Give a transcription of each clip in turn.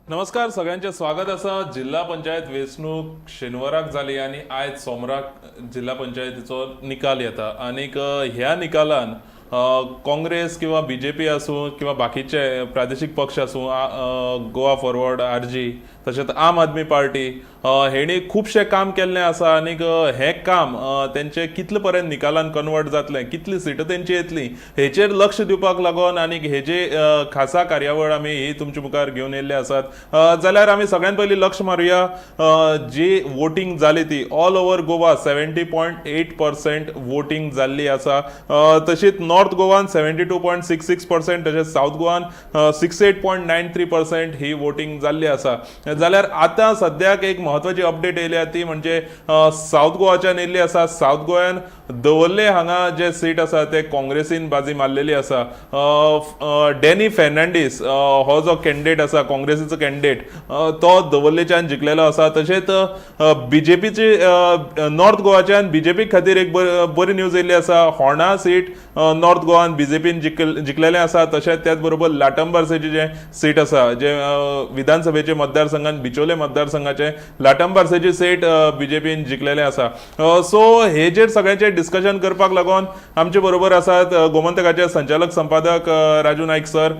नमस्कार, सगळ्यांचे स्वागत आसा. जिल्हा पंचायत वेंचणूक शेनवाराक जाली आनी आयज सोमराक जिल्हा पंचायतीचो निकाल येता आनीक ह्या निकालान काँग्रेस किंवा बीजेपी आसूं किंवा बाकीचे प्रादेशीक पक्ष आसूं, गोवा फॉरवर्ड, आरजी, तशेंच आम आदमी पार्टी हेणी खुबशें काम केल्लें आसा. आनीक हें काम तेंचें कितले पर्यंत निकालान कन्वर्ट जातलें, कितली सिटां तेंची येतली, हेचेर लक्ष दिवपाक लागून आनीक हेजे खासा कार्यावळ आमी ही तुमचे मुखार घेवन येयल्ले आसात. जाल्यार आमी सगळ्यात पयलीं लक्ष मारुया, जी वोटींग जाली ती all over Goa 70.8% voting जाल्ली आसा. तशीच नॉर्थ गोवान 72.66%, तशेंच सावथ गोवान 68.93% ही वोटींग जाल्ली आसा. जाल्यार आतां सद्याक एक म्हत्वाची अपडेट येयल्या, ती म्हणजे सावथ गोवाच्यान येयल्ली आसा. सावथ गोव्यान दवर्ले हांगा जे सीट आसा ते काँग्रेसीन बाजी मारलेली आसा. डॅनी फेर्नांडीस हो जो कॅन्डिडेट आसा, काँग्रेसीचो कॅन्डिडेट, तो दवर्लेच्यान जिखलेलो आसा. तशेंच बीजेपीची नॉर्थ गोवाच्यान बीजेपी खातीर एक बरी न्यूज येयल्ली आसा. होर्णा सीट नॉर्थ गोवान बीजेपीन जिखलेलें आसा. तशेंच त्याच बरोबर लाटंबार्सेची जे सीट आसा, जे विधानसभेचे मतदारसंघात बिचोले मतदारसंघाचे लाटंबार्सेची सीट बीजेपीन जिखलेलें आसा. सो हेजेर सगळ्यांचे डिस्कशन करपाक लागून आमचे बरोबर आसात गोमंतकाचे संचालक संपादक राजू नाईक सर.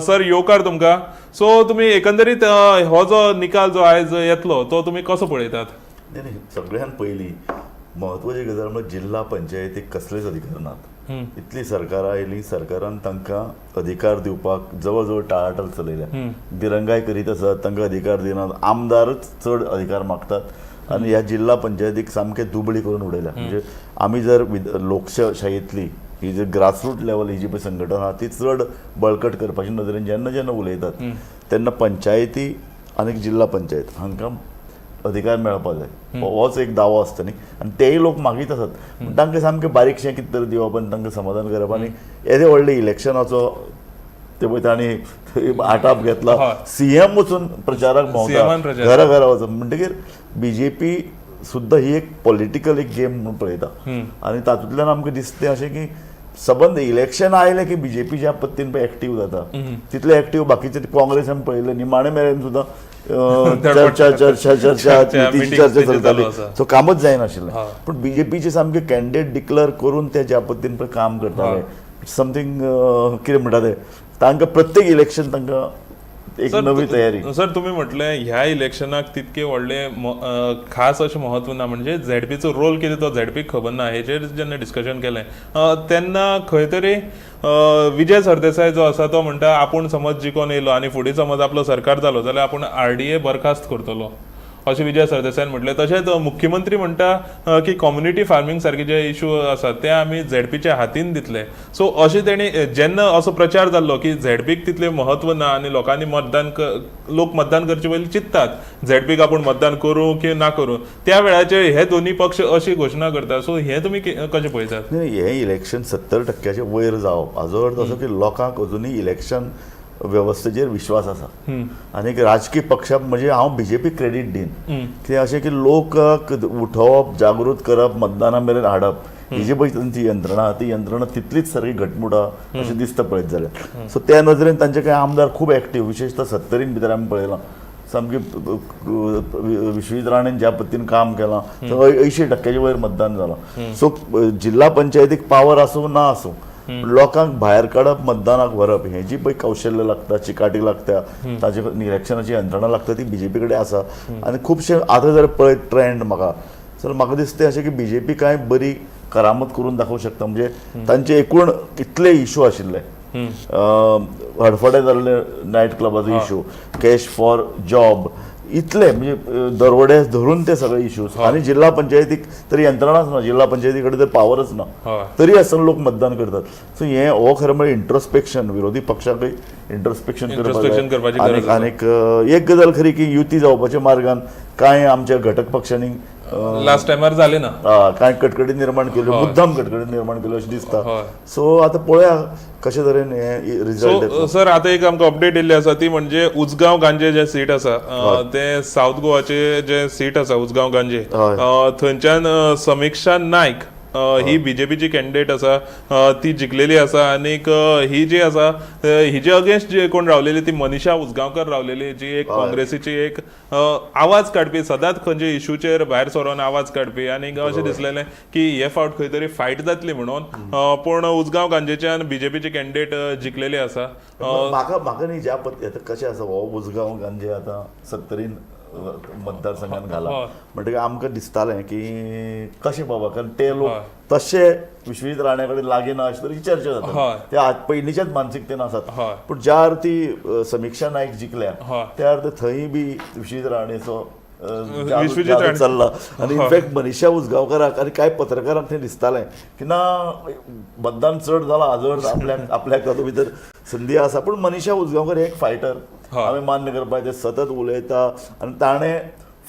सर, येवकार तुमकां. सो तुमी एकंदरीत हो जो निकाल जो आयज येतलो तो तुमी कसो पळयतात? नाही, सगळ्यात पयलीं म्हत्वाची गजाल म्हणजे जिल्हा पंचायतीक कसलेच अधिकार नात. इतली सरकारां आयली, सरकारान तांकां अधिकार दिवपाक जवळ जवळ टाळाटाळ चलयल्या, दिरंगाय करीत आसात, तांकां अधिकार दिनात. आमदारच चड अधिकार मागतात आनी ह्या जिल्हा पंचायतीक सामके दुबळी करून उडयल्या. म्हणजे आमी जर लोकशाहीतली ही जी ग्रासरूट लेवल ही जी पळय संघटना आहा ती चड बळकट करपाच्या नदरेन जेन्ना जेन्ना उलयतात तेन्ना पंचायती आनी जिल्हा पंचायत हांकां अधिकार मेळपाक जाय, होच एक दावो आसता न्ही. आनी तेय लोक मागीत आसात, पूण तांकां सामकें बारीकशें कितें तरी दिवप आनी तांकां समाधान करप आनी येदे व्हडले इलेक्शनाचो ते पळय तांणी आटाप घेतला. सीएम वचून प्रचाराक CM भोंवता, प्रचार. घरा घरा वचून. म्हणटकीर बीजेपी सुद्दां ही एक पॉलिटिकल एक गेम म्हणून पळयता आनी तातूंतल्यान आमकां दिसता अशें की सबंद इलेक्शन आयलें की बीजेपी ज्या पद्दतीन पळय एक्टीव जाता तितले एक्टीव बाकीचे काँग्रेस आमी पळयलें, निमाणे मेरेन सुद्दां चर्चा चर्चा चर्चा चर्चा, युतीची meetings चर्चा तेची चलताली. चालू आसा. सो कामच जायनाशिल्लें. पूण बीजेपीचे सामके कॅन्डिडेट डिक्लेअर करून ते ज्या पद्दतीन पळय काम करताले, समथींग कितें म्हणटा ते, तांकां प्रत्येक इलेक्शन तांकां एक सर, नवी तयारी. सर, तुम्ही म्हटलें ह्या इलेक्शनाक तितके व्हडले खास अशें म्हत्व ना, म्हणजे झेडपीचो रोल कितें तो झेडपीक खबर ना. हेचेर जेन्ना डिस्कशन केलें तेन्ना खंय तरी विजय सरदेसाय जो आसा तो म्हणटा, आपूण समज जिखोन येयलो आनी फुडें समज आपलो सरकार जालो जाल्यार आपूण आरडीए बरखास्त करतलो, अशें विजय सरदेसायान म्हटलें. तशेंच मुख्यमंत्री म्हणटा की कम्युनिटी फार्मींग सारके जे इशू आसात ते आमी झेडपीच्या हातीन दितले. सो अशें तेणी जेन्ना असो प्रचार जाल्लो की झेडपीक तितलें म्हत्व ना आनी लोकांनी मतदान लोक मतदान करचे पयलीं चिंततात झेडपीक आपूण मतदान करूं की ना करूं, त्या वेळाचेर हे दोन्ही पक्ष अशी घोशणा करतात. सो हें तुमी कशें पळयतात? नाही, हे इलेक्शन 70 टक्क्याचे वयर जावप हाजो अर्थ असो की लोकांक अजुनूय इलेक्शन वेवस्थेचेर विश्वास आसा आनी एक राजकीय पक्षा, म्हणजे हांव बीजेपी क्रेडीट दीन की अशें की लोकांक उठोवप, जागृत करप, मतदाना मेरेन हाडप, ही जी पळय तांची यंत्रणा आहा, ती यंत्रणा तितलीच सारकी घटमूट आहा अशें दिसता पळयत जाल्यार. सो त्या नदरेन तांचे कांय आमदार खूब एक्टीव, विशेशतः सत्तरीन भितर आमी पळयलां, सामकी विश्वजीत राणेन ज्या पद्दतीन काम केलां, 80 टक्क्याच्या वयर मतदान जालां. सो जिल्हा पंचायतीक पावर आसूं ना आसूं, लोकांक भायर काडप, मतदानाक व्हरप, हें जी पळय कौशल्य लागता, चिकाटी लागता, ताजे इलेक्शनाची यंत्रणा लागता, ती बीजेपी कडेन आसा. आनी खुबशे आतां जर पळयत ट्रेंड म्हाका जाल्यार म्हाका दिसता अशें की बीजेपी कांय बरी करामत करून दाखोवंक शकता. म्हणजे तांचे एकूण कितले इशू आशिल्ले, हडफडें जाल्ले नायट क्लबाचो इशू, कॅश फॉर जॉब, इतले म्हणजे दरोडे धरून ते सगळे इश्यूज आनी जिल्हा पंचायतीक तर यंत्रणाच ना, जिल्हा पंचायती कडेन तर पावरच ना, तरी आसतना लोक मतदान करतात. सो हे हो खरें म्हळ्यार इंट्रोस्पेक्शन, विरोधी पक्षाकय इंट्रोस्पेक्शन Introspection करपाची गरज आसा. आनीक एक गजाल खरी की युती जावपाच्या मार्गान कांय आमच्या घटक पक्षांनी लास्ट टायमार जालें ना. कांय कटकटी निर्माण केल्यो, मुद्दाम कटकटी निर्माण केल्यो अशें दिसता. सो आतां पळोवया कशे तरेन हे रिजल्ट सो येतलो. सर, आतां एक आमकां अपडेट येयल्ली आसा, ती म्हणजे उजगांव गांजे जे सीट आसा, ते साऊथ गोवाचे जे सीट आसा उजगांव गांजे, थंयच्यान समिक्षा नायक ही बीजेपीची कॅन्डिडेट आसा, ती जिखलेली आसा. आनीक ही जी आसा, हिजे अगेन्स्ट जे कोण रावलेली ती मनीषा उजगांवकर रावलेली, जी एक काँग्रेसीची एक आवाज काडपी, सदांच खंयचे इशूचेर भायर सरोन आवाज काडपी. आनीक अशें दिसलेलें की हे फावट खंय तरी फायट जातली म्हणून, पूण उजगांव गांजेच्यान बीजेपीची कॅन्डिडेट जिखलेली आसा. म्हाका म्हाका न्ही ज्या पद्दती आतां कशें आसा, हो उजगांव गांजे आतां सत्तरीन मतदारसंघान घाला म्हणटकीर आमकां दिसतालें की कशें बाबा, कारण ते लोक तशे विश्वजीत राणे कडेन लागीं ना अशें तरेची चर्चा जाता, ते पयलींच्याच मानसिकतेन आसात. पूण ज्या अर्थी समिक्षा नायक जिखल्या त्या अर्थ थंय बी विश्वजीत राणेचो चल्ला. आनी इनफॅक्ट मनीषा उजगांवकराक आनी कांय पत्रकारांक थंय दिसतालें की ना, मतदान चड जालां हाजो अर्थ आपल्याक आपल्याक तातूंत भितर संदी आसा. पूण मनीषा उजगांवकर एक फायटर, आमी मान्य करपाक, ते सतत उलयता आनी ताणें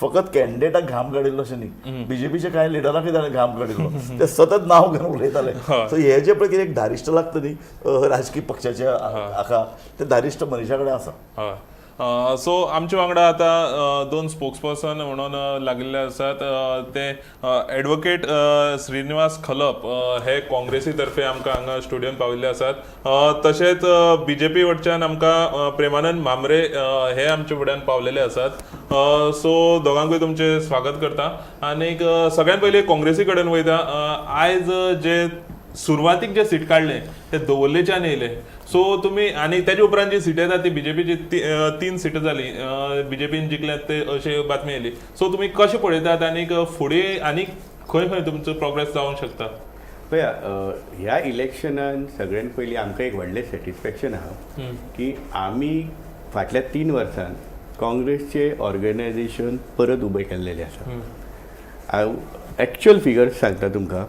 फकत कॅन्डिडेटाक घाम काडिल्लो अशें न्ही, बीजेपीच्या कांय लिडरांकय ताणें घाम काडिल्लो, ते सतत नांव घेवन उलयताले. सो हे जे पळय कितें एक धारिश्ट लागता न्ही राजकीय पक्षाच्या हाका, ते धारिश्ट मनीषा कडेन आसा. सो आमच्या वांगडा आतां दोन स्पोक्स पर्सन म्हणून लागिल्ले आसात, ते एडवोकेट श्रीनिवास खलप हे काँग्रेसी तर्फे आमकां हांगा स्टुडियोन पाविल्ले आसात. तशेंच बीजेपी वटच्यान आमकां प्रेमानंद म्हांबरे हे आमच्या फुड्यान पावलेले आसात. सो दोगांकूय तुमचें स्वागत करता. आनीक सगळ्यात पयलीं काँग्रेसी कडेन वयता. आयज जे सुरवातीक जे सीट काडले ते दवर्लेच्यान येयले, सो तुमी आनी तेजे उपरांत जी सीट येता ती बीजेपीची 3 सीटां जाली, बीजेपीन जिखल्यात ते अशी बातमी येयली. सो तुमी कशें पळयतात आनीक फुडें आनीक खंय खंय तुमचो प्रोग्रेस जावंक शकता? पळया, ह्या इलेक्शनान सगळ्यान पयलीं आमकां एक व्हडलें सॅटिस्फॅक्शन आहा की आमी फाटल्या 3 वर्सान काँग्रेसचें ऑर्गनायझेशन परत उबें केल्लेलें आसा. हांव एक्चुअल फिगर्स सांगता तुमकां,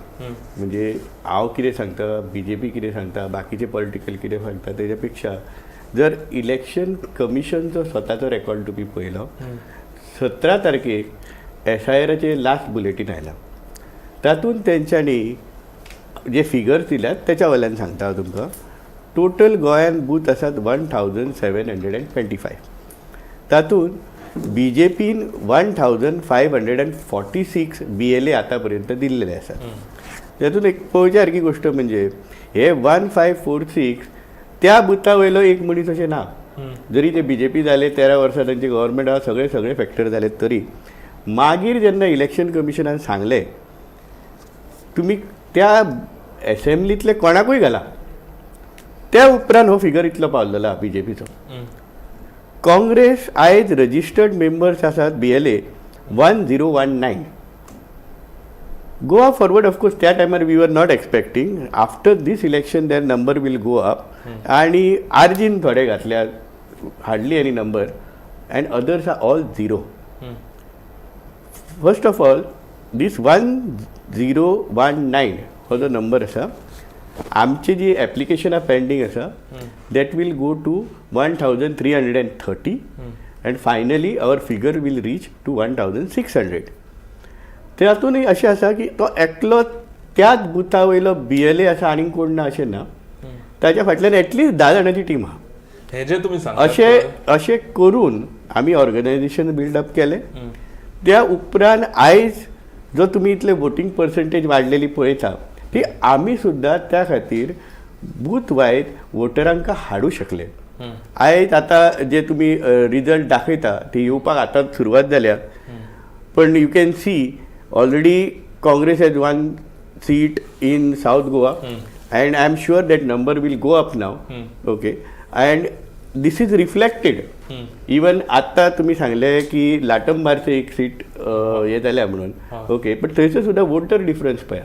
म्हणजे हांव कितें सांगता, बीजेपी कितें सांगता, बाकीचे पॉलिटिकल कितें सांगता तेज्या पेक्षा जर इलेक्शन कमिशनचो स्वताचो रेकॉर्ड तुमी पळयलो, 17 तारखेक एसआयआराचें लास्ट बुलेटीन आयलां, तातूंत तेंच्यांनी जे फिगर्स दिल्यात तेच्या वयल्यान सांगता हांव तुमकां. टोटल गोंयान बूथ आसात 1725, तातूंत बीजेपीन 1546 BLA आतां पर्यंत दिल्लेले आसात. तातूंत एक पळोवच्या सारकी गोश्ट म्हणजे हे 1546 त्या बुथा वयलो एक मनीस अशें ना, जरी ते बीजेपी जाले 13 वर्सां तांचे गव्हर्मेंट आहा, सगळे सगळे फॅक्टर जाले, तरी मागीर जेन्ना इलेक्शन कमिशनान सांगलें तुमी त्या एसेंब्लींतले कोणाकूय घाला, त्या उपरांत हो फिगर इतलो पावलेलो आहा बीजेपीचो. काँग्रेस आयज रजिस्टर्ड मेंबर्स आसात BLA 1019. Goa Forward of course त्या टायमार we are not expecting, after this election their number will go up. आनी आरजीन थोडे घातल्यात, hardly any number, and others are all zero. First of all this 1019 हो जो number आसा, आमची जी एप्लिकेशनां पेंडींग आसा that will go to 1330 and finally our figure will reach to 1600. तातूंतय अशें आसा की तो एकलो त्याच बुथा वयलो BLA आसा आनीक कोण ना अशें ना, ताच्या फाटल्यान एटलिस्ट 10 जाणांची टीम आहा. हे जे तुमी सांगतात अशें अशें करून आमी ऑर्गनायझेशन बिल्डअप केलें. त्या उपरांत आयज जो तुमी इतले वोटींग पर्संटेज वाडलेली पळयता ती आमी सुद्दां त्या खातीर बूथ वायज वोटरांक हाडूं शकले. आयज आतां जे तुमी रिजल्ट दाखयता ते येवपाक आतां सुरवात जाल्या, पण you can see already Congress has 1 seat in South Goa and I am sure that number will go up now. Okay, and this is reflected even आत्ता तुमी सांगले की लाटंबारचे एक सीट हे जाल्या म्हणून, ओके, पण थंयसर सुद्दां वोटर डिफरन्स पळया,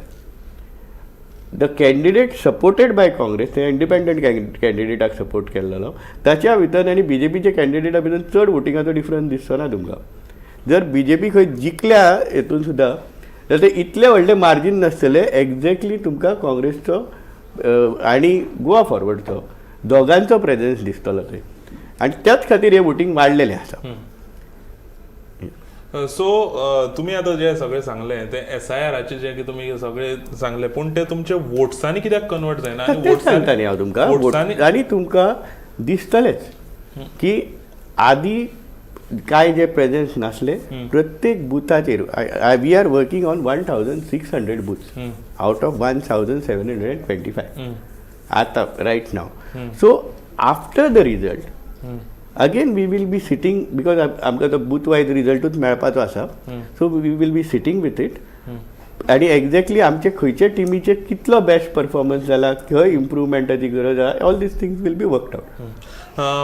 the candidate supported by Congress, ते इंडिपेंडंट कॅन्डिडेटाक सपोर्ट केल्लो ताच्या भितर आनी बीजेपीच्या कॅन्डिडेटा भितर चड वोटिंगाचो डिफरन्स दिसचो ना तुमकां. जर बीजेपी खंय जिखल्या हेतून सुद्दां जाल्यार ते इतले व्हडले मार्जीन नासतले एक्झॅक्टली तुमकां काँग्रेसचो आनी गोवा फॉरवर्डचो दोगांचो प्रेजन्स दिसतलो थंय, आनी त्याच खातीर हे वोटींग वाडलेलें आसा. सो तुमी आतां जे सगळें सांगलें ते एसआयआराचे जे कितें तुमी सगळें सांगलें, पूण ते तुमचे वोट्सांनी कित्याक कन्वर्ट जायना? आनी तेच सांगता न्ही हांव तुमकां, वोट्सांनी आनी तुमकां दिसतलेच की आदी काय जे प्रेझेन्स नासले प्रत्येक बुथाचेर, we are working on 1600 booths out of 1725 आतां right now. So after the result again we will be sitting, because आमकां तो बूथ वायज रिजल्टूच मेळपाचो आसा, so we will be sitting with it आनी एक्झॅक्टली आमचे खंयचे टिमीचे कितलो बेस्ट परफॉर्मन्स जाला, खंय इम्प्रुवमेंटाची गरज आसा, all these things will be worked out.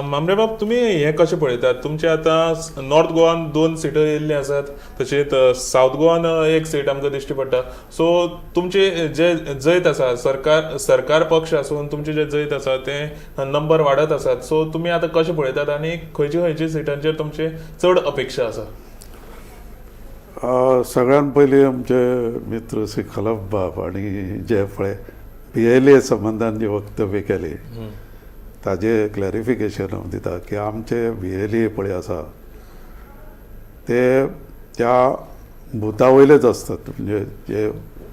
मामरेबाब, तुमी हें कशें पळयतात? तुमचे आतां नॉर्थ गोवान दोन सिटो येयल्ली आसात, तशेंच सावथ गोवान एक सीट आमकां दिश्टी पडटा. सो तुमचे जे जैत आसा, सरकार सरकार पक्ष आसून तुमचे जे जैत आसा ते नंबर वाडत आसात, सो तुमी आतां कशें पळयतात आनी खंयचे खंयचे सिटांचेर तुमचे चड अपेक्षा आसा? सगळ्यात पयलीं आमचे मित्र श्री खलप बाब आनी जे पळय बीएलए संबंदान जे वक्तव्य केलें ताजें क्लॅरिफिकेशन हांव दिता की आमचे बीएलए पळय आसा ते त्या बुथा वयलेच आसतात, म्हणजे जे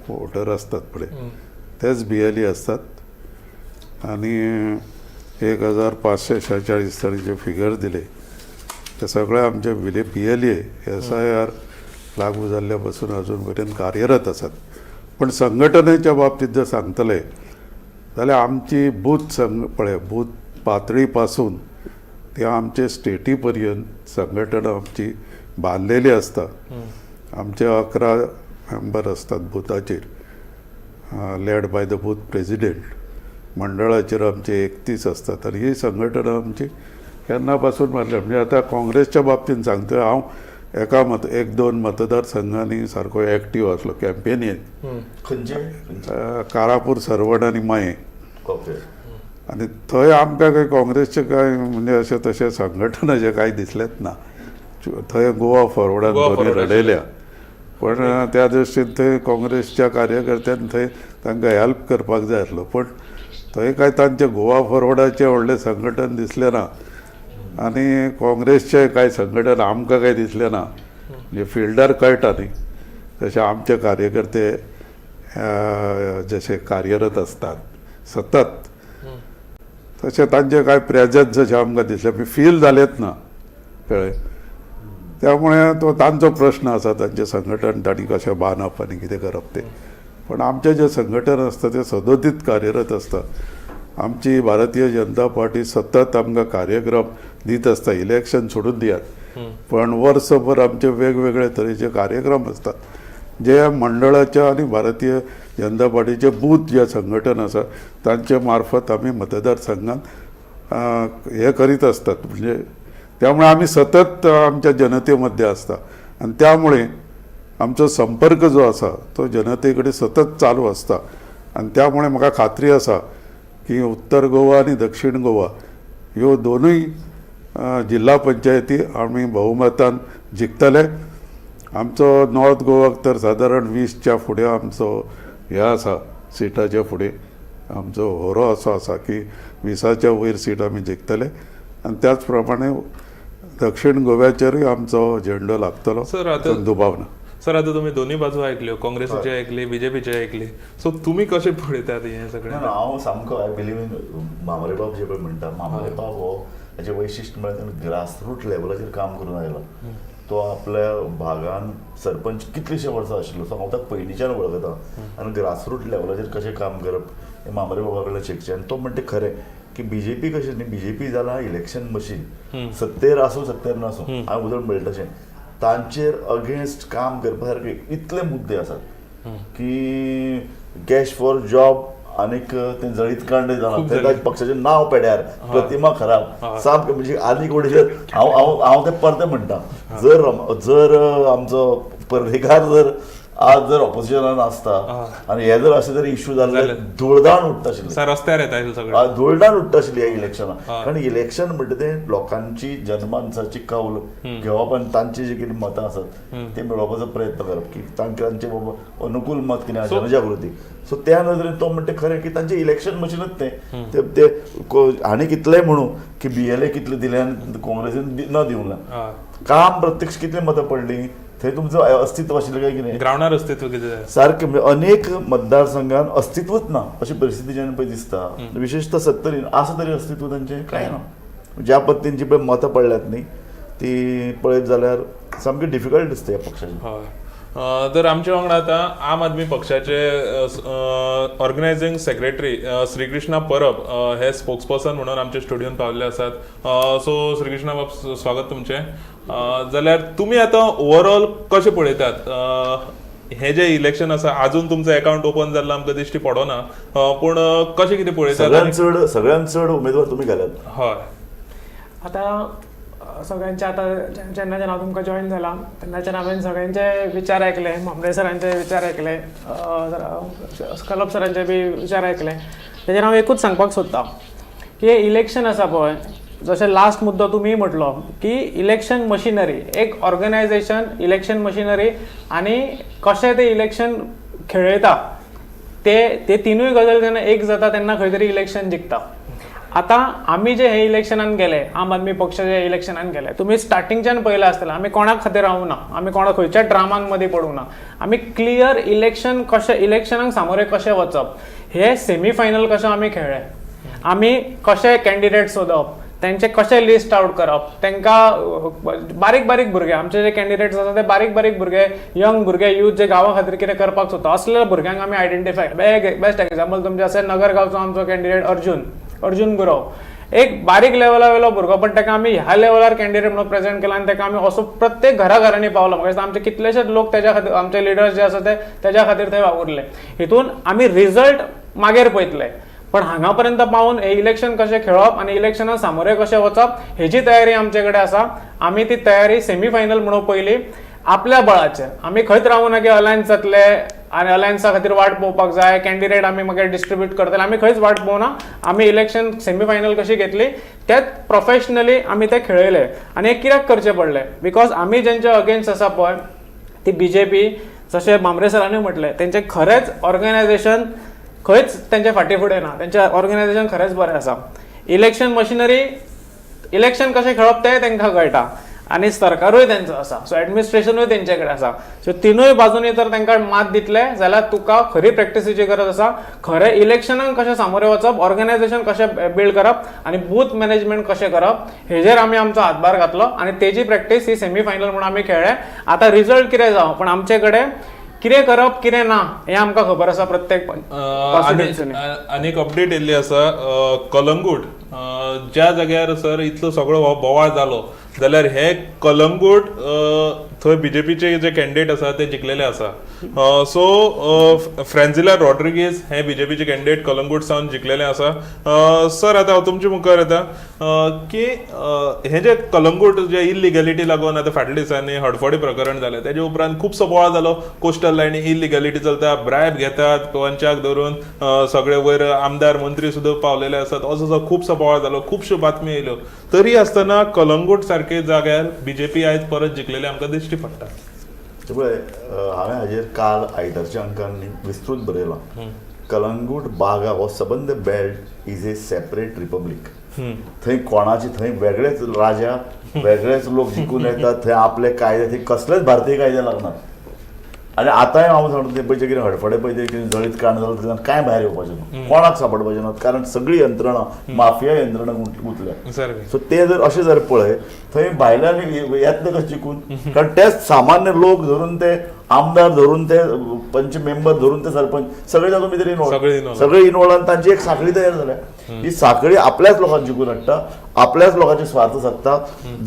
वोटर आसतात पळय तेच बीएलए आसतात. आनी 1546 ताणी जे फिगर दिले ते सगळे आमचे बिले बीएलए एसआयआर लागू जाल्ल्या पासून अजून मेरेन कार्यरत आसात. पण संघटनेच्या बाबतीत जर सांगतले जाल्यार आमची बूथ संघ पळय बूथ पातळी पासून ते आमचे स्टेटी पर्यंत संघटना आमची बांदलेली आसता. आमचे 11 मेंबर आसतात बुथाचेर, led by the booth president. मंडळाचेर आमचे 31 आसतात. आनी ही संघटना आमची केन्ना पासून मारल्या, म्हणजे आतां काँग्रेसच्या बाबतीन सांगता हांव, एका मत एक दोन मतदारसंघांनी सारको एक्टीव आसलो कॅम्पेनीन. खंयचे खंयचे? कारापूर, सरवण आनी मयें. आनी थंय आमकां कांय काँग्रेसचें कांय म्हणजे अशें तशें संघटनाचें कांय दिसलेंच ना. थंय गोवा फॉरवर्डान गोवा बरी फॉरवर्ड. रडयल्या, पण त्या दृश्टीन थंय काँग्रेसच्या कार्यकर्त्यान थंय तांकां हेल्प करपाक जाय आसलो, पण थंय कांय तांचें गोवा फॉरवर्डाचें व्हडलें संघटन दिसलें ना आनी काँग्रेसचें कांय संघटन आमकां कांय दिसलें ना. म्हणजे फिल्डार कळटा न्ही, तशें आमचे कार्यकर्ते जशे कार्यरत आसतात सतत, तशें तांचें कांय प्रेजन्स अशें आमकां दिसलें, फील जालेंच ना, कळ्ळें? त्यामुळे तो तांचो प्रश्न आसा, तांचें संघटन तांणी कशें बांदप आनी कितें करप तें. पण आमचें जें संघटन आसता तें सदोदीत कार्यरत आसता. आमची भारतीय जनता पार्टी सतत आमकां कार्यक्रम दीत आसता. इलेक्शन सोडून दियात, पण वर्सभर आमचे वेगवेगळे तरेचे कार्यक्रम आसतात, जे मंडळाच्या आनी भारतीय जनता पार्टीचे बूथ जे संघटन आसा तांचे मार्फत आमी मतदारसंघात हे करीत आसतात. म्हणजे त्यामुळे आमी सतत आमच्या जनते मध्ये आसता आनी त्यामुळे आमचो संपर्क जो आसा तो जनते कडेन सतत चालू आसता. आनी त्यामुळे म्हाका खात्री आसा की उत्तर गोवा आनी दक्षिण गोवा ह्यो दोनूय जिल्हा पंचायती आमी बहुमतान जिखतले. आमचो नॉर्थ गोवाक तर सादारण 20च्या फुडें आमचो हे आसा, सिटाच्या फुडें आमचो होरो असो आसा की 20च्या वयर सीट आमी जिखतले. आनी त्याच प्रमाणे दक्षिण गोव्याचेरूय आमचो झेंडो लागतलो, सर, आतां- तातूंत दुबाव ना. सर, आता तुम्ही दोन्ही बाजू ऐकल्यो, काँग्रेसीची ऐकली, बीजेपीची ऐकली, सो तुम्ही कसे पळयतात हें सगळें? ना ना, हांव सामको I believe in म्हांबरेबाब जे पळय म्हणटा. म्हांबरेबाब हो ताचें वैशिश्ट म्हळ्यार ताणें ग्रासरूट लेवलाचेर काम करून आयला. तो आपल्या भागान सरपंच कितलींशीं वर्सां आशिल्लो, सो हांव ताका पयलींच्यान वळखता आनी ग्रासरूट लेवलाचेर कशें काम करप हें म्हांबरे बाबा कडल्यान शिकचें. आनी तो म्हणटा खरें की बीजेपी कशें न्ही, बीजेपी जाला इलेक्शन मशीन. सत्तेर आसूं सत्तेर नासूं, हांवें उदळ म्हणलें तशें तांचेर अगेन्स्ट काम करपा सारके इतले मुद्दे आसात की कॅश फॉर जॉब आनीक तें जळीत कांड जालां. खूब तें जालें. पक्षाचें नांव पेड्यार, प्रतिमा खराब सामकें. म्हणजे आनी कोण हांव हांव हांव तें परतें म्हणटा, जर जर आमचो पर्रीकार जर आज जर ऑपोजिशनान आसता आनी हे जर अशें जर इशू जाल्ले, जालें. धुळदाण उडटा आशिल्लें. सर, रस्त्यार येता सगळें. धुळदाण उडटा आशिल्ली ह्या इलेक्शनाक. कारण इलेक्शन म्हणटा तें लोकांची जनमानसाची कौल घेवप आनी तांची जी कितें मतां आसात ते मेळोवपाचो प्रयत्न करप की तांकां तांचे बाबा अनुकूल मत कितें आसा, जनजागृती. सो त्या नदरेन तो म्हणटा खरें की तांचें इलेक्शन मशीनच तें. ते ते हांणी कितलेंय म्हणू की बीएलए कितले दिले आनी काँग्रेसीन न दिवंक ना, काम प्रत्यक्ष कितली मतां पडलीं, थंय तुमचो अस्तित्व आशिल्लें काय कितें? ग्रावंडार अस्तित्व कितें जाय. सारकें. म्हणजे अनेक मतदारसंघान अस्तित्वच ना अशी परिस्थिती जेन्ना पळय दिसता, विशेषतः सत्तरीन आसा तरी अस्तित्व तांचें कांय ना. ज्या पद्दतीन जी पळय मतां पडल्यात न्ही, ती पळयत जाल्यार सामकी डिफिकल्ट दिसता ह्या पक्षाची. हय. तर आमच्या वांगडा आतां आम आदमी पक्षाचे ऑर्गनायझींग सेक्रेटरी श्रीकृष्णा परब हे स्पोक्स पर्सन म्हणून आमच्या स्टुडियोन पावल्ले आसात. सो श्रीकृष्णा बाब, स्वागत तुमचें. जाल्यार तुमी आतां ओवरऑल कशें पळयतात हें जें इलेक्शन आसा? आजून तुमचो एकावंट ओपन जाल्लो आमकां दिश्टी पडना, पूण कशें कितें पळयतात? सगळ्यात चड उमेदवार तुमी घाल्यात. हय. आतां सगळ्यांचे आतां जेन्ना जेन्ना हांव तुमकां जॉयन जाला तेन्नाच्यान हांवें सगळ्यांचे विचार आयकले, म्हांबरे सरांचे विचार आयकले, खलप सरांचे बी विचार आयकले. तेजेर हांव एकूच सांगपाक सोदतां की हें इलेक्शन आसा पळय, जशें लास्ट मुद्दो तुमी म्हटलो की इलेक्शन मशिनरी, एक ऑर्गनायजेशन, इलेक्शन मशिनरी आनी कशें ते इलेक्शन खेळयता ते ते तिनूय गजाल जेन्ना एक जाता तेन्ना खंय तरी इलेक्शन जिखता. आतां आमी जे हे इलेक्शनान गेले, आम आदमी पक्ष जे इलेक्शनान गेले, तुमी स्टार्टिंगच्यान पळयलां आसतलें, आमी कोणाक खातीर रावूं ना, आमी कोणा खंयच्या ड्रामान मदीं पडूंक ना. आमी क्लियर इलेक्शन कशें, इलेक्शनाक सामोरे कशें वचप, हे सेमी फायनल कशें आमी खेळ्ळे, आमी कशे कॅन्डिडेट सोदप, तेंचे कशे लिस्ट आउट करप, तांकां बारीक बारीक भुरगे, आमचे जे कॅन्डिडेट्स आसा ते बारीक बारीक भुरगे, यंग भुरगे, यूथ जे गांवा खातीर कितें करपाक सोदता असल्या भुरग्यांक आमी आयडेंटिफाय. बेस्ट एग्जाम्पल तुमचें आसा नगर गांवचो आमचो कॅन्डिडेट अर्जुन, अर्जुन गुरव, एक बारीक लेवला वयलो भुरगो, पण ताका आमी ह्या लेवलार कॅन्डिडेट म्हणून प्रेझेंट केला आनी ताका आमी असो प्रत्येक घरा घरांनी पावलो. म्हाका दिसता आमचे कितलेशेच लोक तेज्या खातीर, आमचे लिडर्स जे आसा ते तेज्या खातीर थंय वावुरले. हितून आमी रिजल्ट मागीर पळयतले, पण हांगा पर्यंत पावून हे इलेक्शन कशें खेळप आनी इलेक्शनाक सामोरे कशें वचप हेजी तयारी आमचे कडेन आसा. आमी ती तयारी सेमी फायनल म्हणून पयली आपल्या बळाचेर, आमी खंयच रावना की अलायन्स जातले आनी अलायन्सा खातीर वाट पळोवपाक जाय, कॅन्डिडेट आमी मागीर डिस्ट्रीब्यूट करतले, आमी खंयच वाट पळोवना. आमी इलेक्शन सेमी फायनल कशी घेतली, त्याच प्रोफेशनली आमी ते खेळयले. आनी हें कित्याक करचें पडलें? Because आमी जेंच्या अगेन्स्ट आसा पळय ती बीजेपी, जशें भामरे सरांनी म्हटलें, तेंचें खरेंच ऑर्गनायजेशन खंयच तेंच्या फाटीं फुडें ना. तेंचें ऑर्गनायजेशन खरेंच बरें आसा. इलेक्शन मशिनरी, इलेक्शन कशें खेळप तें तांकां कळटा आनी सरकारूय तेंचो आसा, सो एडमिनिस्ट्रेशनूय तेंचे कडेन आसा. सो तिनूय बाजूनी तर तांकां मात दितले जाल्यार तुका खरी प्रॅक्टिसीची गरज आसा. खरें इलेक्शनाक कशें सामोरें वचप, ऑर्गनायजेशन कशें बिल्ड करप आनी बूथ मॅनेजमेंट कशें करप हेजेर आमी आमचो हातभार घातलो आनी तेजी प्रॅक्टीस ही सेमी फायनल म्हणून आमी खेळ्ळे. आतां रिजल्ट कितें जावं, पण आमचे कडेन कितें करप कितें ना हें आमकां खबर आसा प्रत्येक कॉन्स्टिट्युएन्सीनी. आनी एक अपडेट येयल्ली आसा, कलंगूट ज्या जाग्यार सर इतलो सगळो हो बोवाळ जालो, जाल्यार हे कलंगूट थंय बीजेपीचे जे कॅन्डिडेट आसा ते जिखलेले आसा. सो फ्रेंझिला रॉड्रिगीज हे बीजेपीचे कॅन्डिडेट कलंगूट सावन जिखलेले आसा. सर, आतां हांव तुमचे मुखार येता की हे जे कलंगूट जे इलिगॅलिटी लागून आतां फाटल्या दिसांनी हडफडे प्रकरण जालें, तेजे उपरांत खुबसो बोवाळ जालो. कोस्टल लायनी इलिगॅलिटी चलता, ब्रायब घेतात पंचाक धरून सगळे वयर आमदार मंत्री सुद्दां पावलेले आसात, असो असो खुबसो बोवाळ जालो, खुबश्यो बातमी येयल्यो. तरी आसतना कलंगूट सारके जाग्यार बीजेपी आयज परत जिखलेले आमकां दिश्टी पडटा. ते पळय, हांवें हाजेर काल आयटरच्या अंकान विस्तृत बरयलां. कलंगूट बागा हो सबंद belt is a separate republic. थंय कोणाची, थंय वेगळेच राजा, वेगळेच लोक जिखून येतात. थंय आपले कायदे, थंय कसलेच भारतीय कायदे लागनात. आनी आतांय हांव सांगता, ते पळय कितें हडफडे पळय ते कितें जळीत कांड जालें, थंयच्यान कांय भायर येवपाचें ना, कोणाक सांपडपाचें ना, कारण सगळी यंत्रणा माफिया यंत्रणा गुंतल्या. सो ते जर अशें जर पळय, थंय भायल्यान येतले कशे जिखून? कारण तेच सामान्य लोक धरून ते आमदार धरून ते पंच मेंबर धरून ते सरपंच सगळे तातूंत भितर इनवॉल्व. सगळे involve. सगळे इनवॉल्व आनी तांची एक साखळी तयार जाल्या. ही साखळी आपल्याच लोकांक जिखून हाडटा, आपल्याच लोकांचे स्वार्थ सादता,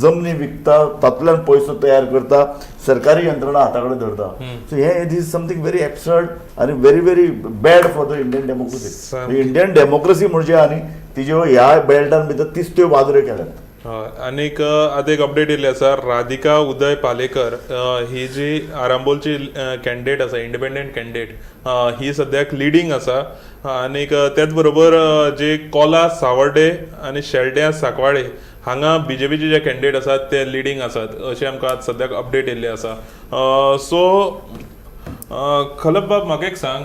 जमनी विकता, तातूंतल्यान पयसो तयार करता, सरकारी यंत्रणा हाता कडेन धरता. सो हे this is something very absurd आनी very very bad for the Indian democracy. Indian democracy म्हणजे आनी तिज्यो ह्या बेल्टान भितर तिसत्यो बाजऱ्यो केल्यात. हय, आनीक आतां एक अपडेट येयल्ली आसा. राधिका उदय पालेकर ही जी आरांबोलची कॅन्डिडेट आसा, इंडिपेंडंट कॅन्डिडेट, ही सद्याक लिडींग आसा. आनीक त्याच बरोबर जे कोला सावर्डे आनी शेल्ड्या साकवाळे हांगा बीजेपीचे जे कॅन्डिडेट आसात ते लिडींग आसात अशें आमकां आज सद्याक अपडेट येयल्ली आसा. सो खलप बाब, म्हाका एक सांग,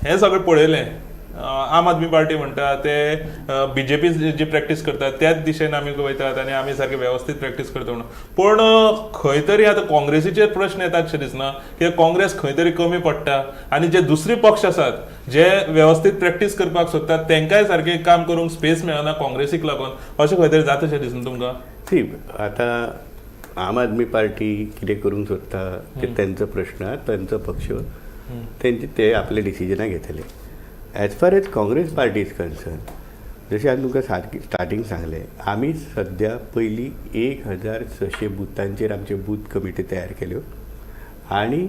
हें सगळें पळयलें, आम आदमी पार्टी म्हणटा ते बीजेपी जी प्रॅक्टीस करतात त्याच दिशेन आमी वयतात आनी आमी सारके वेवस्थीत प्रॅक्टीस करता म्हणून, पूण खंय तरी आतां काँग्रेसीचेर प्रश्न येतात शें दिसना? कित्याक काँग्रेस खंय तरी कमी पडटा आनी जे दुसरे पक्ष आसात जे वेवस्थीत प्रॅक्टीस करपाक सोदतात तांकांय सारकें काम करूंक स्पेस मेळना काँग्रेसीक लागून, अशें खंय तरी जाता शें दिसना तुमकां? सी, आतां आम आदमी पार्टी कितें करूंक सोदता ते तेंचो प्रश्न आहा, तेंचो पक्ष, तेंचे ते आपले डिसिजनां घेतले. As far as Congress party is concern, जशें हांवें तुमकां सारकी स्टार्टींग सांगलें, आमी सद्या पयलीं 1600 बुथांचेर आमच्यो बूथ कमिटी तयार केल्यो आनी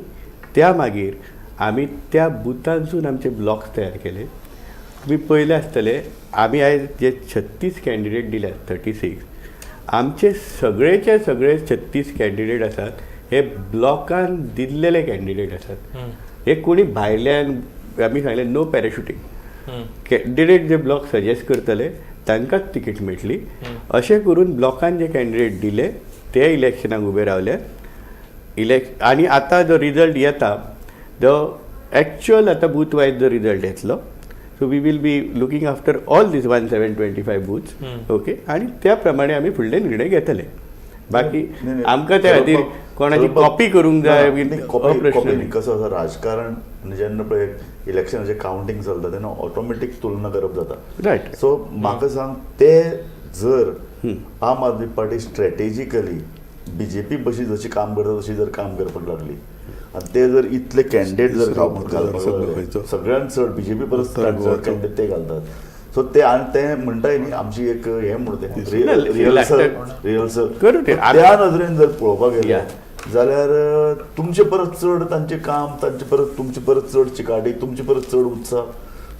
त्या मागीर आमी त्या बुथांसून आमचे ब्लॉक्स तयार केले. तुमी पळयले आसतले, आमी आयज जे 36 कॅन्डिडेट दिल्यात, 36, आमचे सगळेचे सगळे 36 कॅन्डिडेट आसात हे ब्लॉकान दिल्लेले कॅन्डिडेट आसात. हे कोणी भायल्यान, आमी सांगलें नो पॅराशुटींग. कॅन्डिडेट जे ब्लॉक सजेस्ट करतले तांकांच तिकीट मेळटली. अशें करून ब्लॉकान जे कॅन्डिडेट दिले ते इलेक्शनाक उबे रावले. आनी आतां जो रिजल्ट येता, जो एक्च्युअल आतां बूथ वायज जो रिजल्ट येतलो, so we will be looking after all these 1725 booths, okay, आनी त्या प्रमाणे आमी फुडले निर्णय घेतले. बाकी नाही, आमकां त्या खातीर कोणाची कॉपी करूंक जाय नाही, हो कॉपी प्रश्न कॉपी न्ही. कसं आसा, राजकारण आनी जेन्ना पळय इलेक्शनाचें कावंटींग चलता तेन्ना ऑटोमॅटीक तुलना करप जाता. सो म्हाका सांग, ते जर आम आदमी पार्टी स्ट्रॅटेजिकली बीजेपी बशी जशी काम करता तशी जर काम करपाक लागली आनी ते जर इतले कॅन्डिडेट जर तिसरो घालपाक मतदारसंघ लागले, खंयचो? सगळ्यांत चड बीजेपी परस उत्तर चड गोवाचो. कॅन्डिडेट ते घालतात. सो ते आनी ते म्हणटाय न्ही आमची एक हें म्हणटा तें ना, रिहर्सल, रिहर्सल. करूं ते. त्या नदरेन जर पळोवपाक गेले जाल्यार तुमचे परत चड तांचें काम, तांचे परत तुमचे परत चड चिकाटी, तुमचे परत चड उत्साह.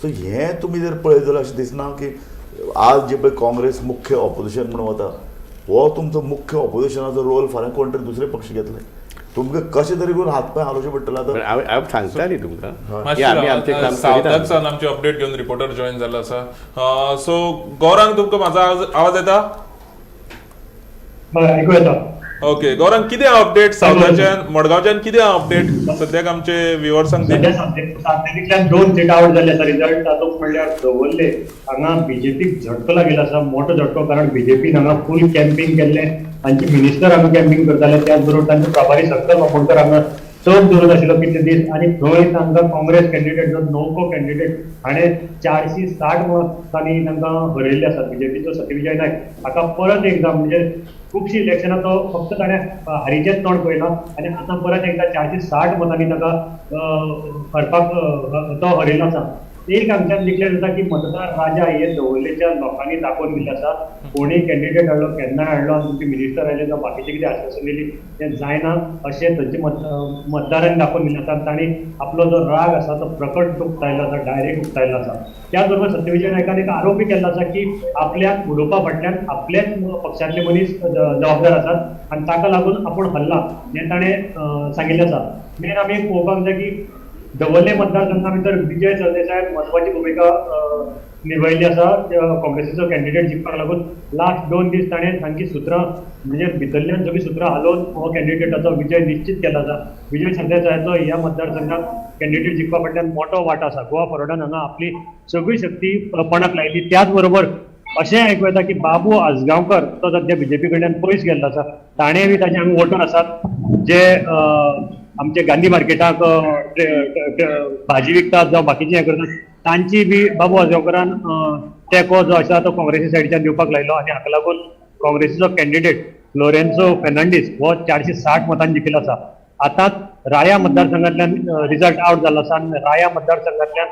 सो हें तुमी जर पळयत जाल्यार अशें दिसना की आज जे पळय काँग्रेस मुख्य ऑपोजिशन म्हणून वता, हो तुमचो मुख्य ऑपोजिशनाचो रोल फाल्यां कोण तरी दुसरे पक्ष घेतले, तुमकां कशें तरी करून हात पांय हालोवचे पडटले आतां. पण हांव हांव सांगता न्ही तुमकां की मातशी आमी आमचें काम करीत सावथाक आसा. सावन आमची अपडेट घेवन रिपोर्टर जॉईन जाल्लो आसा. सो गौरांग, तुमकां म्हाजो आवाज येता? हय, आयकू येता. ओके गौरांग, कितें अपडेट सावथाच्यान, मडगांवच्यान कितें अपडेट सद्याक आमचे व्युअर्सांक दी? सध्या सातेरींतल्यान 2 सीट आवट जाल्ले आसा. रिजल्ट तातूंत म्हणल्यार दवर्ले हांगा बीजेपीक झटको लागिल्लो आसा, मोठो झटको, कारण बीजेपीन हांगा फूल कॅम्पिंग केल्लें. तांचे मिनिस्टर हांगा कॅम्पिंग करताले, त्याच बरोबर तांचे प्रभारी सक्कल बामोणकर हांगा चड दवरून आशिल्लो कितले दीस आनी थंय तांकां काँग्रेस कॅन्डिडेट जो नौको कॅन्डिडेट हाणें 460 मतांनी तांकां हरयल्ले आसा. बीजेपीचो सत्यविजय नायक हाका परत एकदां, म्हणजे खुबशीं इलेक्शनां तो फक्त ताणें हारीचेंच तोंड पळयलां आनी आतां परत एकदां 460 मतांनी ताका हरपाक तो हरयलो आसा. एक हांगच्यान डिक्लेर जाता की मतदार राजा हे दवर्लेच्या लोकांनी दाखोवन दिल्ले आसा. कोणीय कॅन्डिडेट हाडलो, केन्नाय हाडलो आनी तुमचे मिनिस्टर आयले जावं बाकीचे कितें आश्वासन दिली तें जायना अशें थंयचे मतदारांनी दाखोवन दिलें आसा. तांणी आपलो जो राग आसा तो प्रकट उक्तायलो आसा, डायरेक्ट उक्तायलो आसा. त्याच बरोबर सत्यविजय नायकान एक आरोपय केल्लो आसा की आपल्याक उडोवपा फाटल्यान आपलेच पक्षांतले मनीस जबाबदार आसात आनी ताका लागून आपूण हल्ला हें ताणें सांगिल्लें आसा. मेन आमी पळोवपाक जाय की दवर्ले मतदारसंघा भितर विजय सरदेसाय म्हत्वाची भुमिका निभायल्ली आसा. काँग्रेसीचो कॅन्डिडेट जिखपाक लागून लास्ट 2 दीस ताणें सामकी सुत्रां, म्हणजे भितरल्यान सगळीं सुत्रां हालोवन हो कॅन्डिडेटाचो विजय निश्चित केला आसा. विजय सरदेसायाचो ह्या मतदारसंघात कॅन्डिडेट जिखपा फाटल्यान मोठो वांटो आसा. गोवा फॉरवर्डान हांगा आपली सगळी शक्ती पणाक लायली. त्याच बरोबर अशें आयकूं येता की बाबू आजगांवकर तो सद्या बीजेपी कडल्यान पयस गेल्लो आसा, ताणें बी ताचे हांगा वोटर आसात जे आमचे गांधी मार्केटाक भाजी विकतात जावं बाकीचें हें करतात, तांची बी बाबू आजगांवकरान तेंको जो आसा तो काँग्रेसी सायडीच्यान दिवपाक लायलो आनी हाका लागून काँग्रेसीचो कॅन्डिडेट लोरेन्सो फेर्नांडीस हो 460 मतांनी जिखिल्लो आसा. आतांच राया मतदारसंघांतल्यान रिजल्ट आवट जाल्लो आसा आनी राया मतदारसंघांतल्यान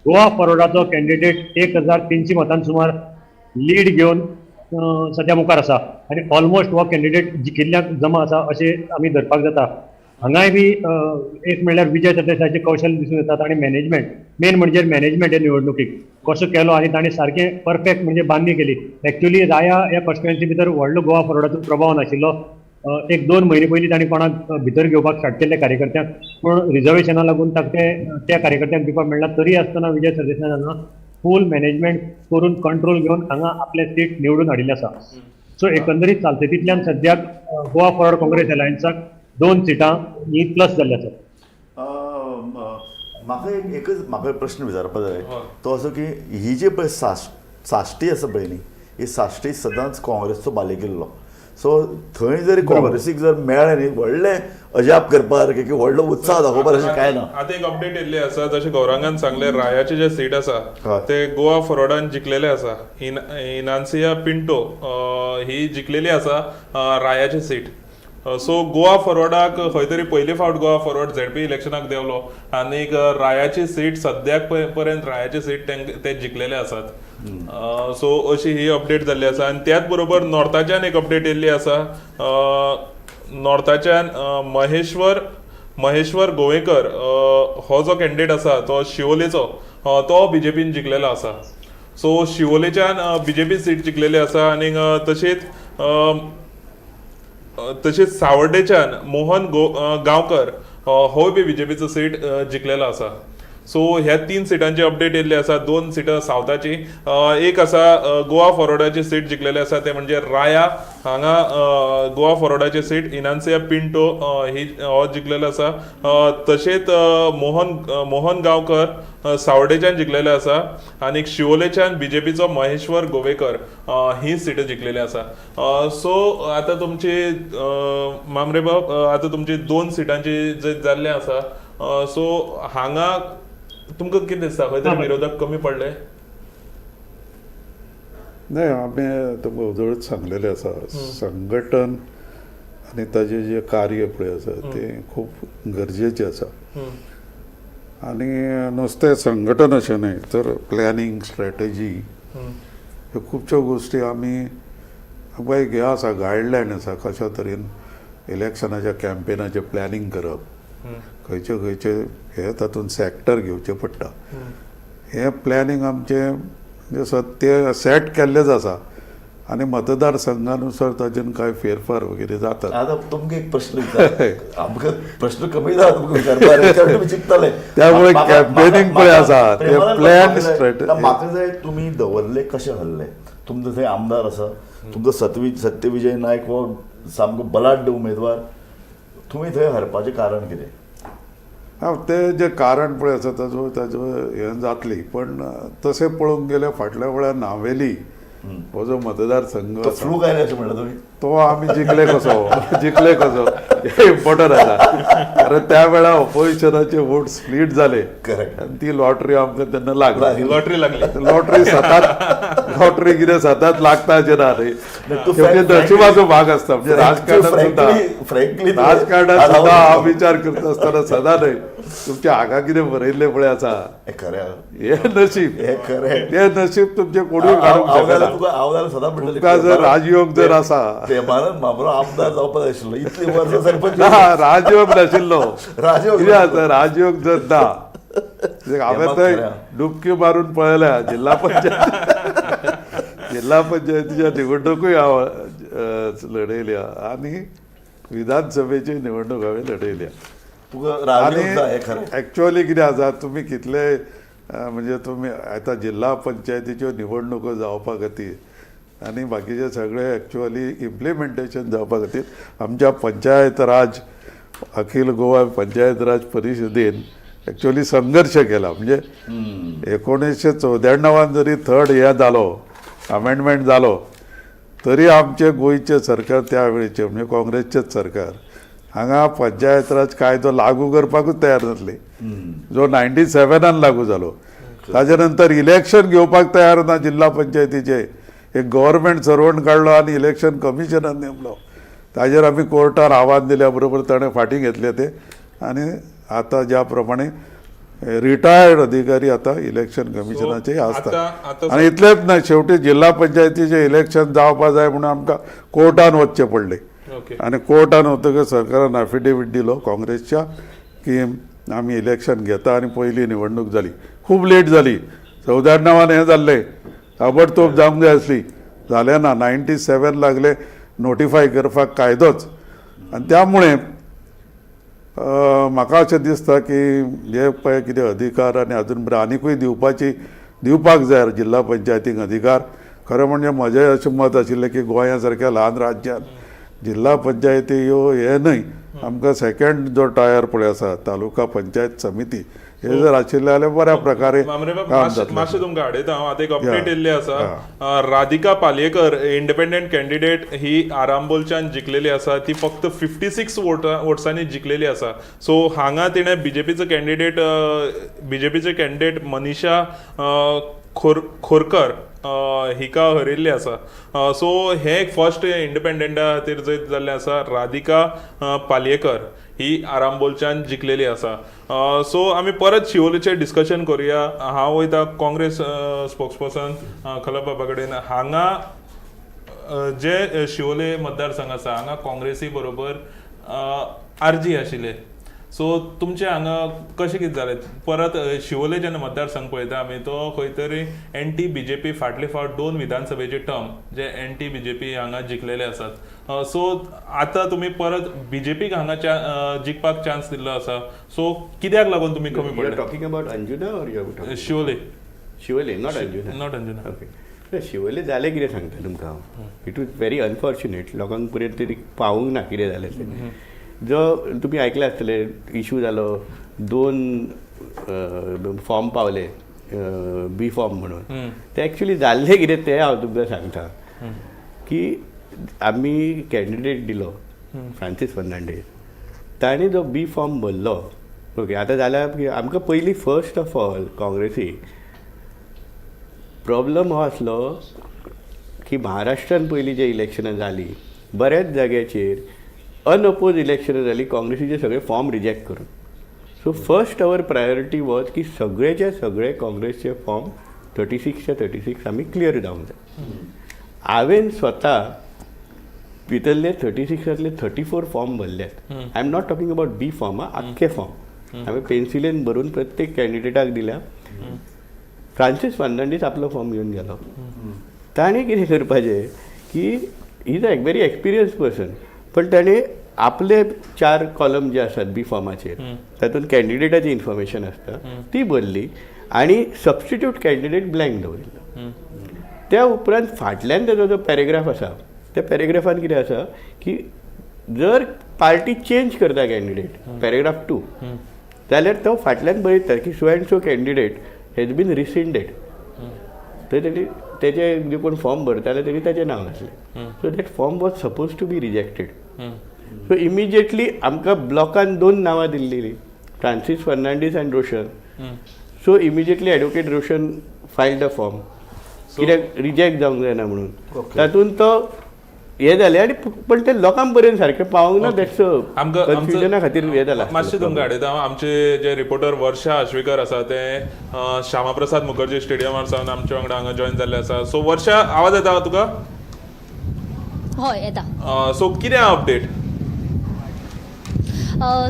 गोवा फॉरवर्डाचो कॅन्डिडेट 1300 मतां सुमार लीड घेवन सद्या मुखार आसा आनी ऑलमोस्ट हो कॅन्डिडेट जिखिल्ल्याक जमा आसा अशें आमी धरपाक जाता. हांगाय बी एक म्हणल्यार विजय सरदेसायाचें कौशल्य दिसून येतात आनी मॅनेजमेंट, मेन म्हणजे मॅनेजमेंट हे निवडणुकीक कसो केलो आनी ताणें सारकें परफेक्ट म्हणजे बांदणी केली. एक्चुअली राया ह्या कॉन्स्टिट्युएन्सी भितर व्हडलो गोवा फॉरवर्डाचो प्रभाव नाशिल्लो. 1-2 म्हयने पयलीं तांणी कोणाक भितर घेवपाक स्टार्ट केल्ले कार्यकर्त्यांक, पूण रिजर्वेशना लागून ताका ते त्या कार्यकर्त्यांक दिवपाक मेळना. तरी आसतना विजय सरदेसाय हांगा फूल मॅनेजमेंट करून कंट्रोल घेवन हांगा आपले सीट निवडून हाडिल्ले आसा. सो एकंदरीत सालसेतींतल्यान सद्याक गोवा फॉरवर्ड काँग्रेस अलायन्साक 2 सिटां ही प्लस जाल्ली आसात. म्हाका एकच म्हाका प्रश्न विचारपा जाय, तो असो की ही जी पळय साश्टी आसा पळय न्ही, ही साश्टी सदांच काँग्रेसचो बालेकिल्लो. सो थंय जरी काँग्रेसीक जर मेळ्ळें न्ही, व्हडलें अजाप करपा सारकें की व्हडलो उत्साह दाखोवपा अशें कांय ना. आतां एक अपडेट येयल्ली आसा, जशें गौरांगान सांगलें, रायाचे जे सीट आसा ते गोवा फॉरवर्डान जिखलेले आसा. इनान्सिया पिंटो ही जिखलेली आसा रायाची सीट. सो गोवा फॉरवर्डाक खंय तरी पयले फावट गोवा फॉरवर्ड झेडपी इलेक्शनाक देंवलो आनीक रायाची सीट सद्याक पर्यंत रायाची सीट ते जिखलेले आसात. सो अशी ही अपडेट जाल्ली आसा. आनी त्याच बरोबर नॉर्थाच्यान एक अपडेट येयल्ली आसा. नॉर्थाच्यान महेश्वर गोवेकर हो जो कॅन्डिडेट आसा तो शिवोलेचो, तो बीजेपीन जिखलेलो आसा. सो शिवोलेच्यान बीजेपी सीट जिखलेली आसा. आनीक तशीच तशीच सावर्डेच्यान मोहन गांवकर होय बी बीजेपीचो सीट जिखलेलो आसा. सो ह्या 3 सिटांची अपडेट येयल्ली आसा. 2 सिटां सावथाची, एक आसा गोवा फॉरवर्डाची सीट जिखलेली आसा ते म्हणजे राया हांगा गोवा फॉरवर्डाची सीट इनान्सिया पिंटो ही हो जिखलेलो आसा. तशेंच मोहन गांवकर सावडेच्यान जिखलेले आसा आनी शिवोलेच्यान बीजेपीचो महेश्वर गोवेकर ही सीट जिखलेली आसा. सो आतां तुमची मामरे बाब, आतां तुमची 2 सिटांची जे जाल्ले आसा, सो हांगा तुमकां कितें दिसता, खंय तरी विरोधक कमी पडले? नाही, आमी तुमकां उजळूच सांगलेलें आसा, संघटन आनी ताजें जें कार्य पळय आसा तें खूब गरजेचें आसा. आनी नुस्तें संघटन अशें न्हय तर प्लॅनिंग, स्ट्रॅटजी, ह्यो खुबश्यो गोश्टी आमी आमकां एक हें आसा, गायडलायन आसा कशा तरेन इलेक्शनाच्या कॅम्पेनाचें प्लॅनिंग करप, खंयचे खंयचे हे तातूंत सॅक्टर घेवचे पडटा. हें प्लॅनिंग आमचें म्हणजे सत्य सेट केल्लेंच आसा आनी मतदारसंघानुसार ताजेन कांय फेरफार वगैरे जातात. आतां तुमकां एक प्रश्न विचार, आमकां प्रश्न कमी जाला तुमकां विचारपाक, कारण तुमी चिंतताले. त्यामुळे कॅम्पेनिंग पळय आसा ते प्लॅन स्ट्रॅटजी. म्हाका जाय तुमी दवरले कशें हरले, तुमचो थंय आमदार आसा, तुमचो सत्यविजय नायक हो सामको बलाढ्य उमेदवार, तुमी थंय हरपाचें कारण कितें? ते जे कारण पळय आसा ताजो ताजो हें जातली, पण तशें पळोवंक गेल्यार फाटल्या वेळार नावेली हो जो मतदारसंघ तो फ्लूक आयले अशें म्हणलें तुमी, तो आमी जिखले कसो, जिखले कसो हें इम्पॉर्टंट आसा, कारण त्या वेळार ऑपोजिशनाचे वोट स्प्लीट जाले आनी ती लॉटरी आमकां तेन्ना लागली. लॉटरी लागली. लॉटरी सतात, लॉटरी कितें सदांच लागता अशें ना न्ही, नशिबाचो भाग आसता. म्हणजे राजकारणात सुद्दां, राजकारणात सुद्दां हांव विचार करता आसतना सदां न्हय तुमच्या हांगा कितें बरयल्लें पळय आसा हें नशीब, हें खरें, तें नशीब तुमचें कोणूय काडूंक शकना. तुमकां जर राजयोग जर आसा, प्रेमानंद म्हांबरो आमदार जावपाक जाय आशिल्लो, इतलीं वर्सां सरपंच. ना, राजयोग नाशिल्लो. कितें आसा, राजयोग जर ना, हांवें थंय डुबकी मारून पळयल्या जिल्हा पंचायत, जिल्हा पंचायतीच्या निवडणुकूय हांव लढयल्या आनी विधानसभेची निवडणूक हांवें लढयल्या. आनी एक्चुअली कितें आसा, तुमी कितले म्हणजे तुमी आतां जिल्हा पंचायतीच्यो निवडणुको जावपा खातीर आनी बाकीचे सगळे एक्चुअली इम्प्लिमेंटेशन जावपा खातीर आमच्या पंचायत राज, अखिल गोवा पंचायत राज परिशदेन एक्चुअली संघर्श केला. म्हणजे 1994 जरी थर्ड हे जालो, अमेंडमेंट जालो, तरी आमचे गोंयचें सरकार त्या वेळेचें म्हणजे काँग्रेसचेंच सरकार हांगा पंचायत राज कायदो लागू करपाकूच तयार नासले, जो 97 लागू जालो. ताजे नंतर इलेक्शन घेवपाक तयार ना जिल्हा पंचायतीचे, एक गव्हर्मेंट सर्वंट काडलो आनी इलेक्शन कमिशनान नेमलो. ताजेर आमी कोर्टान आव्हान दिल्या बरोबर ताणें फाटीं घेतलें तें, आनी आतां ज्या प्रमाणे रिटायर्ड अधिकारी आतां इलेक्शन कमिशनाचे आसतात. आनी इतलेंच न्हय, शेवटी जिल्हा पंचायतीचें इलेक्शन जावपा जाय म्हणून आमकां कोर्टान वचचें पडलें. आनी कोर्टान वतकच सरकारान एफिडेवीट दिलो काँग्रेसच्या की आमी इलेक्शन घेता, आनी पयली निवडणूक जाली. खूब लेट जाली, 94 हें जाल्लें, ताबडतोब जावंक जाय आसली, जालें ना. 97 लागले नोटिफाय करपाक कायदोच. आनी त्यामुळे म्हाका अशें दिसता की जे पळय कितें अधिकार आनी अजून आनिकूय दिवपाक जाय जिल्हा पंचायतींक अधिकार. खरें म्हणजे म्हजें अशें मत आशिल्लें की गोंया सारक्या ल्हान राज्यांत जिल्हा पंचायती ह्यो हें न्हय, आमकां सेकंड जो टायर पळय आसा तालुका पंचायत समिती हे जर आशिल्लें जाल्यार बऱ्या प्रकारे काम जातलें. मातशें तुमकां आडयता हांव, आतां एक अपडेट येयल्ली आसा. राधिका पालयेकर इंडिपेंडंट कॅन्डिडेट ही आरांबोलच्यान जिखलेली आसा, ती फक्त 56 वोट्सांनी जिखलेली आसा. सो हांगा तिणें बीजेपीचो कॅन्डिडेट, बीजेपीचे कॅन्डिडेट मनीषा खोरकर हिका हरयल्ली आसा. सो हे एक फर्स्ट इंडिपेंडंटा खातीर जैत जाल्लें आसा. राधिका पालयेकर ही आरांबोलच्यान जिखलेली आसा. सो आमी परत शिवोलेचेर डिस्कशन करुया. हांव वयता काँग्रेस स्पोक्सपर्सन खलप बाबा कडेन. हांगा जे शिवोले मतदारसंघ आसा, हांगा काँग्रेसी बरोबर आरजी आशिल्ले. सो तुमचे हांगा कशें कितें जालें? परत शिवोले जेन्ना मतदारसंघ पळयता आमी, तो खंय तरी एनटी बीजेपी फाटले फावट दोन विधानसभेचे टर्म जे एनटी बीजेपी हांगा जिखलेले आसात. सो आतां तुमी परत बीजेपीक हांगा जिखपाक चान्स दिल्लो आसा. सो कित्याक लागून तुमी कमी You are पडले? talking about Anjuna or you are talking Siolim. Siolim, not Anjuna? Not Anjuna. Okay, Siolim जालें कितें सांगता तुमकां हांव. It was very unfortunate, लोकांक पर्यंत तरी पावूंक ना कितें जालें तें. जो तुमी आयकलें आसतलें, इशू जालो, दोन फॉर्म पावले बी फॉर्म म्हणून. ते एक्चुली जाल्लें कितें तें हांव तुमकां सांगता की आमी कॅन्डिडेट दिलो फ्रांसीस फर्नांडीस, ताणें जो बी फॉर्म भरलो, ओके, आतां जाल्यार की आमकां पयलीं फर्स्ट ऑफ ऑल काँग्रेसीक प्रॉब्लम हो आसलो की महाराष्ट्रान पयलीं जे इलेक्शनां जालीं, बऱ्याच जाग्याचेर अनअपोज इलेक्शनां जालीं काँग्रेसीचे सगळे फॉर्म रिजेक्ट करून. So first our priority was की सगळेचे सगळे काँग्रेसचे फॉर्म 36च्या 36 आमी क्लियर जावंक जाय. हांवें स्वता भितरले 36ांतले 34 form भरल्यात. I am not talking about B form, आं, आख्खे फॉर्म हांवें पेन्सिलेन भरून प्रत्येक कॅन्डिडेटाक दिल्या. फ्रांसीस फर्नांडीस आपलो फॉर्म घेवन गेलो. ताणें कितें करपाचें की is a very experienced person, पण ताणें आपले चार कॉलम जे आसात बी फॉर्माचेर, तातूंत कॅन्डिडेटाची इन्फॉर्मेशन आसता, ती भरली आनी सबस्टिट्यूट कॅन्डिडेट ब्लँक दवरिल्लो. त्या उपरांत फाटल्यान ताजो जो पॅरेग्राफ आसा, त्या पॅरेग्राफान कितें आसा की जर पार्टी चेंज करता कॅन्डिडेट, पॅरेग्राफ 2, जाल्यार तो फाटल्यान बरयता की so and so candidate has been rescinded. तर तेणी तेजे जे कोण फॉर्म भरताले तेणी ताचें नांव घातलें. So that form was supposed to be rejected. So immediately आमकां ब्लॉकान दोन नांवां दिल्लीं, Francis Fernandes and Roshan. So immediately Advocate Roshan filed the form, कित्याक रिजेक्ट जावंक जायना म्हणून. तातूंत तो हे जालें आनी पण ते लोकां पर्यंत सारकें पावूंक ना. That's आमकां कन्फ्युजना खातीर हें जालां. मातशें तुमकां आडयता हांव. आमचे जे रिपोर्टर वर्षा आश्वेकर आसा, ते श्यामाप्रसाद मुखर्जी स्टेडियमार सावन आमच्या वांगडा हांगा जॉईन जाल्ले आसा. सो वर्षा, आवाज येता तुका? हय, येता. सो कितें अपडेट?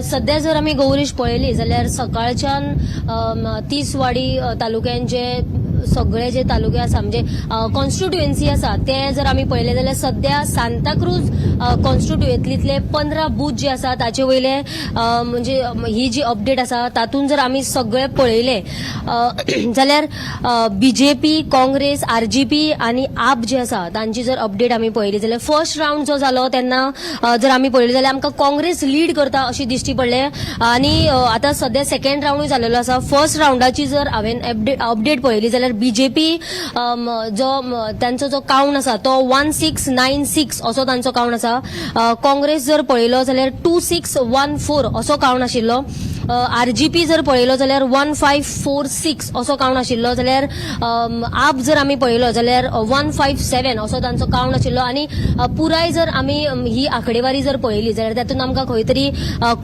सध्या जर आमी गौरीश पळयली जाल्यार सकाळच्यान तिसवाडी तालुक्यान जे सगळे जे तालुके आसा, म्हणजे कॉन्स्टिट्युएन्सी आसा, ते जर आमी पळयले जाल्यार सध्या सांताक्रूज कॉन्स्टिट्युएन्सीतले 15 बूथ जे आसा ताचे वयले म्हणजे ही जी अपडेट आसा, तातूंत जर आमी सगळे पळयले जाल्यार बीजेपी, काँग्रेस, आरजीपी आनी आप जे आसा तांची जर अपडेट आमी पळयली जाल्यार फर्स्ट रावंड जो जालो तेन्ना जर आमी पळयले जाल्यार आमकां काँग्रेस लीड करता अशी दिश्टी पडले आनी आतां सध्या सेकंड रावंडूय जालेलो आसा. फर्स्ट रावंडाची जर हांवें अपडेट पळयली जाल्यार बीजेपी जो तांचो जो काउंट आसा तो 1696 असो तांचो काउंट आसा. काँग्रेस जर पळयलो जाल्यार 2614 असो काउंट आशिल्लो. आरजीपी जर पळयलो जाल्यार 1546 असो काउंट आशिल्लो, जाल्यार आप जर आमी पळयलो जाल्यार 157 असो तांचो काउंट आशिल्लो. आनी पुराय जर आमी ही आंकडेवारी जर पळयली जाल्यार तातूंत आमकां खंय तरी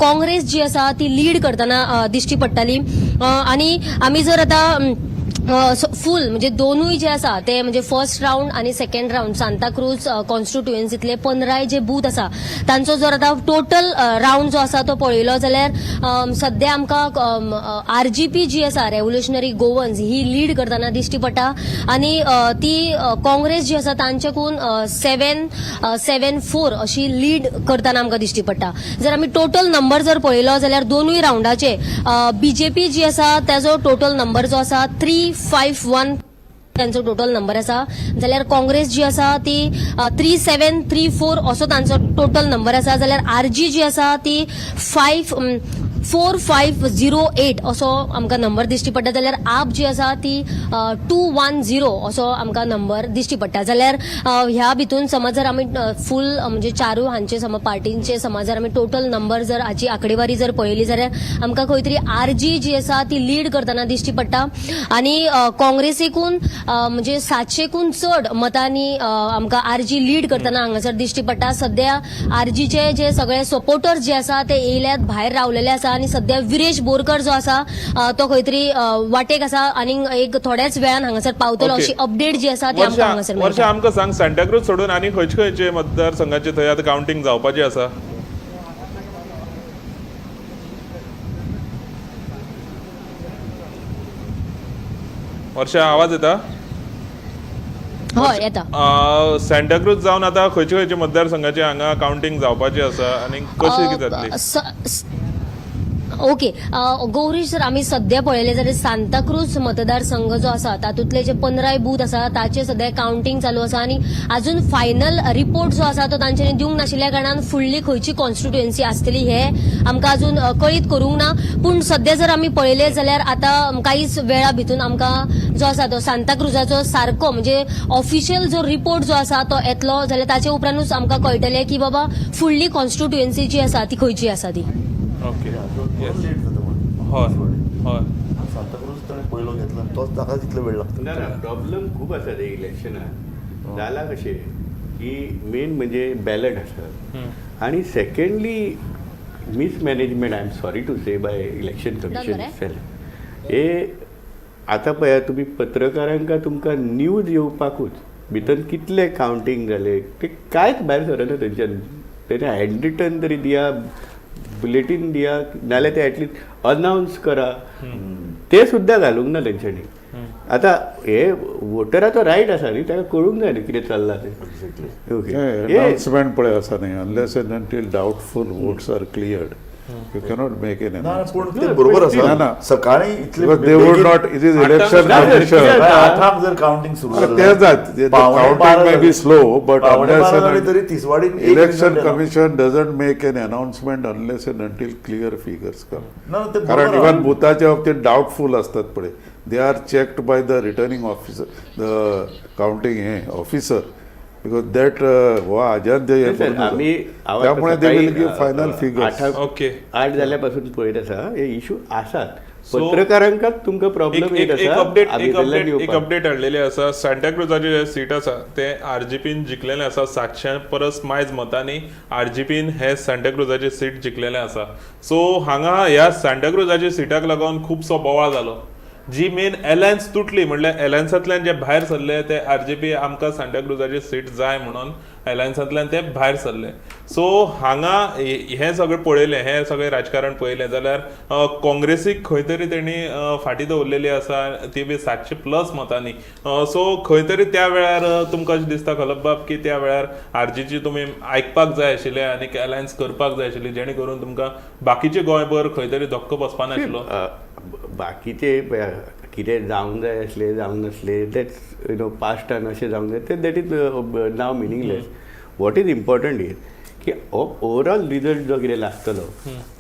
काँग्रेस जी आसा ती लीड करतना दिश्टी पडटाली. आनी आमी जर आतां फूल म्हणजे दोनूय जे आसा ते, म्हणजे फर्स्ट रावंड आनी सेकंड रावंड, सांताक्रूज कॉन्स्टिट्युएन्सीतले 15 जे बूथ आसा तांचो जर आतां टोटल रावंड जो आसा तो पळयलो जाल्यार सध्या आमकां आरजीपी जी आसा, रेव्होल्युशनरी गोवन्स, ही लीड करतना दिश्टी पडटा आनी ती काँग्रेस जी आसा तांच्याकून 774 अशी लीड करतना आमकां दिश्टी पडटा. जर आमी टोटल नंबर जर पळयलो जाल्यार दोनूय रावंडाचे बीजेपी जी आसा ताजो टोटल नंबर जो आसा 351 तांचो टोटल नंबर आसा, जाल्यार काँग्रेस जी आसा ती 3734 असो तांचो टोटल नंबर आसा, जाल्यार आरजी जी आसा ती फायव 4508 असो आमकां नंबर दिश्टी पडटा, जाल्यार आप जी आसा ती 210 असो आमकां नंबर दिश्टी पडटा. जाल्यार ह्या भितून समज जर आमी फूल म्हणजे चारूय हांचे समज पार्टींचे समज जर आमी टोटल नंबर जर हाची आंकडेवारी जर पळयली जाल्यार आमकां खंय तरी आरजी जी आसा ती लीड करतना दिश्टी पडटा आनी काँग्रेसीकून म्हणजे 700कून चड मतांनी आमकां आरजी लीड करतना हांगासर दिश्टी पडटा. सद्या आरजीचे जे सगळे सपोर्टर्स जे आसा ते येयल्यात, भायर रावलेले आसा आनी सद्या विरेश बोरकर जो आसा तो खंय तरी वाटेक आसा आनी एक थोड्याच वेळान हांगासर पावतलो अशी अपडेट जी आसा ती आमकां हांगासर वर्षा, मेळटा. आमकां सांग, सांताक्रूज सोडून आनी खंयचे खंयचे मतदारसंघाचे थंय आतां कावंटींग जावपाची आसा? वर्षा, आवाज येता? हय, येता. सांताक्रूज जावन आतां खंयचे खंयचे मतदारसंघाचे हांगा कावंटींग जावपाची आसा आनी कशी कितें जातली? ओके, गौरीश, जर आमी सद्या पळयलें जाल्यार सांताक्रूज मतदारसंघ जो आसा तातूंतले जे 15 बूथ आसा ताचे सद्या कावंटींग चालू आसा आनी अजून फायनल रिपोर्ट जो आसा तो तांच्यांनी दिवंक नाशिल्ल्या कारणान फुडली खंयची कॉन्स्टिट्युएन्सी आसतली हे आमकां अजून कळीत करूंक ना. पूण सद्या जर आमी पळयलें जाल्यार आतां कांयच वेळा भितून आमकां जो आसा तो सांताक्रुजाचो सारको म्हणजे ऑफिशियल जो रिपोर्ट जो आसा तो येतलो, जाल्यार ताचे उपरांतूच आमकां कळटलें की बाबा फुडली कॉन्स्टिट्युएन्सी जी आसा ती खंयची आसा ती. ओके लेट जाता म्हणून. हय हय सांताक्रूज ताणें पयलो घेतला आनी तोच ताका तितलो वेळ लागता. ना ना, प्रॉब्लम खूब आसा ते इलेक्शनाक. जाला कशें की मेन म्हणजे बॅलट आसा आनी secondly mismanagement, I am sorry to say, by election commission. मरे? सेल्फ हे आतां पळयात तुमी, पत्रकारांक तुमकां न्यूज येवपाकूच भितर कितले कावंटींग जाले ते कांयच भायर सरना थंयच्यान. तेणें हँड रिटन तरी दिया, बुलेटीन दिया, नाल्यार ते एटलिस्ट अनावन्स करा, ते सुद्दां घालूंक ना तेंच्यांनी. आतां हे वोटराचो रायट आसा न्ही, ताका कळूंक जाय न्ही कितें चल्लां तें. ओके, हे अनाउन्समेंट पळय आसा न्ही, unless and until doubtful votes are cleared you cannot make an ना, पूण अनाउन्समेंट. ते बरोबर ना, आसा. ना. सकाळी इतले because they would not, it is election ना, कमिशन. कित्याक? आठांक जर कावंटींग सुरू ते जात counting may be slow, but 11:45 जाली तरी तिसवाडीन एक election result येना. Commission doesn't make an announcement unless and until clear figures come. ना, ना, ते कारण बरोबर इवन आसा. बुथाच्या बाबतीत डावटफूल असतात पळय, they are checked by the returning officer, the counting हे ऑफिसर, because that हो हाज्यान ते हे सर, करून आमी जाता. हांव त्यामुळे आतां they will सकाळी, give final figures. 8 जाल्या पासून पळयत आसा, हे इशू आसात. So, पत्रकारांकाच तुमकां प्रॉब्लम एक येत एक एक आसा अपडेट एक आमी अपडेट एक येवपाक. अपडेट हाडलेली आसा. सांताक्रुजाचे जे सीट आसा ते आरजीपीन जिखलेले आसा. 700 परस मायज मतांनी आरजीपीन हे सांताक्रुजाचे सीट जिखलेले आसा. सो हांगा ह्या सांताक्रुजाच्या सिटाक लागून खुबसो बोवाळ जालो. जी मेन एलायन्स तुटली, म्हणल्यार एलायन्सांतल्यान जे भायर सरले ते आरजीपी आमकां सांताक्रुजाची सीट जाय म्हणून एलायन्सांतल्यान ते भायर सरले. सो हांगा हें सगळें पळयलें, हें सगळें राजकारण पळयलें जाल्यार काँग्रेसीक खंय तरी तेणी फाटीं दवरलेली आसा, ती बी 700 प्लस मतांनी. सो खंय तरी त्या वेळार तुमकां अशें दिसता खलपबाब की त्या वेळार आरजीची तुमी आयकपाक जाय आशिल्लें आनी एलायन्स करपाक जाय आशिल्ली, जेणे करून तुमकां बाकीचे गोंयभर खंय तरी धक्को बसपा नाशिल्लो? बाकीचे पळय, कितें जावंक जाय आसलें जावंक नासलें, that's you know पास्टान अशें जावंक जाय ते, that is now meaningless. What is important is की हो ओवरऑल रिजल्ट जो कितें लागतलो,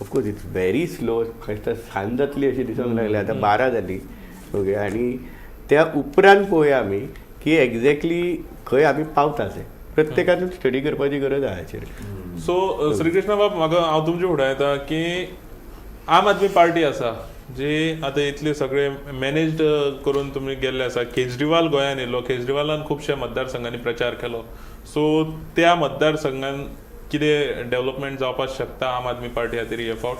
of course it's very slow, खंयच सांज जातली अशें दिसूंक लागलें. आतां 12 जालीं. ओके, आनी त्या उपरांत पळोवया आमी की एग्जॅक्टली खंय आमी पावता ते. प्रत्येकान स्टडी करपाची गरज आहा हाचेर. सो श्रीकृष्ण बाब, म्हाका हांव तुमचे फुडें येता की आम आदमी पार्टी आसा जी आतां इतले सगळे मॅनेज्ड करून तुमी गेल्ले आसा. केजरीवाल गोंयान येयलो, केजरीवालान खुबशे मतदारसंघांनी प्रचार केलो. सो त्या मतदारसंघान कितें डेव्हलपमेंट जावपाक शकता आम आदमी पार्टी खातीर हे फावट?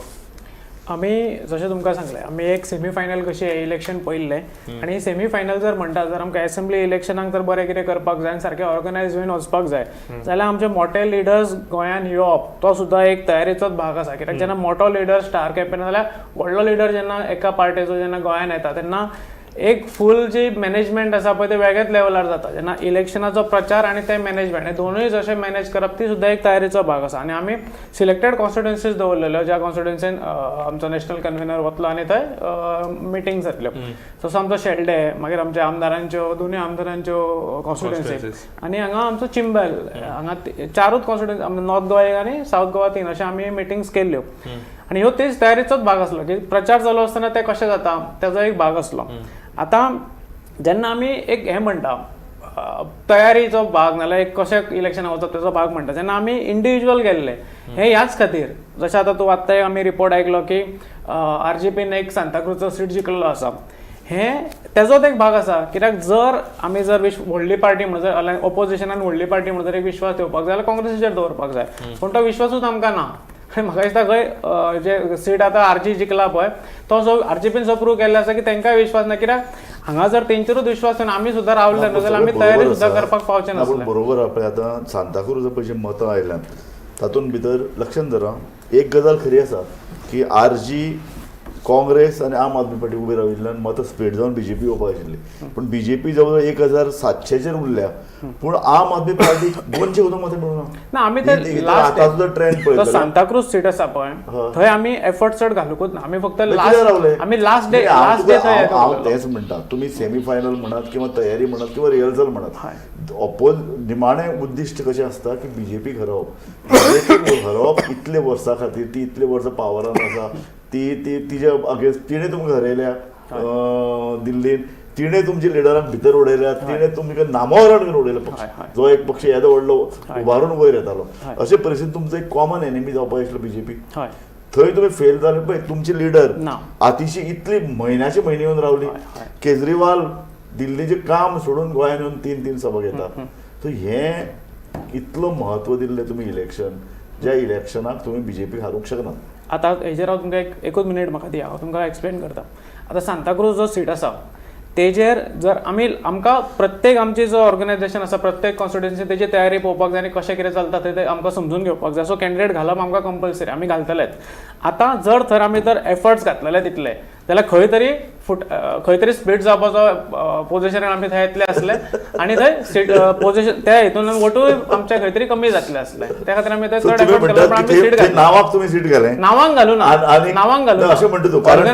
आमी जशें तुमकां सांगलें, आमी एक सेमी फायनल कशें इलेक्शन पळयल्लें आनी सेमी फायनल जर म्हणटा, जर आमकां एसेंब्ली इलेक्शनाक जर बरें कितें करपाक जाय आनी सारकें ऑर्गनायज जावन वचपाक जाय जाल्यार आमचे मोठे लिडर्स गोंयान येवप तो सुद्दां एक तयारेचोच भाग आसा. कित्याक जेन्ना मोठो लिडर स्टार कॅम्पेनर जाल्यार व्हडलो लिडर जेन्ना एका पार्टेचो जेन्ना गोंयान येता तेन्ना एक फूल जी मॅनेजमेंट आसा पळय ते वेगळ्याच लेवलार जाता. जेन्ना इलेक्शनाचो प्रचार आनी ते मॅनेजमेंट हे दोनूय जशें मॅनेज करप ती सुद्दां एक तयारेचो भाग आसा. आनी आमी सिलेक्टेड कॉन्स्टिट्युएन्सीज दवरलेल्यो, ज्या कॉन्स्टिट्युएन्सीन आमचो नॅशनल कन्वेनर वतलो आनी थंय मिटींग जातल्यो. तसो आमचो शेल्डे, मागीर आमच्या आमदारांच्यो, दोनूय आमदारांच्यो कॉन्स्टिट्युएन्सी Constituencies. आनी हांगा आमचो चिंबल, हांगा चारूच कॉन्स्टिट्युएन्सी, नॉर्थ गोवा एक आनी सावथ गोवा 3, अशें आमी मिटींग्स केल्ल्यो. आनी ह्यो तेच तयारीचोच भाग आसलो की प्रचार चालू आसतना ते कशें जाता तेजो एक भाग आसलो. आतां जेन्ना आमी एक हें म्हणटा तयारीचो भाग नाल्यार एक कशें इलेक्शनाक वचप तेजो भाग म्हणटा, जेन्ना आमी इंडिविज्युअल गेल्ले हे ह्याच खातीर, जशें आतां तूं आत्तां आमी रिपोर्ट आयकलो की आरजीपीन एक सांताक्रूजचो सीट जिखलेलो आसा, हें तेजोच एक भाग आसा. कित्याक जर आमी जर व्हडली पार्टी म्हणून जर ओपोजिशनान व्हडली पार्टी म्हणून जर एक विश्वास येवपाक जाय जाल्यार काँग्रेसीचेर दवरपाक जाय, पूण तो विश्वासूच आमकां ना. आनी म्हाका दिसता खंय जे सीट आतां आरजी जिखला पळय तो जो आरजीपीन जो प्रूव केल्लो आसा की तांकांय विश्वास ना, कित्याक हांगा जर तेंचेरूच विश्वास ना आमी सुद्दां रावले न्हू जाल्यार आमी तयारी सुद्दां करपाक पावचे नासले. बरोबर. पळय आतां सांताक्रूज पळय जे मतां आयल्यांत तातूंत भितर लक्षांत धरा एक गजाल खरी आसा की आरजी काँग्रेस आनी आम आदमी पार्टी उबी राविल्ल्यान मतां स्प्लीट जावन बीजेपी येवपाक आशिल्ली, पूण बीजेपी जवळ जवळ 1700चेर उरल्या, पूण आम आदमी पार्टी 200 सुद्दां मतां मेळूना. ना आमी ते लास्ट आतां सुद्दां ट्रेंड तो पळयता सांताक्रूज सीट आसा पळय थंय आमी एफर्ट चड घालूंकच ना, आमी फक्त रावले लास्ट आमी लास्ट डे लास्ट डे थंय हांव तेंच म्हणटा, तुमी सेमी फायनल म्हणात किंवा तयारी म्हणात किंवा रिहर्सल म्हणात, ऑपोज निमाणें उद्दिश्ट कशें आसता की बीजेपीक हरोवप. बीजेपीक हरोवप इतले वर्सां खातीर, ती इतले वर्सां पावरान आसा, ती ती तिजे अगेन्स्ट तिणें तुमकां हरयल्या दिल्लीन, तिणें तुमच्या लिडरांक भितर उडयल्या, तिणें तुमकां नामोहरण करून उडयलें पक्ष, जो एक पक्ष येदो व्हडलो उबारून वयर येतालो. अशे परिस्थितीन तुमचो एक कॉमन एनिमी जावपाक आशिल्लो बीजेपी, थंय तुमी फेल जाले. पळय तुमची लिडर आतिशी इतली म्हयन्याचे म्हयने येवन रावली, केजरीवाल दिल्लीचें काम सोडून गोंयान येवन 3-3 सभा घेता. सो हें इतलो म्हत्व दिल्लें तुमी इलेक्शन, ज्या इलेक्शनाक तुमी बीजेपी हारूंक शकना. आतां हेजेर हांव तुमकां एकूच मिनीट म्हाका दिया, हांव तुमकां एक्सप्लेन करता. आतां सांताक्रूज जो सीट आसा तेजेर जर आमी आमकां प्रत्येक आमची जो ऑर्गनायझेशन आसा प्रत्येक कॉन्स्टिट्युएन्सी तेजी तयारी पळोवपाक जाय आनी कशें कितें चलता तें आमकां समजून घेवपाक जाय. सो कॅन्डिडेट घालप आमकां कंपल्सरी, आमी घालतलेच. आतां जर थंय आमी जर एफर्ट्स घातलेले तितले जाल्यार खंय तरी खंय तरी स्प्लीट जावपाचो पोजिशनान आमी थंय येतले आसले आनी थंय सीट पोजिशन त्या हितून वोटूय आमचे खंय तरी कमी जातले आसले. त्या खातीर आमी थंय चड एफर्ट केले, पण आमी सीट घातली. नावाक तुमी सीट घालें, नावांक घालू ना, नावांक घालू अशें म्हणटा तूं, कारण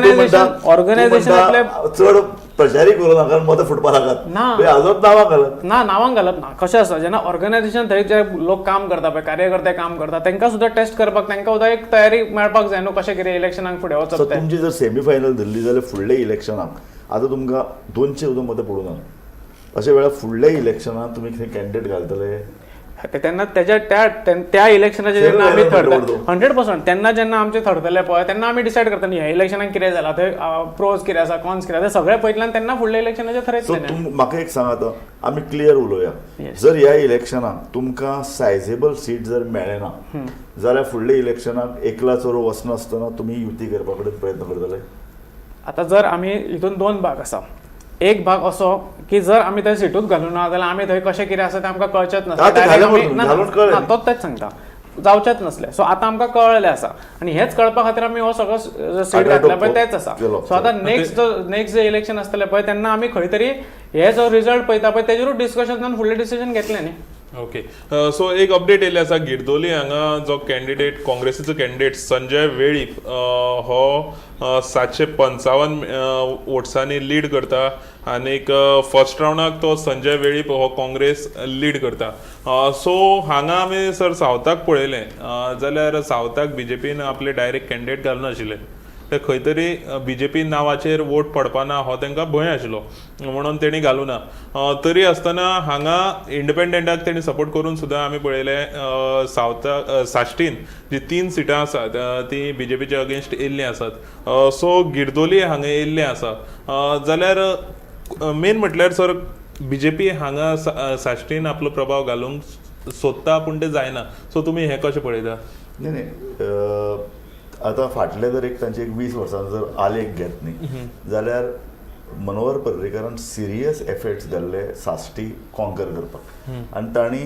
ऑर्गनायझेशनांतले चड प्रचारय करूं नाका, मतां फुटपा नाकात ना अजून नांवां घालत ना, नांवांक घालप ना. कशें आसा जेन्ना ऑर्गनायझेशन थंय जे लोक काम करता पळय, कार्यकर्ते काम करता, तांकां सुद्दां टेस्ट करपाक तांकां सुद्दां एक तयारी मेळपाक जाय न्हू कशें कितें इलेक्शनाक फुडें वचप. तें तुमची जर सेमी फायनल धरली जाल्यार फुडल्या इलेक्शनाक आतां तुमकां 200 सुद्दां मतां पडूं ना, अशा वेळार फुडल्या इलेक्शनाक तुमी कितें कॅन्डिडेट घालतले तेन्ना तेज्या त्या त्या इलेक्शनाचे जेन्ना आमी थरता 100% तेन्ना जेन्ना आमचे थरतले पळय तेन्ना आमी डिसायड करता न्ही ह्या इलेक्शनाक कितें जालां, थंय प्रोज कितें आसा, कॉन्स कितें आसा, सगळें पळयतल्यान तेन्ना फुडल्या इलेक्शनाचें थरयतले. सो म्हाका एक सांग, आतां आमी क्लियर उलोवया, जर ह्या इलेक्शनाक तुमकां सायजेबल सीट जर मेळ्ळें ना जाल्यार फुडल्या इलेक्शनाक एकला चोरो वचनासतना तुमी युती करपा कडेन प्रयत्न करतले? आतां जर आमी हितून 2 भाग आसा, एक भाग असो की जर आमी थंय सिटूच घालूं ना जाल्यार आमी थंय कशें कितें आसा तें आमकां कळचेंच नासलें, तोच तेच सांगता जावचेंच नासलें. सो आतां आमकां कळ्ळें आसा आनी हेंच कळपा खातीर आमी हो सगळो सीट घातला पळय तेंच आसा. सो आतां नेक्स्ट नेक्स्ट जे इलेक्शन आसतलें पळय तेन्ना आमी खंय तरी हे जो रिजल्ट पळयता पळय तेजेरूच डिस्कशन जावन फुडलें डिसिजन घेतलें न्ही. ओके, सो एक अपडेट येयल्ली आसा, गिरदोली हांगा जो कॅन्डिडेट काँग्रेसीचो कॅन्डिडेट संजय वेळीप हो 755 वोट्सांनी लीड करता आनीक फर्स्ट रावंडाक तो संजय वेळीप हो काँग्रेस लीड करता. सो हांगा आमी सर सावथाक पळयलें जाल्यार सावथाक बीजेपीन आपले डायरेक्ट कॅन्डिडेट घालनाशिल्ले, ते खंय तरी बीजेपी नांवाचेर वोट पडपाना हो तांकां भंय आशिल्लो म्हणून तेणी घालूं ना. तरी आसतना हांगा इंडिपेंडंटाक तेणी सपोर्ट करून सुद्दां आमी पळयलें सावथाक साश्टीन जी 3 सिटां आसात ती बीजेपीच्या अगेन्स्ट येयल्लीं आसात. सो गिरदोली हांगा येयल्लें आसा जाल्यार मेन म्हटल्यार सर बीजेपी हांगा साश्टीन आपलो प्रभाव घालूंक सोदता पूण तें जायना. सो तुमी हें कशें पळयता? न्ही न्ही, आतां फाटले जर एक तांचे एक 20 वर्सां जर आलेख घेत न्ही जाल्यार मनोहर पर्रीकारान सिरियस एफर्ट्स घाल्ले साश्टी कॉन्कर करपाक आनी तांणी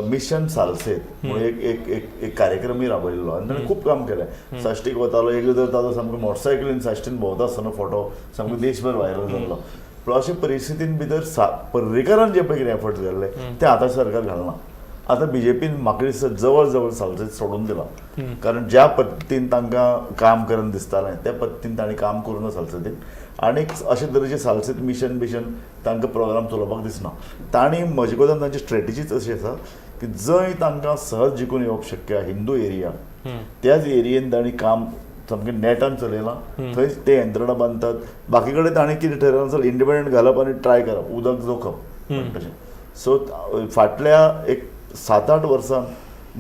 मिशन सालसेत म्हणून एक एक एक एक कार्यक्रमूय राबयल्लो आनी ताणें खूब काम केलें. साश्टीक वतालो, एक जर ताजो सामको मोटरसायकलीन साश्टीन भोंवता आसतना फोटो सामको देशभर व्हायरल जाल्लो. पूण अशे परिस्थितीन भितर पर्रीकारान जे पळय कितें एफर्ट्स घाल्ले ते आतां सरकार घालना. आतां बीजेपीन म्हाका दिसता जवळ जवळ सालसेत सोडून दिला, कारण ज्या पद्दतीन तांकां काम करून दिसतालें त्या पद्दतीन तांणी काम करूं ना सालसेतीन, आनी अशे तरेचे सालसेत मिशन बिशन तांकां प्रोग्राम चलोवपाक दिसना. तांणी म्हजे कडेन तांची स्ट्रेटजीच अशी आसा की जंय तांकां सहज जिखून येवप शक्य आहा, हिंदू एरिया त्याच एरियेन तांणी काम सामकें नेटान चलयलां. थंयच ते यंत्रणा बांदतात. बाकी कडेन ताणें कितें ठरयलां, चल इंडिपेंडंट घालप आनी ट्राय करप, उदक जोखप तशें. सो फाटल्या एक 7-8 वर्सान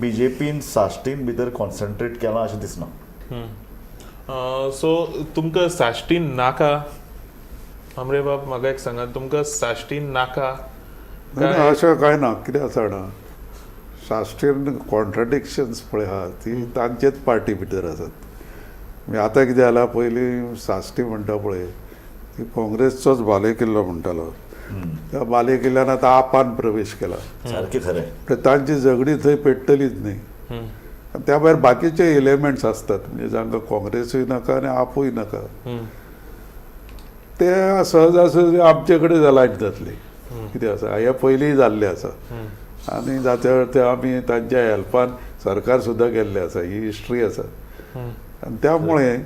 बीजेपीन साश्टीन भितर कॉन्सन्ट्रेट केलां अशें दिसना. सो तुमकां साश्टीन नाका म्हांबरे बाब, म्हाका एक सांगात, तुमकां साश्टीन नाका? ना, अशें कांय ना. कितें आसा जाणा, साश्टीन कॉन्ट्रडिक्शन्स पळय आहा ती तांचेच पार्टी भितर आसात. म्हणजे आतां कितें जालां, पयलीं साश्टी म्हणटा पळय ती काँग्रेसचोच बाले किल्लो म्हणटालो, त्या बाले किल्ल्यान आतां आपान प्रवेश केला. सारकें खरें. तर तांची झगडी थंय पेट्टलीच न्ही. आनी त्या भायर बाकीचे एलिमेंट्स आसतात, म्हणजे जांकां काँग्रेसूय नाका आनी आपूय नाका, ते सहजासहजी आमचे कडेन अलायन जातले. कितें आसा, हें पयलींय जाल्लें आसा आनी जात्या ते आमी तांच्या हेल्पान सरकार सुद्दां गेल्लें आसा, ही हिस्ट्री आसा. आनी त्यामुळे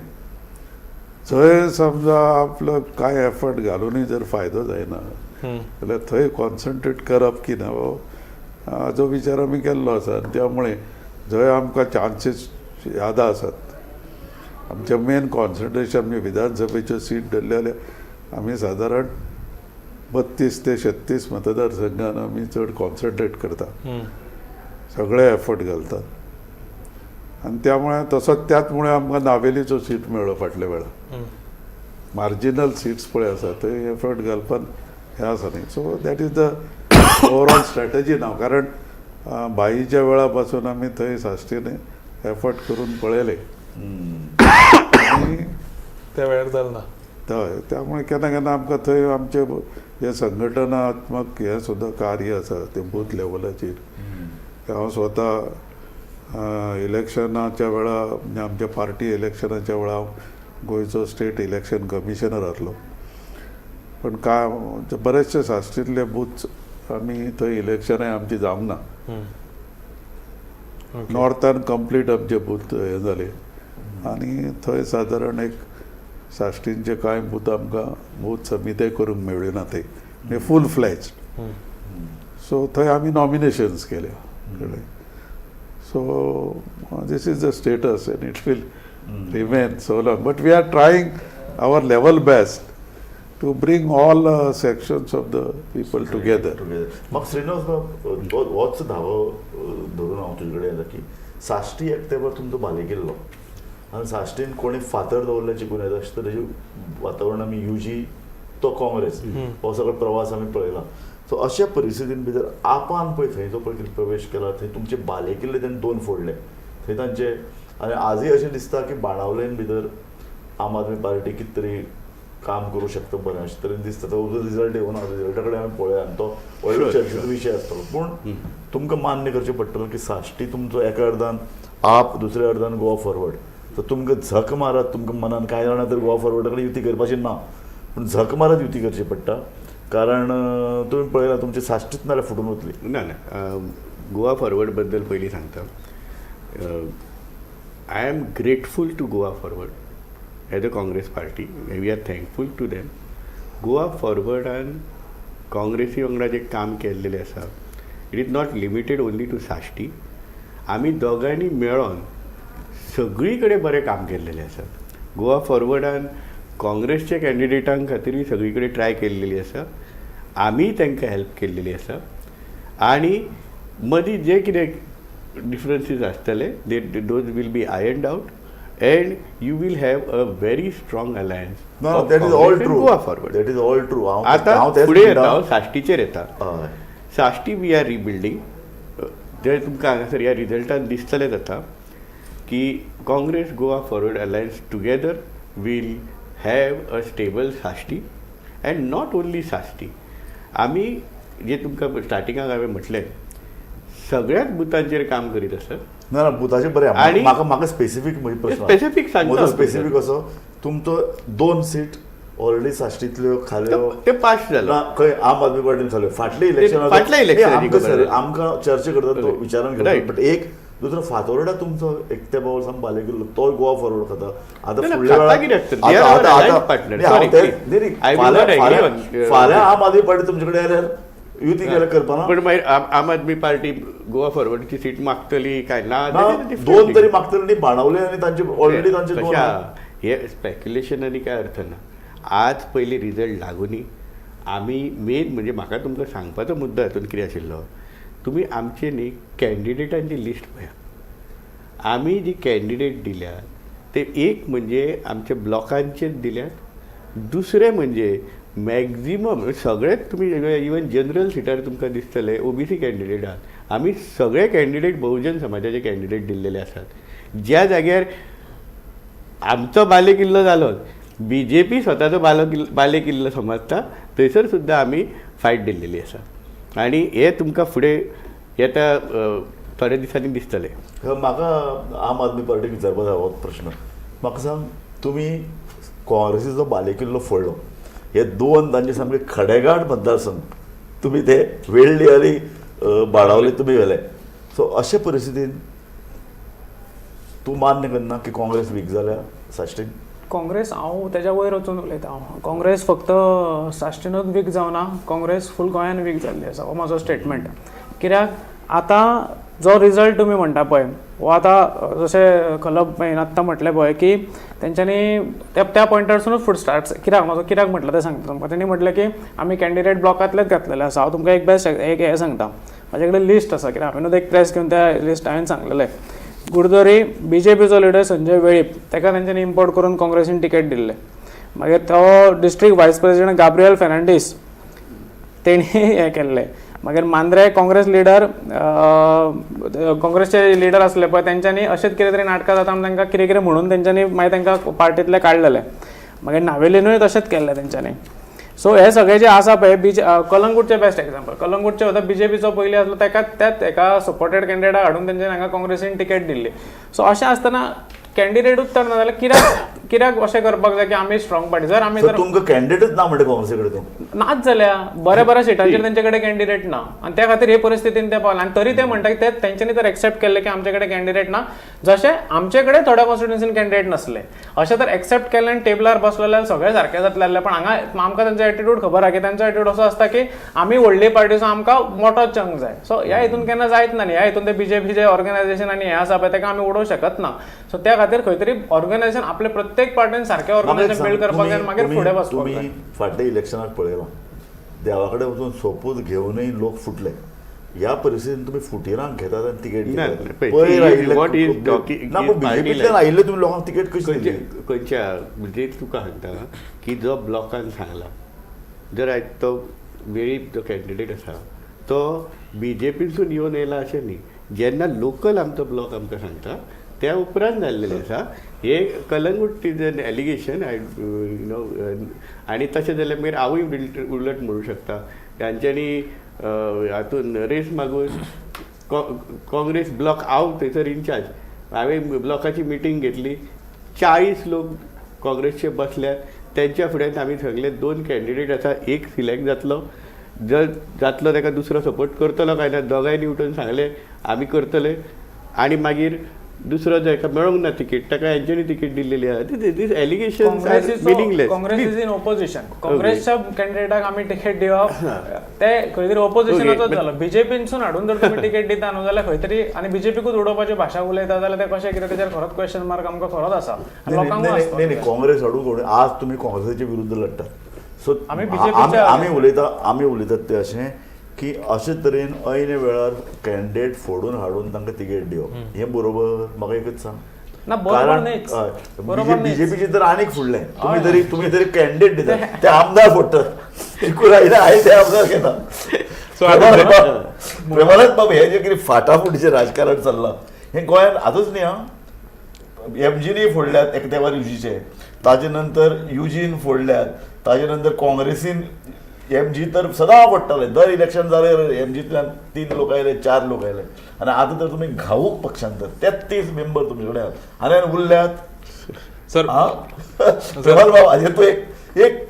जंय समजा आपलो कांय एफर्ट घालुनूय जर फायदो जायना जाल्यार थंय कॉन्सन्ट्रेट करप की ना हो हाजो विचार आमी केल्लो आसा. आनी त्यामुळे जंय आमकां चान्सीस यादा आसात, आमचें मेन कॉन्सन्ट्रेशन म्हणजे विधानसभेच्यो सीट धरल्यो जाल्यार आमी सादारण 32 ते 36 मतदारसंघान आमी चड कॉन्सन्ट्रेट करता, सगळे एफर्ट घालतात. आनी त्यामुळे तसोच त्याच मुळे आमकां नावेलीचो सीट मेळ्ळो फाटल्या वेळार. मार्जिनल सिट्स पळय आसा थंय एफर्ट घालपान हें आसा न्ही. So that is the overall strategy नाव. कारण बाईच्या वेळा पासून आमी थंय साश्टीन एफर्ट करून पळयले आनी त्या वेळार जालें ना. हय, त्यामुळे केन्ना केन्ना आमकां थंय आमचें हें संघटनात्मक हें सुद्दां कार्य आसा तें बूथ लेवलाचेर. हांव स्वता इलेक्शनाच्या वेळा, म्हणजे आमच्या पार्टी इलेक्शनाच्या वेळा हांव गोंयचो स्टेट इलेक्शन कमिशनर आसलो. पण काय बरेचशे साश्टींतले बूथ आमी थंय इलेक्शनाय आमची जावंक ना. नॉर्थान कंप्लीट आमचे बूथ हें जाले आनी थंय सादारण एक साश्टींचे कांय बूथ आमकां बूथ समित्याय करूंक मेळ्ळ्यो ना थंय, म्हणजे फूल फ्लॅज. सो थंय आमी नॉमिनेशन्स केल्या, कळ्ळें. So this is the status and it will remain so long, but we are trying our level best to bring all sections of the people together. म्हाका श्रीनिवास बाब, होच धावो धरून हांव तुजे कडेन येयला की साश्टी एक तेंपार तुमचो बाले किल्लो आनी साश्टीन कोणी फातर दवरल्याची गुन्यांव अशें तरेचें वातावरण आमी युजी तो काँग्रेस हो सगळो प्रवास आमी पळयला. सो अशा परिस्थितीन भितर आपान पळय थंय जो पळय कितें प्रवेश केला, थंय तुमचे बाले किल्ले तेणी दोन फोडले थंय तांचे. आनी आजूय अशें दिसता की बाणावलेन भितर आम आदमी पार्टी कितें तरी काम करूं शकता बरें अशें तरेन दिसता. तो अजून रिजल्ट येवना, रिजल्टा कडेन आमी पळोवया आनी तो व्हडलो चर्चेचो विशय आसतलो. पूण तुमकां मान्य करचें पडटलें की साश्टी तुमचो एका अर्दान आप, दुसऱ्या अर्दान गोवा फॉरवर्ड. सो तुमकां झक मारत तुमकां मनान कांय जाणां तर गोवा फॉरवर्डा कडेन युती करपाची ना, पूण झक मारत युती करची पडटा, कारण तुमी पळयला तुमची साश्टीच नाल्यार फुटून वतली. ना ना, गोवा फॉरवर्ड बद्दल पयलीं सांगता. I am grateful to Goa Forward. As a Congress party we are thankful to them. Goa फॉरवर्डान काँग्रेसी वांगडा जें काम केल्लेलें आसा, it is not limited only to Sashti. आमी दोगांयनी मेळोन सगळी कडेन बरें काम केल्लेलें आसा. गोवा फॉरवर्डान काँग्रेसच्या कॅन्डिडेटां खातीरूय सगळी कडेन ट्राय केल्लेली आसा, आमीय तांकां हेल्प केल्लेली आसा. आनी मदीं जे कितें डिफरन्सीस आसतले, they those will be ironed out and you will have a very strong alliance. ना, that is all true. Goa forward. That is all true. हांव आतां हांव तेंच फुडें म्हणटा. येता हांव, साश्टीचेर येता. Sashti we are rebuilding. जे तुमकां हांगासर ह्या रिजल्टान दिसतलें जाता की Congress Goa Forward alliance together will have a stable Sashti. And not only Sashti, आमी जे तुमकां स्टार्टिंगाक हांवें म्हटलें, सगळ्याच बुथांचेर काम करीत आसत. ना ना, बुथाचें बरें. आणि- म्हाका म्हाका स्पेसिफीक म्हजी प्रश्न Specific सांगता म्हजो हांव. स्पेसिफीक असो, तुमचो दोन सीट ऑलरेडी साश्टीतल्यो खाल्यो. ते पास जालो. ना, खंय आम आदमी पार्टीन खाल्यो फाटले इलेक्शन. फाटल्या इलेक्शनाची खबर आहे. आमकां चर्चा करतात तो विचारान घेता. बट एक दुसरो फातोर्डा तुमचो एकट्या पावल सामको बाले किल्लो, तो गोवा फॉरवर्ड खाता आतां. ना, ना, फुडल्या खाता वेळार कित्याक तर? They are our alliance partner. Sorry, please. I will not agree on, फाल्यां आम आदमी पार्टी तुमचे कडेन आयल्यार युती केल्यार करपाना. पण मागीर आम आदमी पार्टी गोवा फॉरवर्डची सीट मागतली काय ना? ना, दोन तरी मागतले न्ही, बाणावले आनी तांचे ऑलरेडी तांचे दोन तशें आहा. आहा. हे स्पेक्युलेशन आनी काय अर्थ ना. आज पयलीं रिजल्ट लागुनी. आमी मेन म्हणजे म्हाका तुमकां सांगपाचो मुद्दो हातून कितें आशिल्लो, तुमी आमचे न्ही कॅन्डिडेटांची लिस्ट पळया. आमी जी कॅन्डिडेट दिल्या ते एक म्हणजे आमच्या ब्लॉकांचेर दिल्यात, दुसरें म्हणजे मॅक्झिमम सगळेच तुमी इवन जनरल सिटार तुमकां दिसतले ओबीसी कॅन्डिडेट आहात. आमी सगळे कॅन्डिडेट बहुजन समाजाचे कॅन्डिडेट दिल्लेले आसात. ज्या जाग्यार आमचो बाले किल्लो जालो, बी जे पी स्वताचो बाले किल्लो समजता, थंयसर सुद्दां आमी फायट दिल्लेली आसा. आनी हे तुमकां फुडें येता थोड्या दिसांनी दिसतलें. म्हाका आम आदमी पार्टीक विचारपा जाय हो प्रश्न. म्हाका सांग, तुमी काँग्रेसीचो बालेकिल्लो फोडलो, हे दोन तांचे सामके खडेगांठ मतदारसंघ तुमी ते वेळ्ळी आनी बाणावले तुमी व्हेले. सो अशे परिस्थितीन तूं मान्य करना की काँग्रेस वीक जाल्या साश्टीन? काँग्रेस हांव तेज्या वयर वचून उलयता. हांव काँग्रेस फक्त साश्टीनूच वीक जावना, काँग्रेस फूल गोंयान वीक जाल्ली आसा, हो म्हाजो स्टेटमेंट. कित्याक आतां जो रिजल्ट तुमी म्हणटा पळय, हो आतां जशें खलप भाईन आत्तां म्हटलें पळय की तेंच्यांनी त्या पॉयंटारसूनच फूड स्टार्ट कित्याक म्हाजो कित्याक म्हटलें तें सांगता तुमकां. तेणी म्हटलें की आमी कॅन्डिडेट ब्लॉकांतलेच घातलेले आसा. हांव तुमकां एक बेस्ट एक हें सांगता, म्हाजे कडेन लिस्ट आसा, कित्याक हांवें एक प्रेस घेवन त्या लिस्ट हांवें सांगलेलें. गुडदरी बी जे पीचो लिडर संजय वेळीप, ताका तेंच्यांनी इम्पोर्ट करून काँग्रेसीन तिकेट दिल्लें. मागीर तो district vice president Gabriel Fernandes, तेणी हें केल्लें. मागीर मांद्रे काँग्रेस लिडर, काँग्रेसचे लिडर आसले पळय, तेंच्यांनी अशेंच कितें तरी नाटकां जाता म्हूण तांकां कितें कितें म्हणून तेंच्यांनी मागीर तांकां पार्टींतले काडलेले. मागीर नावेलीनूय तशेंच केल्लें तेंच्यांनी. सो हे सगळे जे आसा पळय, बीजे कलंगूटचें बेस्ट एग्जाम्पल, कलंगूटचे होता बीजेपीचो पयलीं आसलो, ताका त्याच एका सपोर्टेड कॅन्डिडेटाक हाडून तेंच्यांनी हांगा काँग्रेसीन तिकेट दिल्ली. सो अशें आसतना कॅन्डिडेटूच तर ना जाल्यार कित्याक कित्याक अशें करपाक जाय की आमी स्ट्रॉंग पार्टी जर आमी सो जर तुमकां कॅन्डिडेटच ना म्हणटा काँग्रेसी कडेन तूं? नाच जाल्या बऱ्या बऱ्या सिटांचेर तेंचे कडेन कॅन्डिडेट ना आनी त्या खातीर हे परिस्थितीन ते पावले. आनी तरी ते म्हणटा की ते तेंच्यांनी तर एक्सेप्ट केल्ले की आमचे कडेन कॅन्डिडेट ना, जशें आमचे कडेन थोड्या कॉन्स्टिट्युन्सीन कॅन्डिडेट नासले, अशें तर एक्सेप्ट केलें आनी टेबलार बसले जाल्यार सगळें सारकें जातलें आसलें. पण हांगा आमकां तांचो एटिट्यूड खबर आहा की तांचो एटिट्यूड असो आसता की आमी व्हडली पार्टी, सो आमकां मोटो चंग जाय. सो ह्या हितून केन्ना जायत ना न्ही. ह्या हितून ते बीजेपीचे ऑर्गनायझेशन आनी हें आसा पळय, ताका आमी उडोवंक शकत ना. सो त्या खातीर खंय तरी ऑर्गनायझेशन आपले प्रत्येक पार्टीन सारकें म्हाका एक ऑर्गनायझेशन सांग, बिल्ड करपाक जाय आनी मागीर फुडें वचपाक तुमी जाय. फाटल्या इलेक्शनाक पळयलां, देवा कडेन वचून सोपूत घेवनूय लोक फुटले. ह्या परिस्थितीन तुमी फुटिरांक घेतात आनी तिकेट ना, दितात. ना, पळय, पयर आयिल्ले what is talking ना, पूण is party बीजेपींतल्यान line. आयिल्ले तुमी लोकांक तिकेट कशी दिली? खंयच्या म्हणजे तुका सांगता की जो ब्लॉकान सांगला, जर आयज तो वेळीप जो कॅन्डिडेट आसा तो बी जे पीनसून येवन येयला अशें न्ही. जेन्ना लोकल आमचो ब्लॉक आमकां सांगता त्या उपरांत जाल्लेलें आसा हे. Calangute is an allegation, I you know. आनी तशें जाल्यार मागीर हांवूय उलट म्हणूं शकता, तांच्यांनी हातून रेस मागून काँग्रेस ब्लॉक, हांव थंयसर इन्चार्ज, हांवें ब्लॉकाची मिटींग घेतली, 40 लोक काँग्रेसचे बसल्यात, तेंच्या फुड्यान आमी सगळे दोन कॅन्डिडेट आसा, एक सिलेक्ट जातलो, जर जातलो ताका दुसरो सपोर्ट करतलो काय ना, दोगांयनी उठून सांगलें आमी करतले. आनी मागीर दुसरो जाका मेळोंक ना तिकेट ताका हेंच्यांनी तिकेट दिल्लेली आसा. These allegations are meaningless. Congress is in opposition, काँग्रेसच्या कॅन्डिडेटाक आमी तिकेट दिवप ते खंय तरी ओपोजिशनाचोच जालो. बीजेपीनसून हाडून जर तुमी तिकेट दिता न्हू जाल्यार खंय तरी आनी बीजेपीकूच उडोवपाची भाशा उलयता जाल्यार ते कशें कितें, तेजेर खरोच क्वेश्चन मार्क आमकां खरोच आसा आनी नाही, लोकांकूय नाही, नाही, नाही, आसपाक जाय. काँग्रेस हाडूंक कोण आज तुमी काँग्रेसाच्या विरुद्ध लढटात. सो आमी BJP च्या आमी उलयतात ते अशें की अशे तरेन ऐन वेळार कॅन्डिडेट फोडून हाडून तांकां तिकेट दिवप हें बरोबर? म्हाका एकच सांग. ना, बरोबर कारण, न्हीच. हय, बरोबर न्हीच. बीजेपीचे तर आनीक फुडलें, तुमी तरी कॅन्डिडेट दितात, ते आमदार फोडटात, एकूण आयले आहे ते आमदार घेता. So आता प्रेमानंद बाब, हे जे कितें फाटाफुटीचें राजकारण चल्लां हें गोंयांत आजूच न्ही आं, एमजीनी फोडल्यात एक तेंपार युजीचे, ताजे नंतर युजीन फोडल्यात, ताजे नंतर काँग्रेसीन एमजी तर सदां फोडटाले, दर इलेक्शन जालें एमजींतल्यान 3 लोक आयले, 4 लोक आयले. आनी आतां तर तुमी घाऊक पक्षांतर 33 मेंबर तुमचे कडेन आहात आनी आनी उरल्यात. सर, आं प्रेमानंद बाब, हाजेर तूं एक एक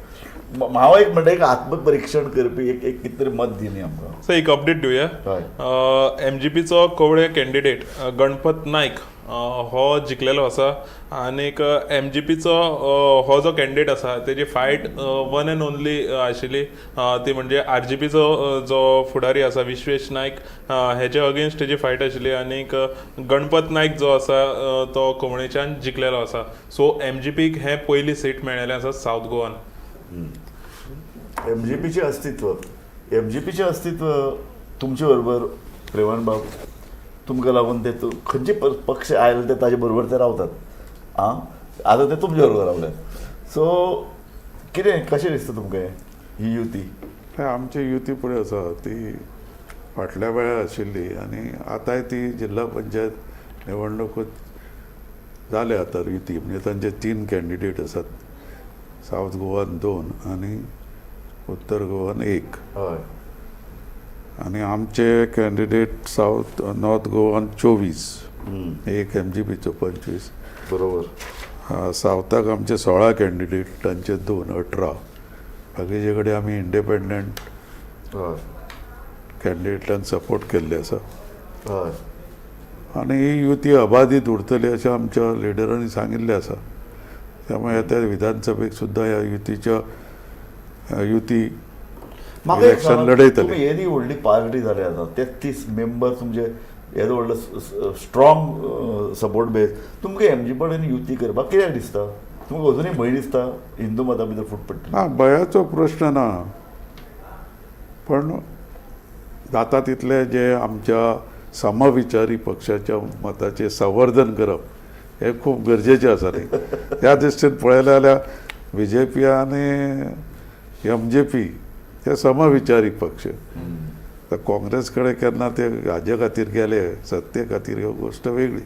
हांव एक म्हणटा, एक आत्मपरिक्षण करपी एक एक कितें तरी मत दी न्ही आमकां. सो एक अपडेट दिवया. हय. एमजीपीचो कवळे कॅन्डिडेट गणपत नायक हो जिखलेलो आसा आनीक एम जी पीचो हो जो कॅन्डिडेट आसा तेजी फायट वन एंड ओनली आशिल्ली, ती म्हणजे आर जी पीचो जो फुडारी आसा विश्वेश नायक हेजे अगेन्स्ट तेजी फायट आशिल्ली आनीक गणपत नायक जो आसा तो कवळेच्यान जिखलेलो आसा. सो एम जी पीक हें पयली सीट मेळ्ळेलें आसा सावथ गोवान. एमजीपीचें अस्तित्व, एमजीपीचें अस्तित्व तुमचे बरोबर प्रेमान बाब, तुमकां लागून ते खंयचे पक्ष आयले ते ताजे बरोबर ते रावतात. आं, आतां ते तुमचे बरोबर रावले. सो कितें कशें दिसता तुमकां ही युती? आमची युती पळय आसा ती फाटल्या वेळार आशिल्ली आनी आतांय ती जिल्हा पंचायत निवडणुकूच जाल्या आतां युती, म्हणजे तांचे 3 कॅन्डिडेट आसात, सावथ गोवान 2 आनी उत्तर गोवान 1. हय. आनी आमचे कॅन्डिडेट सावथ नॉर्थ गोवान 24, एक एम जी पीचो 25. बरोबर. सावथाक आमचे 16 कॅन्डिडेट, तांचे 2, 18. बाकीचे कडेन आमी इंडिपेंडंट कॅन्डिडेटांक सपोर्ट केल्ले आसा. हय. आनी ही युती अबाधीत उरतली अशें आमच्या लिडरांनी सांगिल्लें आसा. त्यामुळे येत्या विधानसभेक सुद्दां ह्या युतीच्या युती म्हाका एक इलेक्शन सांगात, लढयतले. तुमी येदी व्हडली पार्टी जाल्या आतां, 33 मेंबर तुमचे, येदो व्हडलो स्ट्रॉंग सपोर्ट बेस, तुमकां एमजी कडेन युती करपाक कित्याक दिसता? तुमकां अजुनूय भंय दिसता हिंदू मता भितर फूट पडटली? ना, भंयाचो प्रश्न ना, पण जाता तितले जे आमच्या समविचारी पक्षाच्या मताचें संवर्धन करप हें खूब गरजेचें आसा न्ही. त्या दृश्टीन पळयलें जाल्यार बी जे पी आनी एम जे पी हे समविचारी पक्ष. तर काँग्रेस कडेन केन्ना ते हाजे खातीर गेले, सत्ते खातीर, ह्यो गोश्ट वेगळी,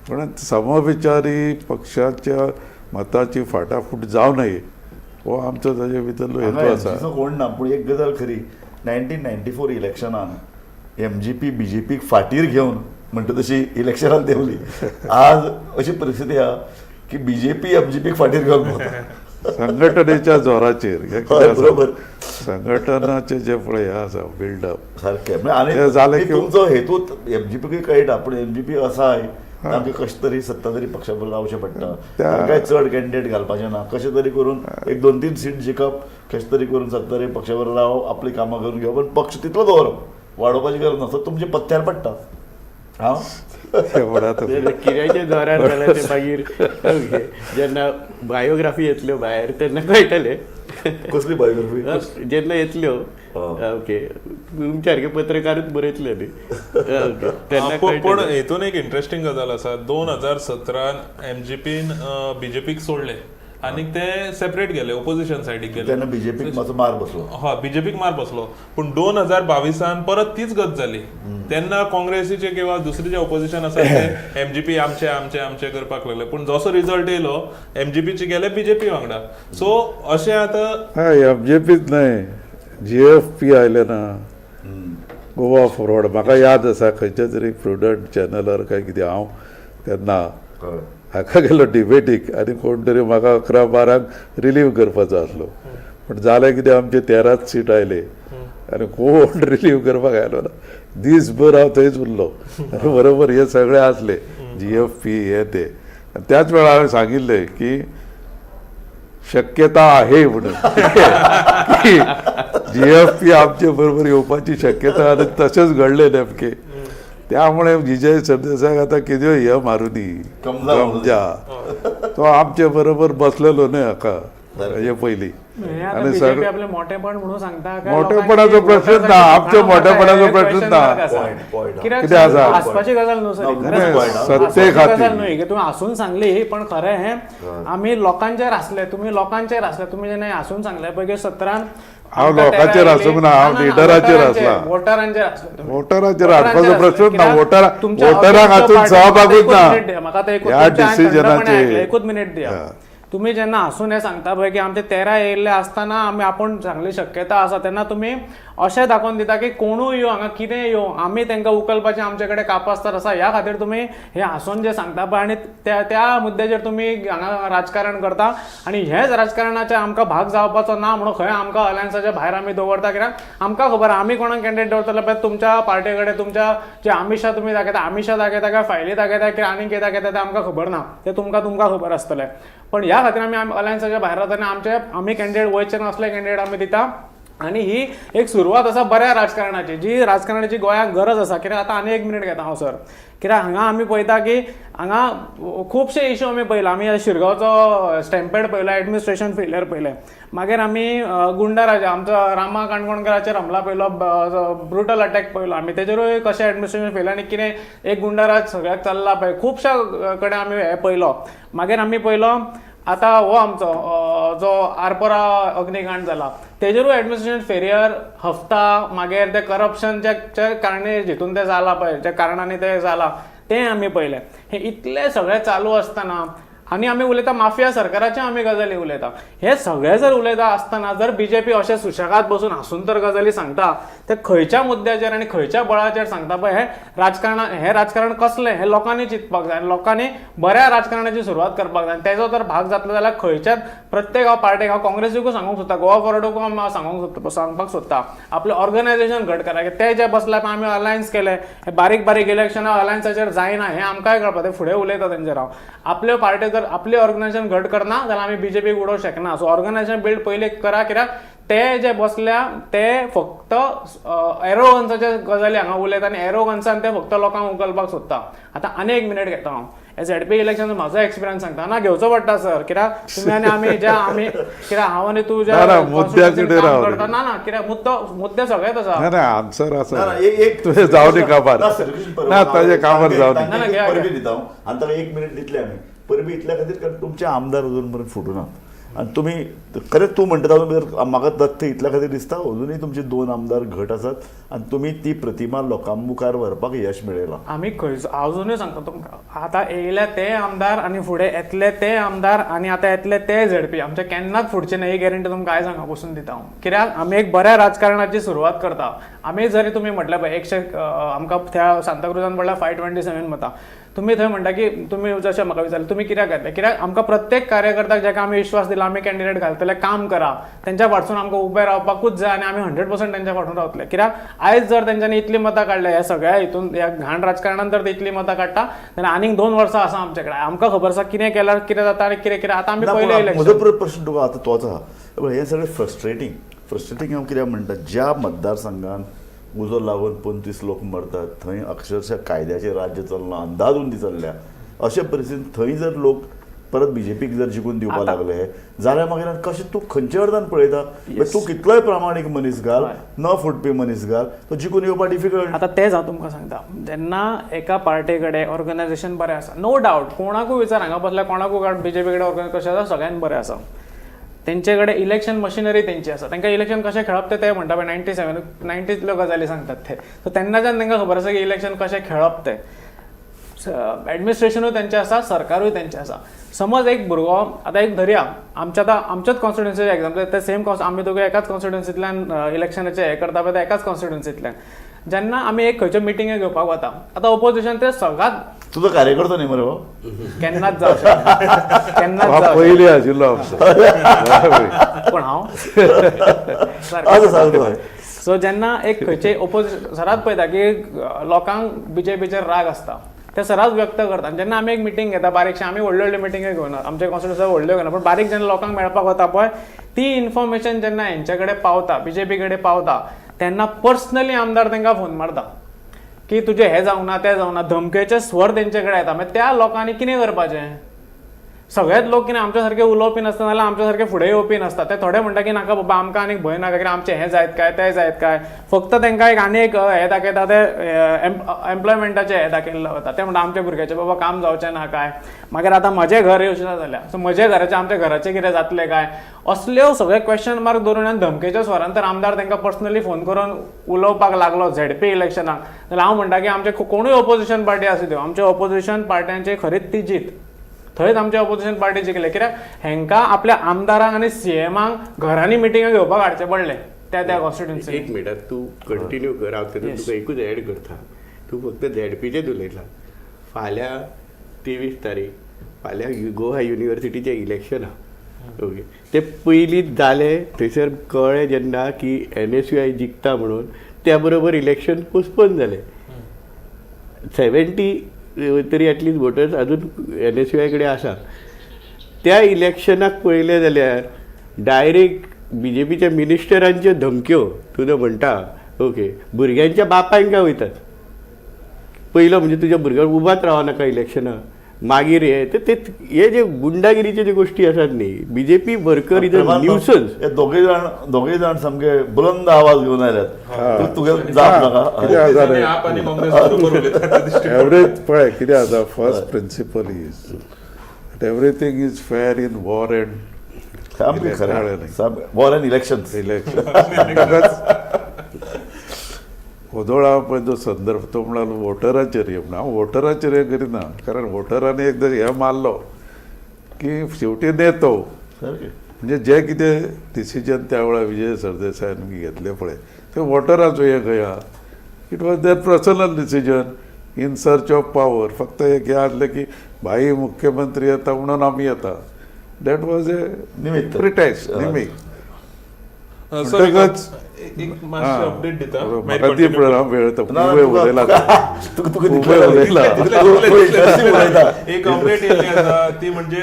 पण समविचारी पक्षाच्या मताची फाटाफूट जावं नये हो आमचो ताजे भितरलो हेतू आसा. एमजीचो कोण ना, पूण एक गजाल खरी, 1994 इलेक्शनान एमजीपी बीजेपीक फाटीर घेवन म्हणटा तशी इलेक्शनान देंवली. आज अशी परिस्थिती आहा की बीजेपी एमजीपीक फाटीर घेवन भोंवता. संघटनेच्या जोराचेर हें कितें हय, आसा, बरोबर. संघटनाचे जे पळय हें आसा बिल्डअप सारकें. म्हणजे ते जालें आनी की- तुमचो हेतू एमजीपीकूय कळटा, पूण एमजीपी आसा तांकां कशें तरी सत्ताधारी पक्षा बरोबर रावचें पडटा, तांकां चड कॅन्डिडेट घालपाचें ना, कशें तरी करून 1 2 3 सीट जिखप, कशें तरी करून सत्ताधारी पक्षा बरोबर रावप, आपलीं कामां करून घेवप, पण पक्ष तितलो दवरप, वाडोवपाची गरज ना. सो तुमचे पत्त्यार पडटा. हांव कित्याच्या जोरार जाल्यार ते मागीर ओके, जेन्ना बायोग्राफी येतल्यो भायर तेन्ना कळटलें. कसली बायोग्राफी? जेन्ना येतल्यो, ओके, तुमच्या सारके पत्रकारूच बरयतले न्ही, ओके, तेन्ना पूण कळटलें. हेतून एक इंट्रस्टींग गजाल आसा, 2017 एम जी पीन बी जे पीक सोडले आनी ते सेपरेट गेले, ओपोजिशन सायडीक गेले. तेन्ना बीजेपीक मातसो मार बसलो. हय, बीजेपीक मार बसलो, पूण 2022 परत तीच गत जाली. तेन्ना काँग्रेसीचे किंवा दुसरे जे ओपोजिशन आसा ते एमजीपी आमचे आमचे आमचे करपाक लागले, पूण जसो रिजल्ट येयलो एमजीपीचे गेले बीजेपी वांगडा. सो अशें आतां हय, एम जे पीच न्हय, जी एफ पी आयलें ना, गोवा फॉरवर्ड, म्हाका याद आसा खंयच्या तरी प्रुडंट चॅनलार काय कितें हांव तेन्ना हाका गेलो डिबेटीक आनी कोण तरी म्हाका 11-12 रिलीव करपाचो आसलो, पूण जालें कितें, आमचे 13 सीट आयले आनी कोण रिलीव करपाक आयलो ना. दीसभर हांव थंयच उरलो आनी बरोबर हे सगळे आसले जी एफ पी हे ते. आनी त्याच वेळार हांवें सांगिल्लें की शक्यता आहे म्हणून की जी एफ पी आमचे बरोबर येवपाची शक्यता, आनी तशेंच घडलें नेमकें. त्यामुळे विजय सरदेसाय आतां कितें हे मारुनी कमजा मारून. कमजा तो आमचे बरोबर बसलेलो न्हय हाका हेजे पयलीं. हे आता आनी बीजेपी सगळें आपले मोठेपण म्हणून सांगता काय मोठेपणाचो लोकांची प्रश्नच ना, आमच्या मोठेपणाचो हे प्रश्नच question ना. mark आसा. Point, point. कित्याक कितें आसा? हांसपाची गजाल न्हू सर, No, खरेंच point, हा. सत्ते हांसपाची खातीर. गजाल न्हय की तुवें हांसून सांगली, पण खरें हें आमी लोकांचेर हांसले, तुमी लोकांचेर हांसले, तुमी जेन्ना हांसून सांगलें पळय की 17 हांव लोकांचेर हांसूंक ना, हांव लिडराचेर हांसला. वोटरांचेर हांसले तुमी. वोटरांचेर हांसपाचो प्रश्नच ना, तुमच्या वोटरांक अगेन्स्ट हातून पार्टी- सहभागूच म्हाका ना. एकूच मिनिट द्या, म्हाका आतां एकूच ह्या तुमच्या हांवें थंडपणे डिसिजनाचेर. आयकलें, एकूच मिनिट दिया. हा. तुमी जेन्ना हांसून हें सांगता पळय की आमचे 13 येयल्ले आसतना आमी आपूण सांगली शक्यता आसा, तेन्ना तुमी अशें दाखोवन दिता की कोणूय यो हांगा, कितेंय यो, आमी तांकां उखलपाचें आमचे कडेन कापास्तार आसा. ह्या खातीर तुमी हे हांसून जे सांगता पळय आनी त्या त्या मुद्द्याचेर तुमी हांगा राजकारण करता आनी हेच राजकारणाचे आमकां भाग जावपाचो ना म्हणून खंय आमकां अलायन्साच्या भायर आमी दवरता. कित्याक आमकां खबर आहा, आमी कोणाक कॅन्डिडेट दवरतले पळय तुमच्या पार्टे कडेन तुमच्या जे आमिशा तुमी दाखयता, आमिशा दाखयता काय फायली दाखयता की आनी कितें दाखयता तें आमकां खबर ना, तें तुमकां तुमकां खबर आसतलें. पण ह्या खातीर आमी अलायन्साच्या भायर रावता आनी आमचे आमी कॅन्डिडेट वयचे नासले कॅन्डिडेट आमी दिता. आनी ही एक सुरवात आसा बऱ्या राजकारणाची, जी राजकारणाची गोंयाक गरज आसा. कित्याक आतां आनी एक मिनीट घेता हांव सर, कित्याक हांगा आमी पळयता की हांगा खुबशे इशू आमी पळयला. आमी शिरगांवचो स्टॅम्पेड पळयला, एडमिनिस्ट्रेशन फेलियर पळयलें, मागीर आमी गुंडा राजा आमचो रामा काणकोणकराचेर हमला पळयलो, ब्रुटल अटॅक पळयलो आमी, तेजेरूय कशें एडमिनिस्ट्रेशन फेल आनी कितें एक गुंडाराज सगळ्याक चल्ला पळय, खुबश्या कडेन आमी हें पळयलो. मागीर आमी पळयलो आतां हो आमचो जो आरपोरा अग्निकांड जाला तेजेरूय एडमिनिस्ट्रेशन फेलियर, हफ्ता, मागीर ते करप्शनच्या कारणे जितून तें जाला पळय, ज्या कारणांनी तें जाला तें आमी पळयलें. हें इतलें सगळें चालू आसतना आनी आमी उलयता माफिया सरकाराचे आमी गजाली उलयता. हे सगळे जर उलयता आसतना जर बीजेपी अशें सुशेगाद बसून हांसून तर गजाली सांगता, ते खंयच्या मुद्द्याचेर आनी खंयच्या बळाचेर सांगता पळय, हें राजकारण, हें राजकारण कसलें हें लोकांनी चिंतपाक जाय आनी लोकांनी बऱ्या राजकारणाची सुरवात करपाक जाय. आनी तेजो जर भाग जातलो जाल्यार खंयच्याच प्रत्येक हांव पार्टेक, हांव काँग्रेसीकूय सांगूंक सोदता, गोवा फॉरवर्डूक हांव सांगूंक सोदता, सांगपाक सोदता, आपलें ऑर्गनायझेशन घट करा. ते जे बसले पळय आमी अलायन्स केले, हे बारीक बारीक इलेक्शनां अलायन्साचेर जायना हें आमकांय कळपा, ते फुडें उलयता तेंचेर हांव. आपल्यो पार्ट्यो जर आपलें ऑर्गनायझेशन घट करना जाल्यार आमी बीजेपीक उडोवंक शकना. सो ऑर्गनायझेशन बिल्ड पयलीं करा, कित्याक ते जे बसल्या ते फक्त एरोगन्साचे गजाली हांगा उलयता आनी एरोगन्सान ते फक्त लोकांक उखलपाक सोदता. आतां आनी एक मिनीट घेता हांव, हे झेडपी इलेक्शन म्हाजो एक्सपिरियन्स सांगता ना, घेवचो पडटा सर, कित्याक तुमी आनी आमी ज्या आमी कित्याक हांव आनी तूं ज्या ना, ना, मुद्द्या कडेन काम राव रे. करता, ना ना, कित्याक मुद्दो मुद्दे सगळेच आसा. ना ना, आन्सर ना, आसा. ना, एक तुवें जावं दी काबार. ना, श्रीकृष्ण परब. ना, ताजें काबार जावं दी. ना, ना, घ्या, परबी घ्या. दिता हांव आनी ताका एक मिनीट दितले आमी. परबी इतल्या खातीर कारण तुमचे आमदार अजून पर्यंत फुटूनात आनी तुमी खरेंच तूं म्हणटा तातूंत भितर म्हाका तथ्य इतल्या खातीर दिसता, अजुनूय तुमचे 2 आमदार घट आसात आनी तुमी ती प्रतिमा लोकां मुखार व्हरपाक यश मेळयलां. आमी खंय अजुनूय सांगता तुमकां, आतां येयले ते आमदार आनी फुडें येतले ते आमदार आनी आतां येतले ते झेडपी आमचे केन्नाच फुडचे ना, ही गॅरंटी तुमकां आयज हांगा बसून दिता हांव. कित्याक आमी एक बऱ्या राजकारणाची सुरवात करता. आमी जरी तुमी म्हटलें पळय 100 आमकां त्या सांताक्रुजान पडल्या 527 मतां, तुमी थंय म्हणटा की तुमी जशें म्हाका विचारलें तुमी कित्याक घातले, कित्याक आमकां प्रत्येक कार्यकर्त्याक जाका आमी विश्वास दिला आमी कॅन्डिडेट घालतले, काम करा, तेंच्या फाटसून आमकां उबें रावपाकूच जाय आनी आमी 100% तेंच्या फाटून रावतले. कित्याक आयज जर तेंच्यांनी इतलीं मतां काडल्या ह्या सगळ्या हितून, ह्या घाण राजकारणान जर ते इतलीं मतां काडटा जाल्यार आनीक 2 वर्सां आसा आमचे कडेन, आमकां खबर आसा कितें केल्यार कितें जाता आनी कितें कितें. आतां आमी ना, पयलें पूण इलेक्शन म्हजो प्रश्न तुका आतां तोच आहा. पूण हें सगळें फ्रस्ट्रेटींग, फ्रस्ट्रेटींग हांव कित्याक म्हणटा, ज्या मतदारसंघान उजो लागून 25 लोक मरतात थंय अक्षरशः कायद्याचें राज्य चल्लां, अंदाधुंदी चल्ल्या, अशे परिस्थितीन थंय जर लोक परत बीजेपीक जर जिखून दिवपाक लागले जाल्यार मागीर कशें तूं खंयच्या अर्दान पळयता? तूं कितलोय प्रामाणीक मनीस घाल, न फुटपी मनीस घाल, तो जिखून येवपा डिफिकल्ट. आतां तेंच हांव तुमकां सांगता, जेन्ना एका पार्टे कडेन ऑर्गनायझेशन बरें आसा, नो डावट, कोणाकूय विचार हांगा बसल्या कोणाकूय काड बीजेपी कडेन ऑर्गनायझेशन कशें आसा, सगळ्यांत बरें आसा, तेंचे कडेन इलेक्शन मशिनरी तेंची आसा, तांकां इलेक्शन कशें खेळप तें ते म्हणटा पळय 97 90तल्यो गजाली सांगतात ते, सो तेन्नाच्यान तांकां खबर आसा की इलेक्शन कशें खेळप तें. एडमिनिस्ट्रेशनूय तेंचें आसा, सरकारूय तेंचें आसा. समज एक भुरगो आतां एक धरया आमच्या आतां आमच्याच कॉन्स्टिट्युन्सीचें एग्जाम्पल, ते सेम आमी दोगूय एकाच कॉन्स्टिट्युन्सींतल्यान इलेक्शनाचें हें करता पळय, ते एकाच कॉन्स्टिट्युन्सींतल्यान जेन्ना आमी एक खंयच्या मिटिंगे घेवपाक वता, आतां ओपोजिशन ते सगळ्यात तुजो कार्यकर्तो न्ही मरे हो? केन्नाच जावं शकना, केन्नाच हा जावं पयलीं आशिल्लो आमचो. पण हांव आसा सांग तूं. सो जेन्ना एक खंयचे ओपोजिशन सरात पळयता की लोकांक बीजेपीचेर राग आसता, ते सराच व्यक्त करता. आनी जेन्ना आमी एक मिटींग घेता बारीकशें, आमी व्हडल्यो व्हडल्यो मिटिंग्यो घेवना, आमचे कॉन्स्टिट्युन्सी व्हडल्यो घेवना, पूण बारीक जेन्ना लोकांक मेळपाक वता पळय, ती इन्फॉर्मेशन जेन्ना हेंचे कडेन पावता, बीजेपी कडेन पावता, तेन्ना पर्सनली आमदार तांकां फोन मारता की तुजें हें जावंक ना, तें जावंक ना, धमकेचे स्वर तेंचे कडेन येता. मागीर त्या लोकांनी कितें करपाचें? सगळेच लोक कितें आमच्या सारके उलोवपी नासता, नाजाल्यार आमच्या सारके फुडें येवपी नासता. ते थोडे म्हणटा की नाका बाबा, आमकां आनीक भंय नाका, कित्याक आमचें हें जायत काय तें जायत काय, फक्त तांकां एक आनी एक हें दाखयता, ते एम्प्लॉयमेंटाचें हें दाखयल्लें वता, ते म्हणटा आमच्या भुरग्याचें बाबा काम जावचें ना काय, मागीर आतां म्हजें घर योजना जाल्या, सो म्हज्या घराचें आमच्या घराचें कितें जातलें काय, असल्यो सगळे क्वेश्चन मार्क दवरून आनी धमकेच्या स्वरान तर आमदार तांकां पर्सनली फोन करून उलोवपाक लागलो झेडपी इलेक्शनाक, जाल्यार हांव म्हणटा की आमचे कोणूय ओपोजिशन पार्टी आसूं त्यो, आमच्या ओपोजिशन पार्ट्यांची खरीच ती जीत, थंयच आमचे ओपोजिशन पार्टी जिखले, कित्याक हेंकां आपल्या आमदारांक आनी सीएमांक घरांनी मिटिंग्यो घेवपाक हाडचें पडलें. त्या त्या कॉन्स्टिट्युएन्सी एक मिनट तूं कंटिन्यू कर, हांव तेतून तुका एकूच एड करता. तूं फक्त झेडपीचेच उलयता. फाल्यां 23 तारीख, फाल्यां गोवा युनिवर्सिटीचें इलेक्शन आहा. ओके, ते पयलींच जालें थंयसर कळ्ळें जेन्ना की NSUI जिखता म्हणून, त्या बरोबर इलेक्शन पोस्टपोन जालें. 70 तरी एटलिस्ट वोटर्स अजून NSUI कडेन आसा. त्या इलेक्शनाक पळयलें जाल्यार डायरेक्ट बीजेपीच्या मिनिस्टरांच्यो धमक्यो तुजो म्हणटा. ओके, भुरग्यांच्या बापायंक वयतात. पयलो म्हणजे तुज्या भुरग्यांक उबात रावो नाका इलेक्शनाक, मागीर हे ते हे जे गुंडागिरीचे जे गोश्टी आसात न्ही, BJP worker is a nuisance. हे दोघे जाण सामके बुलंद आवाज घेऊन आयल्यात, तुगे जाप नाका. कितें आसा रे? आप आनी काँग्रेस बरोबर उलयतात ते दिश्टी पडटा. एवरेज पळय कितें आसा, first principle is everything is fair in war and सामकें खरें, वॉर एंड इलेक्शन. इलेक्शन. होदोळा पळय जो संदर्भ तो म्हळ्यार वोटराचेर हे, म्हणून हांव वोटराचेर हें करिना, कारण वोटरांनी एकदां हें मारलो की शेवटी नेतो म्हणजे जे कितें डिसिजन त्या वेळार विजय सरदेसायान घेतलें पळय, ते वोटराचो हें खंय आहा? It was their personal decision in search of power. फक्त एक हें आसलें की भाई मुख्यमंत्री येता म्हणून आमी येता, that was a निमित्त. प्रिटेक्स्ट, निमित्त. सर, म्हणटकच एक मातशें अपडेट दिता. म्हाका ती पळय, हांव वेळ ना, ना, खूब उलयला. तुका तुका खूब उलयला. उलयता. एक अपडेट येयल्ली आसा ती म्हणजे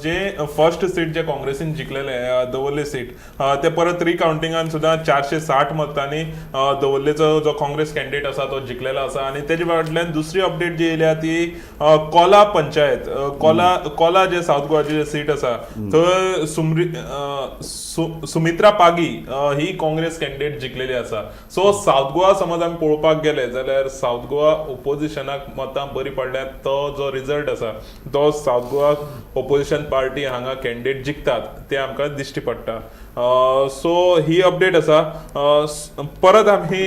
जे फर्स्ट सीट जे काँग्रेसीन जिखलेले, दवर्ले सीट, ते परत रिकाउंटिंगान सुद्दां 460 मतांनी दवर्लेचो जो काँग्रेस कॅन्डिडेट आसा तो जिखलेलो आसा. आनी तेजे फाटल्यान दुसरी अपडेट जी येयल्या ती कोला पंचायत, कोला कोला जे सावथ गोवाची जे सीट आसा थंय सुमित्रा पागी ही काँग्रेस कॅन्डिडेट जिखलेली आसा. सो सावथ गोवा समज आमी पळोवपाक गेले जाल्यार सावथ गोवा ओपोजिशनाक मतां बरी पडल्यात. तो जो रिजल्ट आसा तो सावथ गोवा ओपोजिशन पार्टी हांगा कॅन्डिडेट जिखतात ते आमकां दिश्टी पडटा. सो ही अपडेट आसा. परत आमी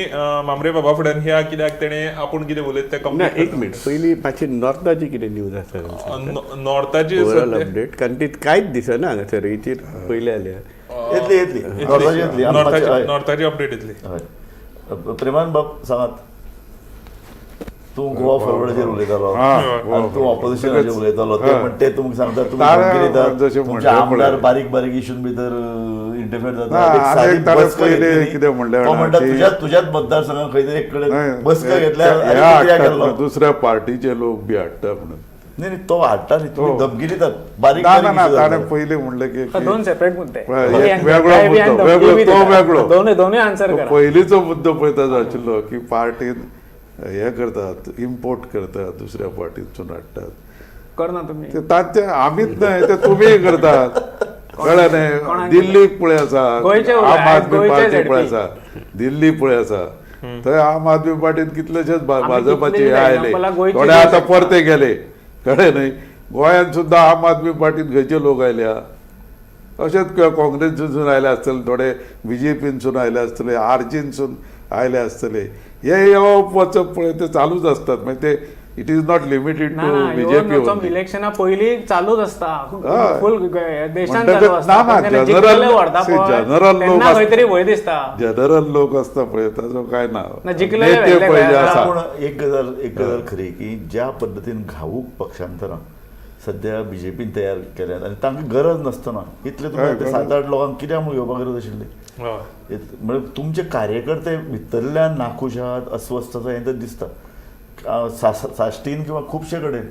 मामरे बाबा फुड्यान ह्या, कित्याक तेणें आपूण कितें उलयत तें ना, कंप्लीट. एक मिनट, पयलीं मातशी नॉर्थाची कितें न्यूज आसा? नॉर्थाची ओवरऑल अपडेट, कारण ती कांयच दिसना हांगासर हिचेर पयलें जाल्यार. येतली येतली, नॉर्थाची येतली. आमी मातशें, हय. नॉर्थाची अपडेट येतली. हय. प्रेमान बाब, सांगात, तूं गोवा फॉरवर्डाचेर उलयतालो आनी तूं ऑपोजिशनाचेर उलयतालो, ते म्हण ते तुमकां सांगतात तुमी धमकी दितात, जशें तुमचे म्हणलें आमदार पळय. बारीक बारीक इशून भितर इंटरफेअर ना, जाता. एक आनी सादी एक ताणें बसका पयलीं घेतली न्ही, कितें म्हणलें तो जाणा म्हणटा की- तुझ्याच मतदारसंघात खंय तरी एक कडेन नाही, बसका घेतल्यार ह्या आनी कित्याक हाडटात गेल्लो? ना, दुसऱ्या पार्टीचे लोक बी हाडटा म्हणून. नाही नाही, तो हाडटा न्ही, तुमी हो. धमकी दितात बारीक ना ना बारीक ना, issue ताणें जातात. पयलीं म्हणलें की दोन सेपरेट मुद्दे. पळय, एक वेगळो मुद्दो, वेगळो, तो वेगळो. दोनूय दोनूय आन्सर तो करा. पयलींचो मुद्दो पळय ताजो आशिल्लो की पार्टीन हे करतात, इम्पोर्ट करतात, दुसऱ्या पार्टींतसून हाडटात. करना तुम्ही. ते तांचे आमीच न्हय, ते तुमीय करतात, कळ्ळें न्हय? कोणाक? दिल्लीक पळय आसा, गोंयचे उलय, आम आदमी गोंयचे पार्टी ZP. पळय आसा, दिल्ली पळय आसा, थंय आम आदमी पार्टीन कितलेशेच आमी भाजपाचे कितले हे आयले, example गोंयचे थोडे आतां दिवं शकता. परते गेले, कळ्ळें न्हय? गोंयांत सुद्दां आम आदमी पार्टीन खंयचे लोक आयल्या? अशेंच काँग्रेसीनसून आयले आसतले थोडे, बीजेपीनसून आयले आसतले, आरजीनसून आयले आसतले. हे येवप वचप पळय ते चालूच आसतात. मागीर ते it is not limited ना टू ना, येवन बीजेपी. वचप इलेक्शना पयलीं चालूच आसता. हय. फुल देशान म्हणटकच चालू आसता. ना, ना, पण जेन्ना जनरल- जिखलेले व्हरता see, पळय, जनरल लोक तेन्ना खंय तरी भंय दिसता. जनरल लोक आसता पळय ताजो काय ना, ना, जिखलेले नेते व्हेल्ले पळय जे काय आसा. पूण एक गजाल खरी की ज्या पद्दतीन घावूक पक्षांतरां सध्या बीजेपीन तयार केल्यात आनी तांकां गरज नासतना इतले तुमी हय, आतां 7-8 लोकांक कित्याक म्हूण घेवपाक गरज आशिल्ली? म्हळ्यार तुमचे कार्यकर्ते भितरल्यान नाखूश आहात, अस्वस्थ आसा हें तर दिसता. साश्टीन किंवा खुबशे कडेन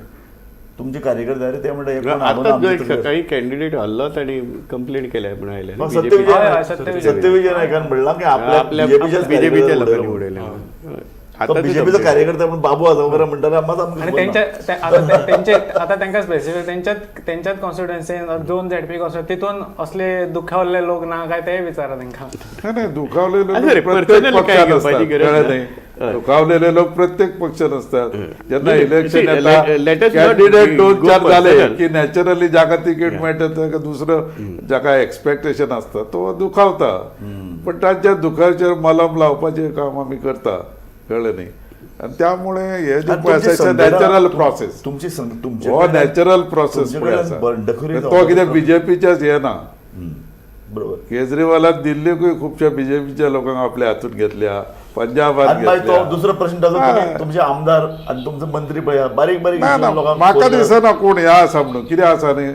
तुमचे कार्यकर्ते, अरे ते म्हणटा हे कोण आगोंदा आतां जो आमचे एक तकलेर. सकाळी कॅन्डिडेट हल्लो ताणी कंप्लेंट केल्या म्हणून आयलें. हो, BJP. Satyavijay हय, हय, नायक. सत्यविजय. सत्यविजय नायकान म्हणलां की आपल्या आपल्या बीजेपीच्याच बीजेपीच्या कार्यकर्त्याक लोकांनी उडयला. उडयलें. तो आतां बीजेपीचो कार्यकर्ता म्हणून बाबू आजगांवकर म्हणटाले, मात आमकां आनी खबर ना. तेंच्या आता तेंचे आता तांकां स्पेसिफीक तेंच्यात तेंच्याच कॉन्स्टिट्युएन्सीन दोन झेडपी कॉन्स्टिट्युएन्सी तितून असले दुखावल्ले लोक ना काय तेय विचारा तांकां. नाही नाही, दुखावलेले असं रे, लोक प्रत्येक personally काय पक्षात घेवपाची असतात, गरज कळ्ळें ना. न्ही? दुखावलेले लोक प्रत्येक पक्षात असतात. जेन्ना नाही, इलेक्शन see, येता, let us not candidate go दोन चार जाले personal. की नॅचरली जाका तिकीट मेळटा ताका दुसरं जाका एक्सपेक्टेशन आसता तो दुखावता. पण तांच्या दुखाचेर मलम लावपाचें काम आमी करता, कळ्ळें न्ही? आनी त्यामुळे हे जे आनी पळय तुमची आसा संवेदना- नॅचरल प्रोसेस, तुमची तुमचे हो कडल्यान- नॅचरल प्रोसेस तुमचे पळय कडल्यान आसा. बंडखोरी तो कितें बीजेपीच्याच हे ना. बरोबर. केजरीवालान दिल्लीकूय खुबश्या बीजेपीच्या लोकांक आपल्या हातून घेतल्या, पंजाबात आनी मागीर तो घेतल्या. दुसरो प्रश्न ताजो, तुमी तुमचे आमदार आनी तुमचो मंत्री पळया बारीक बारीक ना ना, issue लोकांक म्हाका पडल्यार. दिसना कोण ह्या आसा म्हणून. कितें आसा न्ही,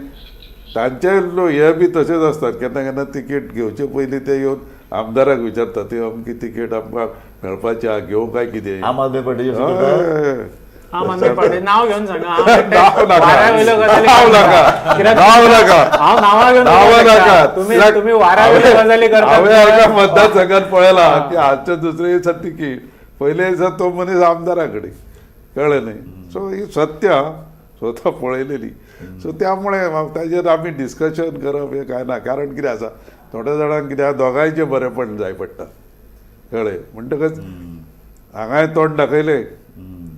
तांचे हे बी तशेंच आसतात. केन्ना केन्ना तिकेट घेवचे पयलीं ते येवन आमदाराक विचारतात, ती अमकी तिकेट आमकां मेळपाची आहा, घेवं काय कितें. आम आदमी पार्टीचे अशें करता? हय. आम आदमी पार्टी नाव घेवन सांगा. नाव नाका. वाऱ्या वयल्यो गजाली नाव करता. नाका. कित्याक नाव नाका. हांव नांवां घेवन नांवां सांगता. नाका. तुमी तुमी वाऱ्या वयल्यो गजाली करता. हांवें एका मतदारसंघात पळयला की आजच्या दुसऱ्या दिसा तिकीट, पयल्या दिसा तो मनीस आमदारा कडेन, कळ्ळें न्ही. सो ही सत्य आं, स्वता पळयलेली. सो त्यामुळे ताजेर आमी डिस्कशन करप हें कांय ना, कारण कितें आसा, थोड्या जाणांक कितें आसा, दोगांयचें बरेंपण जाय पडटा, कळ्ळें. म्हणटकच हांगाय तोंड दाखयलें,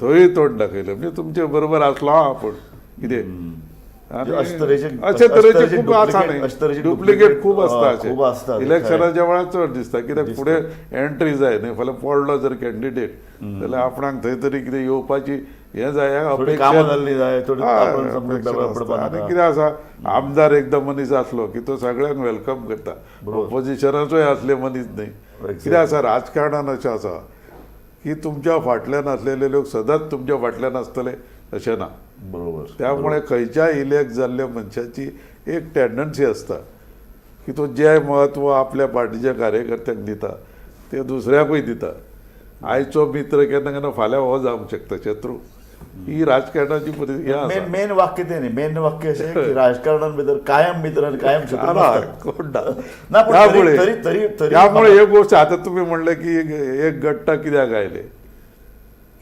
थंय तोंड दाखयलें, म्हणजे तुमचे बरोबर आसलो आं आपूण कितें. आणि अशे तरेचे- अशे तरेचे खूब आसा अशे तरेचे न्ही, डुप्लिकेट खूब आसता. हय, खूब आसता. इलेक्शनाच्या वेळार चड दिसता, कित्याक फुडें एंट्री जाय न्ही, फाल्यां पडलो जर कॅन्डिडेट जाल्यार आपणाक थंय तरी कितें येवपाची हें जाय, थोडी कामां जाल्लीं जाय, थोडी हय, आपण समजून अपेक्षा बेजार आसता. पडपा आनी नाका. कितें आसा, आमदार एकदां मनीस आसलो की तो सगळ्यांक welcome करता, ऑपोजिशनाचोय आसले मनीस न्ही. कितें आसा, राजकारणान अशें आसा की तुमच्या फाटल्यान आसलेले लोक सदांच तुमच्या फाटल्यान आसतले अशें ना. त्यामुळे खंयच्याय इलेक्ट जाल्ल्या मनशाची एक टेंडन्सी आसता की तो जें म्हत्व आपल्या पार्टीच्या कार्यकर्त्यांक दिता ते दुसऱ्याकूय दिता. आयचो मित्र केन्ना केन्ना फाल्यां हो जावंक शकता शत्रू. ही राजकारणाची परिस्थिती हें मेन आसा. मेन वाक्य ते न्ही, मेन वाक्य अशें की राजकारणान भितर कायम मित्र आनी कायम शत्रू ना, नासतात. कोण ना. ना, पूण त्यामुळे तरी तरी तरी त्यामुळे एक गोष्ट आता तुम्ही म्हणले की एक गट्टा कित्याक आयले,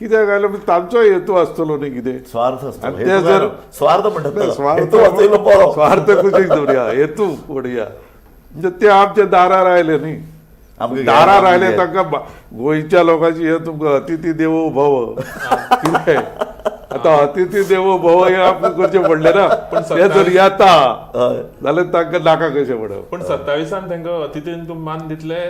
कित्याक आयले म्हणजे तांचो हेतू आसतलो न्ही कितें. स्वार्थ आसता. आनी हेतू ते काय जर ना, स्वार्थ म्हणटात नाही, त्याला. हेतू वाचयलो बरो. स्वार्थ कुशीक दवरुया, हेतू पडया. म्हणजे ते आमच्या दारार आयले न्ही, आमकां दारार घेयात, आयले आमकां तांकां गोंयच्या लोकांची हे तुमकां अतिथी देवो भव. कितें आतां अतिथी देवो भव हे आमकां करचें पडलें ना. पण ते जर येता हय. जाल्यार तांकां नाका कशें पडप. पण 27 तांकां अतिथीन तुमी मान दितले?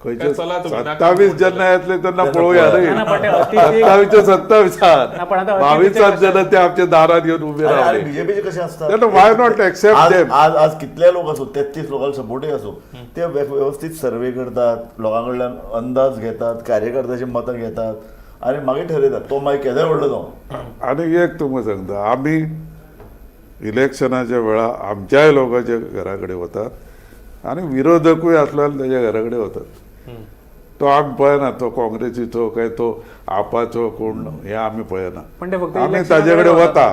खंयचे काय चला तुमी, नाका 27 म्हणटले. जेन्ना येतले तेन्ना पळोवया न्ही. ना, ना, पण ते अतिथी- 27 27 ना, पण आता अतिथीचे 22 कशे- जेन्ना ते आमच्या दारात येवन उबे आणि रावले बीजेपीचे कसे असतात, Then why not accept आज them? आज आज कितले लोक असो, 33 लोकांक सपोर्टूय असो, ते व्यवस्थित सर्वे करतात, लोकां कडल्यान अंदाज घेतात, कार्यकर्त्याची मतां घेतात आनी मागीर ठरयतात तो मागीर केदोय व्हडलो जावं. आनी एक तुमकां सांगता, आमी इलेक्शनाच्या वेळार आमच्याय लोकांच्या घरा कडेन वतात आनी विरोधकूय आसलो जाल्यार ताच्या घरा कडेन वतात. तो आमी पळयना तो काँग्रेसीचो काय तो आपाचो कोण हें आमी पळयना. पण ते फक्त आमी इलेक्शना ताजे कडेन कडेन वता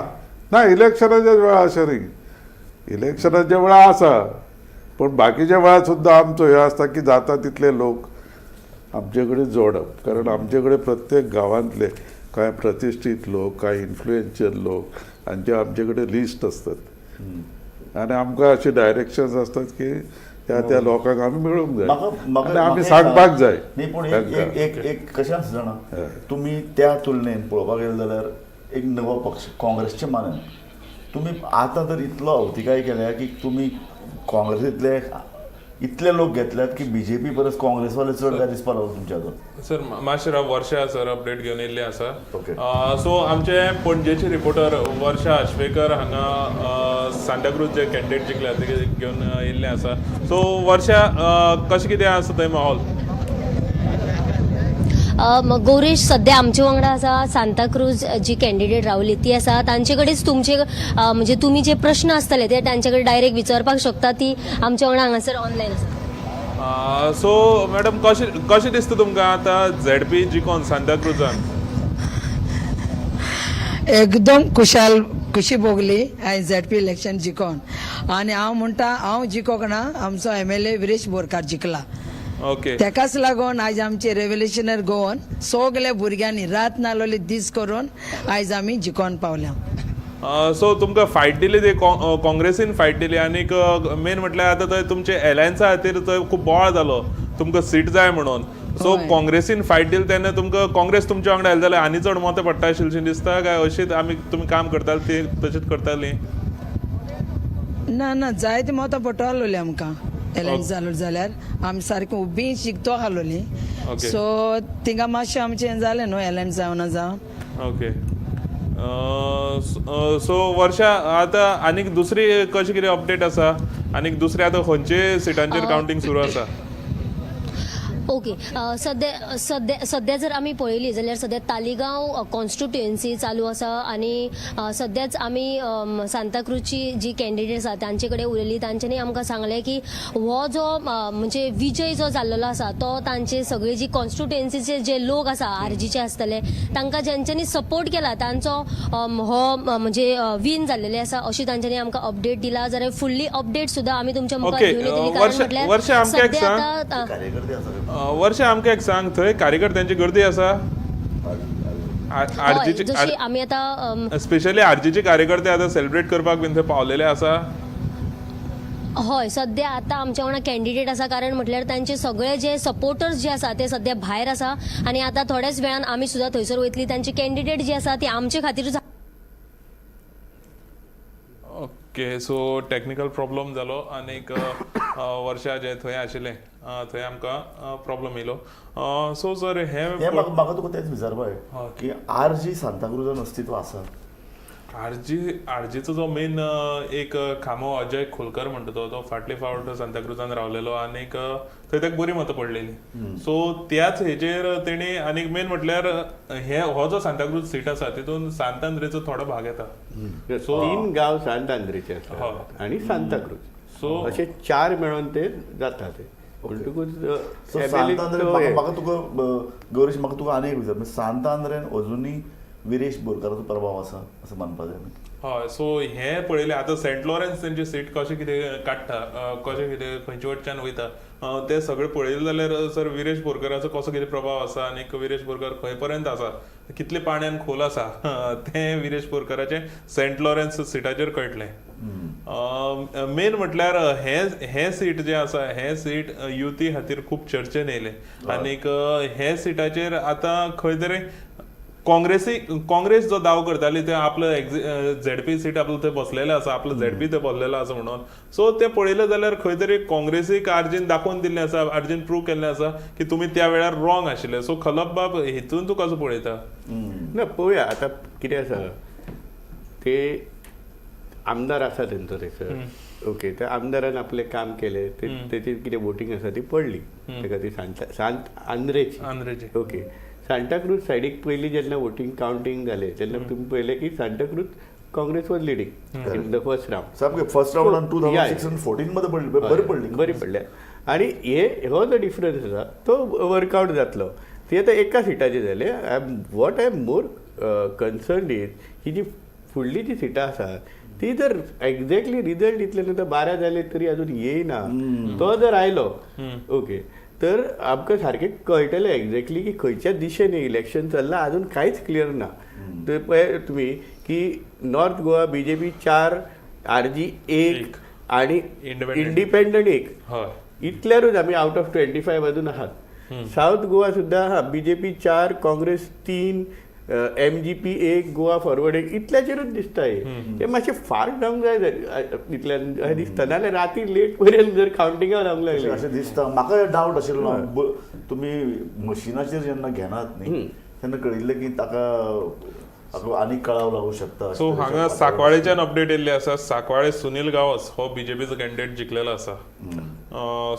ना. इलेक्शनाच्या वेळार अशें न्ही, इलेक्शनाच्या वेळार आसा, पूण बाकीच्या वेळार सुद्दां आमचो हें आसता की जाता तितले लोक आमचे कडेन जोडप, कारण आमचे कडेन प्रत्येक गांवांतले कांय प्रतिश्ठीत लोक, कांय इन्फ्लुएन्शियल लोक हांचे आमचे कडेन लिस्ट आसतात आनी आमकां अशे डायरेक्शन्स आसतात की त्या त्या लोकांक आमी मेळूंक जाय म्हाका म्हाका आनी आमी म्हाका एक सांगपाक सांग. जाय न्ही, पूण एक तांकां. एक एक एक कशें आसा जाणा, तुमी त्या तुलनेन पळोवपाक गेले जाल्यार एक नवो पक्ष काँग्रेसच्या मानान तुमी आतां तर इतलो अवतिकाय केल्या की तुमी काँग्रेसींतले इतले लोक घेतल्यात की बीजेपी परस काँग्रेसवाले चड काय दिसपाक लागलो तुमच्या हातून. सर, मातशें राव, वर्षा सर अपडेट घेवन येयल्ले आसा. ओके. सो आमचे पणजेचे रिपोर्टर वर्षा आश्वेकर हांगा सांताक्रूज जे कॅन्डिडेट जिखल्या ते घेवन येयल्ले आसा. सो वर्षा, कशें कितें आसा थंय माहोल? गौरीश, सध्या आमचे वांगडा आसा सांताक्रूज जी कॅन्डिडेट रावली ती आसा. तांचे कडेच तुमचे म्हणजे तुमी जे प्रश्न आसतले ते तांचे कडेन डायरेक्ट विचारपाक शकता. ती आमच्या वांगडा हांगासर ऑनलायन आसा. सो मॅडम, कशें कशें दिसता तुमकां आतां झेडपी जिखोन सांताक्रुजान? एकदम खुशाल, खुशी भोगली हांवें झेडपी इलेक्शन जिखोन. आनी हांव म्हणटा हांव जिखोंक ना, आमचो MLA Viresh Borkar जिखला. तेकाच लागून आयज आमचे रेव्होल्युशनर गोवन सगल्या भुरग्यांनी रात नालोली दीस करून आयज आमी जिखोन पावल्या. सो तुमकां फायट दिली ती काँग्रेसीन फायट दिली आनीक मेन म्हटल्यार आतां थंय तुमचे एलायन्सा खातीर थंय खूब बोवाळ जालो, तुमकां सीट जाय म्हणून. सो काँग्रेसीन फायट दिली तेन्ना तुमकां काँग्रेस तुमच्या वांगडा आयली जाल्यार आनी चड मतां पडटा आशिल्लीं दिसता काय अशीच आमी तुमी काम करताले ती तशीच करताली? ना ना, जायते मतां पडटलोली आमकां एलायन्स जालो जाल्यार. आमी सारकी उबी शिकतो हालोली. सो थिंगा मातशें आमचें जालें न्हू एलायन्स जावना जावन. ओके. सो वर्षा, आतां आनीक दुसरी कशी कितें अपडेट आसा आनीक दुसरे आतां खंयचे सिटांचेर कावंटींग सुरू आसा? ओके, सध्या सध्या सध्या जर आमी पळयली जाल्यार सध्या तालिगांव कॉन्स्टिट्युएन्सी चालू आसा आनी सध्याच आमी सांताक्रूजची जी कॅन्डिडेट आसा तांचे कडेन उलयली. तांच्यांनी आमकां सांगलें की हो जो म्हणजे विजय जो जाल्लो आसा तो तांचे सगळे जी कॉन्स्टिट्युएन्सीचे जे लोक आसा, आरजीचे आसतले, तांकां ज्यांच्यांनी सपोर्ट केला तांचो हो म्हणजे विन जाल्लेले आसा अशी तांच्यांनी आमकां अपडेट दिला. जाल्यार फुडली अपडेट सुद्दां आमी तुमच्या मुखार घेवन येतली, कारण म्हटल्यार वर्षा, आमकां एक सध्या सांग. आतां कार्यकर्ते आसा. वर्षा, आमकां एक सांग, थंय कार्यकर्त्यांची गर्दी आसा? हय, आरजीची जशी आमी आतां स्पेशली आरजीचे कार्यकर्ते आतां सेलिब्रेट करपाक बीन थंय पावलेले आसा? हय, सध्या आतां आमच्या वांगडा कॅन्डिडेट आसा, कारण म्हटल्यार तांचे सगळे जे सपोर्टर्स जे आसा ते सध्या भायर आसा आनी आतां थोड्याच वेळान आमी सुद्दां थंयसर वयतली. तांची कॅन्डिडेट जी आसा ती आमचे खातीरूच. ओके, सो टॅक्निकल प्रॉब्लम जालो आनीक वर्षा जे थंय आशिल्लें थंय आमकां प्रॉब्लम येयलो. सो सर, हें हें म्हाका तुका तेंच विचारपाक की आरजी सांताक्रुजान अस्तित्व आसा? आरजीचो जो मेन एक खांबो अजय खोलकर म्हणटा तो तो फाटले फावट सांताक्रुजान रावलेलो आनीक थंय ताका बरी मतां पडलेली. सो त्याच हेजेर तेणी, आनीक मेन म्हटल्यार हे हो जो सांताक्रूज सीट आसा तितून सांत आंद्रेचो थोडो भाग येता. तीन गांव सांत आंद्रेचे आसा आनी सांताक्रूज, अशे चार मेळोन ते जाता ते. म्हणटकूच सो MLA Sant Andre चो हे. म्हाका तुका गौरीश, म्हाका तुका आनी एक विचार, सांत आंद्रेन अजुनूय विरेश बोरकाराचो प्रभाव आसा असं मानपा जाय आमी? हय, सो हें पळयलें आतां सेंट लॉरन्स तेंची सीट कशें कितें काडटा, कशें कितें खंयचे वटच्यान वयता, तें सगळें पळयलें जाल्यार सर विरेश बोरकराचो कसो कितें प्रभाव आसा आनीक विरेश बोरकर खंय पर्यंत आसा, कितले पाण्यान खोल आसा, तें विरेश बोरकराचें सेंट लॉरन्स सिटाचेर कळटलें. मेन म्हटल्यार हें सीट जें आसा, हें सीट युती खातीर खूब चर्चेन येयलें आनीक हे सिटाचेर आतां खंय तरी काँग्रेस जो दाव करताली ते आपलो झेडपी सीट आपलो थंय बसलेलो आसा, आपलो झेडपी थंय बसलेलो आसा म्हणून. सो ते पळयलें जाल्यार खंय तरी काँग्रेसीक आरजीन दाखोवन दिल्लें आसा, आरजीन प्रूव केल्लें आसा की तुमी त्या वेळार रॉंग आशिल्ले. सो खलप बाब, हितून तूं कसो पळयता? ना, पळोवया आतां कितें आसा ते. आमदार आसा तेंचो थंयसर, ओके, त्या आमदारान आपलें काम केलें, ते तेची कितें वोटींग आसा ती पडली तेका ती सांत आंद्रेची. आंद्रेची. ओके, सांताक्रूज सायडीक पयलीं जेन्ना वोटींग कावंटींग जालें तेन्ना तुमी पळयलें की Santacruz Congress was leading in the first round. सामकें first रावंडान two Yeah, thousand six and 14 मध्ये पडली, बरी पडली. बरी पडल्या आनी हे हो जो डिफरन्स आसा तो वर्कआउट जातलो. ती आतां एका सिटाचेर जाले. I am what I am more concerned is ही जी फुडली जी सिटां आसा ती जर एक्झॅक्टली रिजल्ट इतले नंतर 12 जाले तरी अजून येयना, तो जर आयलो ओके तर आमकां सारकें कळटलें एक्झॅक्टली की खंयच्या दिशेन इलेक्शन चल्लां. अजून कांयच क्लियर ना. तर पळय तुमी की नॉर्थ गोवा बीजेपी 4, आरजी 1 एक. आणि Independent. Independent 1. इतल्यारूच आमी आउट ऑफ 25 अजून आहात. साऊथ गोवा सुद्दां आहा, BJP 4, Congress 3, MGP 1, Goa forward 1, इतल्याचेरूच दिसता हे. ते मातशें फास्ट जावंक जाय इतल्यान अशें दिसता, नाजाल्यार राती लेट पर्यंत जर कावंटिंगा रावंक लागले. अशें दिसता म्हाका. डावट आशिल्लो, तुमी मशिनाचेर जेन्ना घेनात न्ही तेन्ना कळिल्लें की ताका आनीक कळाव लागू शकता. सो हांगा सांकवाळेच्यान अपडेट येयल्ली आसा. सांकवाळे सुनील गांवस हो बीजेपीचो कॅन्डिडेट जिखलेलो आसा.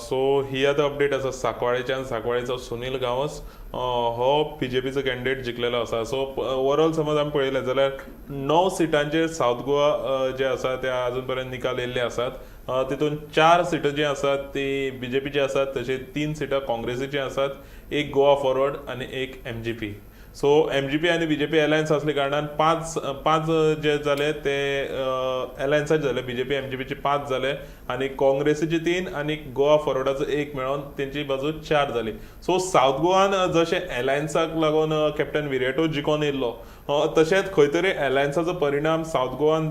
सो ही आतां अपडेट आसा सांकवाळेच्यान. सांकवाळेचो सुनील गांवस हो बीजेपीचो कॅन्डिडेट जिखलेलो आसा. सो ओवरऑल समज आमी पळयलें जाल्यार 9 सिटांचेर सावथ गोवा जे आसा ते अजून पर्यंत निकाल येयल्ले आसात. तितून 4 सिटां जी आसात ती बीजेपीची आसात, तशें 3 सिटां काँग्रेसीची आसात, 1 गोवा फॉरवर्ड आनी 1 एमजीपी. सो एमजीपी आनी बीजेपी अलायन्स असले कारणान 5 जे जाले ते अलायन्साचे जाले. बीजेपी एमजीपीचे 5 जाले आनी काँग्रेसीचे 3 आनी गोवा फॉरवर्डाचो 1 मेळोन तेंची बाजू 4 जाली. सो सावथ गोवान जशें अलायन्साक लागून कॅप्टन विरेटो जिखोन येयल्लो, तशेंच खंय तरी अलायन्साचो परिणाम सावथ गोवान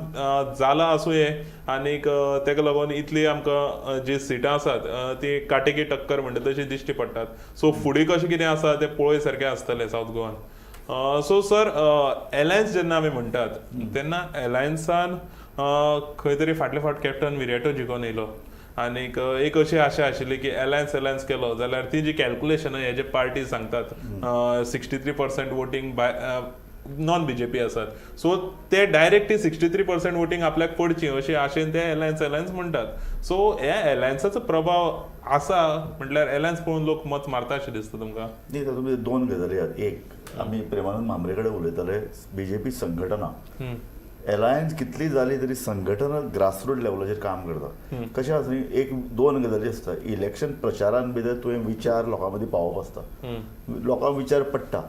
जाला आसूं ये आनीक तेका लागून इतली आमकां जी सिटां आसात ती काटेकी टक्कर म्हणटा तशी दिश्टी पडटात. सो फुडें कशें कितें आसा तें पळय सारकें आसतलें सावथ गोवान. सो सर, एलायन्स जेन्ना आमी म्हणटात तेन्ना एलायन्सान खंय तरी फाटले फावट कॅप्टन विरेटो जिखोन येयलो आनीक एक अशी आशा आशिल्ली की एलायन्स केलो जाल्यार ती जी कॅल्कुलेशन हे जे पार्टी सांगतात 63% वोटींग बाय नॉन बीजेपी आसात. सो ते डायरेक्ट ती 63% वोटींग आपल्याक पडची अशी आशेन ते एलायन्स एलायन्स म्हणटात. सो ह्या एलायन्साचो प्रभाव आसा म्हटल्यार एलायन्स पळोवन लोक मत मारता अशें दिसता तुमकां? न्ही, तातूंत दोन गजाली आहात. एक, आमी प्रेमानंद म्हांबरे कडेन उलयताले, बीजेपी संघटना, एलायन्स कितली जाली तरी संघटना ग्रासरूट लेवलाचेर काम करता. कशें आसा न्ही, एक दोन गजाली आसता. इलेक्शन प्रचारान भितर तुवें विचार लोकां मदीं पावोवप आसता, लोकांक विचार पडटा,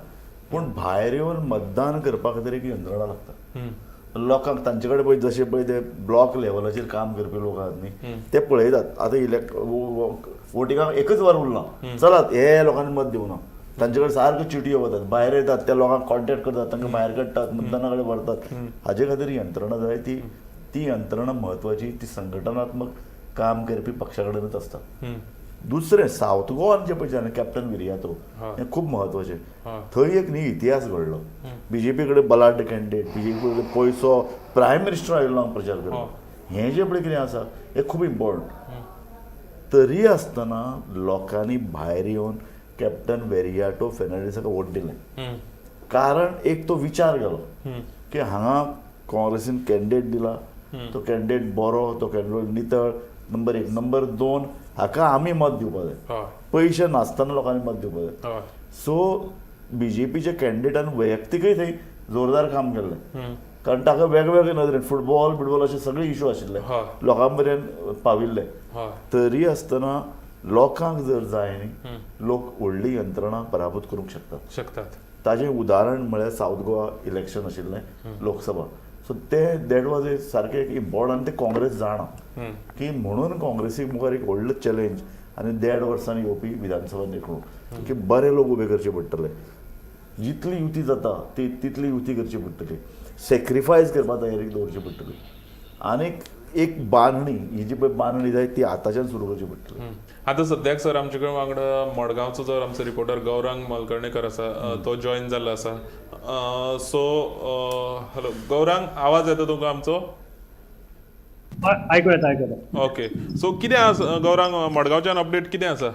पूण भायर येवन मतदान करपा खातीर एक यंत्रणा लागता लोकांक. तांचे कडेन पळय, जशे पळय ते ब्लॉक लेवलाचेर काम करपी लोक आहात न्ही, ते पळयतात आतां इलेक्ट वोटिंगाक एकच वर उरलां, चलात हे लोकांनी मत दिवना. तांचे कडेन सारक्यो चिटयो वतात, भायर येतात, त्या लोकांक कॉन्टेक्ट करतात, तांकां भायर काडटात, मतदाना कडेन व्हरतात. हाजे खातीर यंत्रणा जाय. ती ती यंत्रणा म्हत्वाची, ती संघटनात्मक काम करपी पक्षा कडेनच आसता. दुसरें, सावथ गोवान जें पळय जालें कॅप्टन विरियातो, हें खूब म्हत्वाचें. थंय एक न्ही इतिहास घडलो. बीजेपी कडेन बलाढ्य कॅन्डिडेट, बीजेपी कडेन पयसो, प्रायम मिनिस्टर आयिल्लो हांगा प्रचार करपाक. हें जें पळय कितें आसा हें खूब इम्पॉर्टंट. तरी आसतना लोकांनी भायर येवन कॅप्टन वेरियाटो फेर्नांडीसाक वोट दिलें, कारण एक तो विचार गेलो की हांगा काँग्रेसीन कॅन्डिडेट दिला, तो कॅन्डिडेट बरो, तो कॅन्डिडेट नितळ, नंबर एक. नंबर दोन, हाका आमी मत दिवपा जाय. पयशे नासतना लोकांनी मत दिवपा जाय. सो बीजेपीच्या कॅन्डिडेटान वैयक्तिकय थंय जोरदार काम केल्लें, कारण ताका वेगवेगळे नदरेन फुटबॉल बिटबॉल अशे सगळे इशू आशिल्ले, लोकां मेरेन पाविल्ले. तरी आसतना लोकांक जर जाय न्ही, लोक व्हडली यंत्रणा पराभूत करूंक शकतात. शकतात. ताजें उदाहरण म्हळ्यार सावथ गोवा इलेक्शन आशिल्लें लोकसभा. सो ते that was a सारकें एक इम्पॉर्टंट, आनी ते काँग्रेस जाणा की म्हणून काँग्रेसीक मुखार एक व्हडलो चॅलेंज आनी देड वर्सांनी येवपी विधानसभा वेंचणूक की बरे लोक उबे करचे पडटले. जितली युती जाता ती तितली युती करची पडटली, सेक्रिफायस करपा तयारी दवरची पडटली, आनीक एक बांदणी ही जी पळय बांदणी जाय ती आतांच्यान सुरू करची पडटली. आतां सद्याक सर आमचे कडेन वांगडा मडगांवचो जो आमचो रिपोर्टर गौरांग मलकर्णेकर आसा, तो जॉईन जाल्लो आसा. सो हॅलो गौरांग, आवाज येता तुमकां आमचो? आयकू येता, आयकू येता. ओके, सो कितें आसा गौरांग, मडगांवच्यान अपडेट कितें आसा?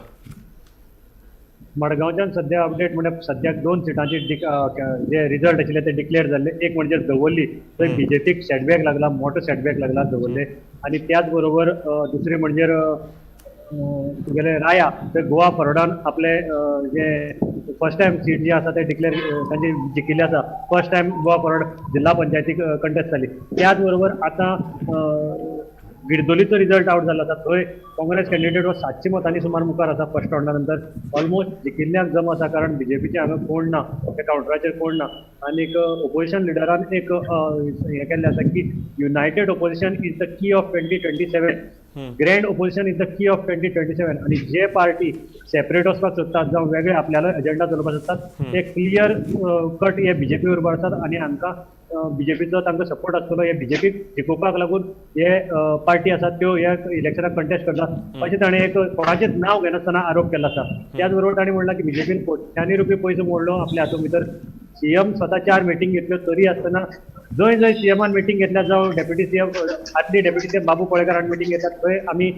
मडगांवच्यान सद्या अपडेट म्हणजे सद्याक दोन सिटांची जे रिजल्ट आशिल्ले ते डिक्लेअर जाल्ले. एक म्हणजे दवर्ली, थंय बीजेपीक सेटबॅक लागला, मोठो सेटबॅक लागला दवर्ले. आनी त्याच बरोबर दुसरें म्हणजे तुगेले राया, थंय गोवा फॉरवर्डान आपले जे फर्स्ट टायम सीट जी आसा ते डिक्लेअर तांची जिखिल्ली आसा. फर्स्ट टायम गोवा फॉरवर्ड जिल्हा पंचायतीक कंटेस्ट जाली. त्याच बरोबर आतां गिरदोलीचो रिजल्ट आवट जाल्लो आसा. थंय काँग्रेस कॅन्डिडेट हो 700 मतांनी सुमार मुखार आसा. फर्स्ट रावंडा नंतर ऑलमोस्ट जिखिल्ल्याक जम आसा, कारण बीजेपीचे हांगा कोण ना, त्या कावंटराचेर कोण ना. आनीक ओपोजिशन लिडरान एक हें केल्लें आसा की united opposition is the key of 2027, grand opposition is the key of 2027. आनी जे पार्टी सेपरेट वचपाक सोदतात जावं वेगळे आपल्यालो एजेंडा चलोवपाक सोदतात ते क्लियर कट हे बीजेपी बरोबर आसात आनी हांकां बीजेपीचो तांकां सपोर्ट आसतलो. हे बीजेपीक जिखोवपाक लागून हे पार्टी आसात त्यो ह्या इलेक्शनाक कंटेस्ट करतात अशें ताणें एक कोणाचेंच नांव घेनासतना आरोप केल्लो आसा. त्याच बरोबर ताणें म्हणलां की बीजेपीन कोट्यांनी रुपये पयसो मोडलो आपल्या हातूंत भितर. सीएम स्वता 4 मिटींग घेतल्यो, तरी आसतना जंय जंय सीएमान मिटींग घेतल्या जावं डेप्युटी सीएम, आदली डेप्युटी सीएम बाबू पळेकारान मिटींग घेतल्या थंय आमी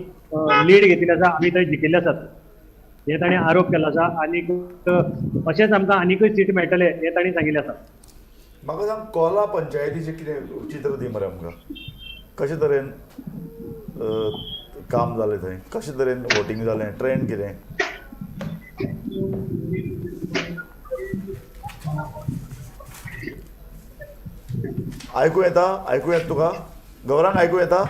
लीड घेतिल्ली आसा, आमी थंय जिखिल्ले आसात हे ताणें आरोप केलो आसा. आनीक अशेंच आमकां आनीकय सीट मेळटले हे तांणी सांगिल्लें आसा. म्हाका सांग, कोला पंचायतीचें कितें चित्र दी मरे आमकां. कशे तरेन काम जालें थंय, कशे तरेन वोटींग जालें, ट्रेंड कितें? आयकूं येता? आयकूं येता तुका गौरांग, आयकूं येता?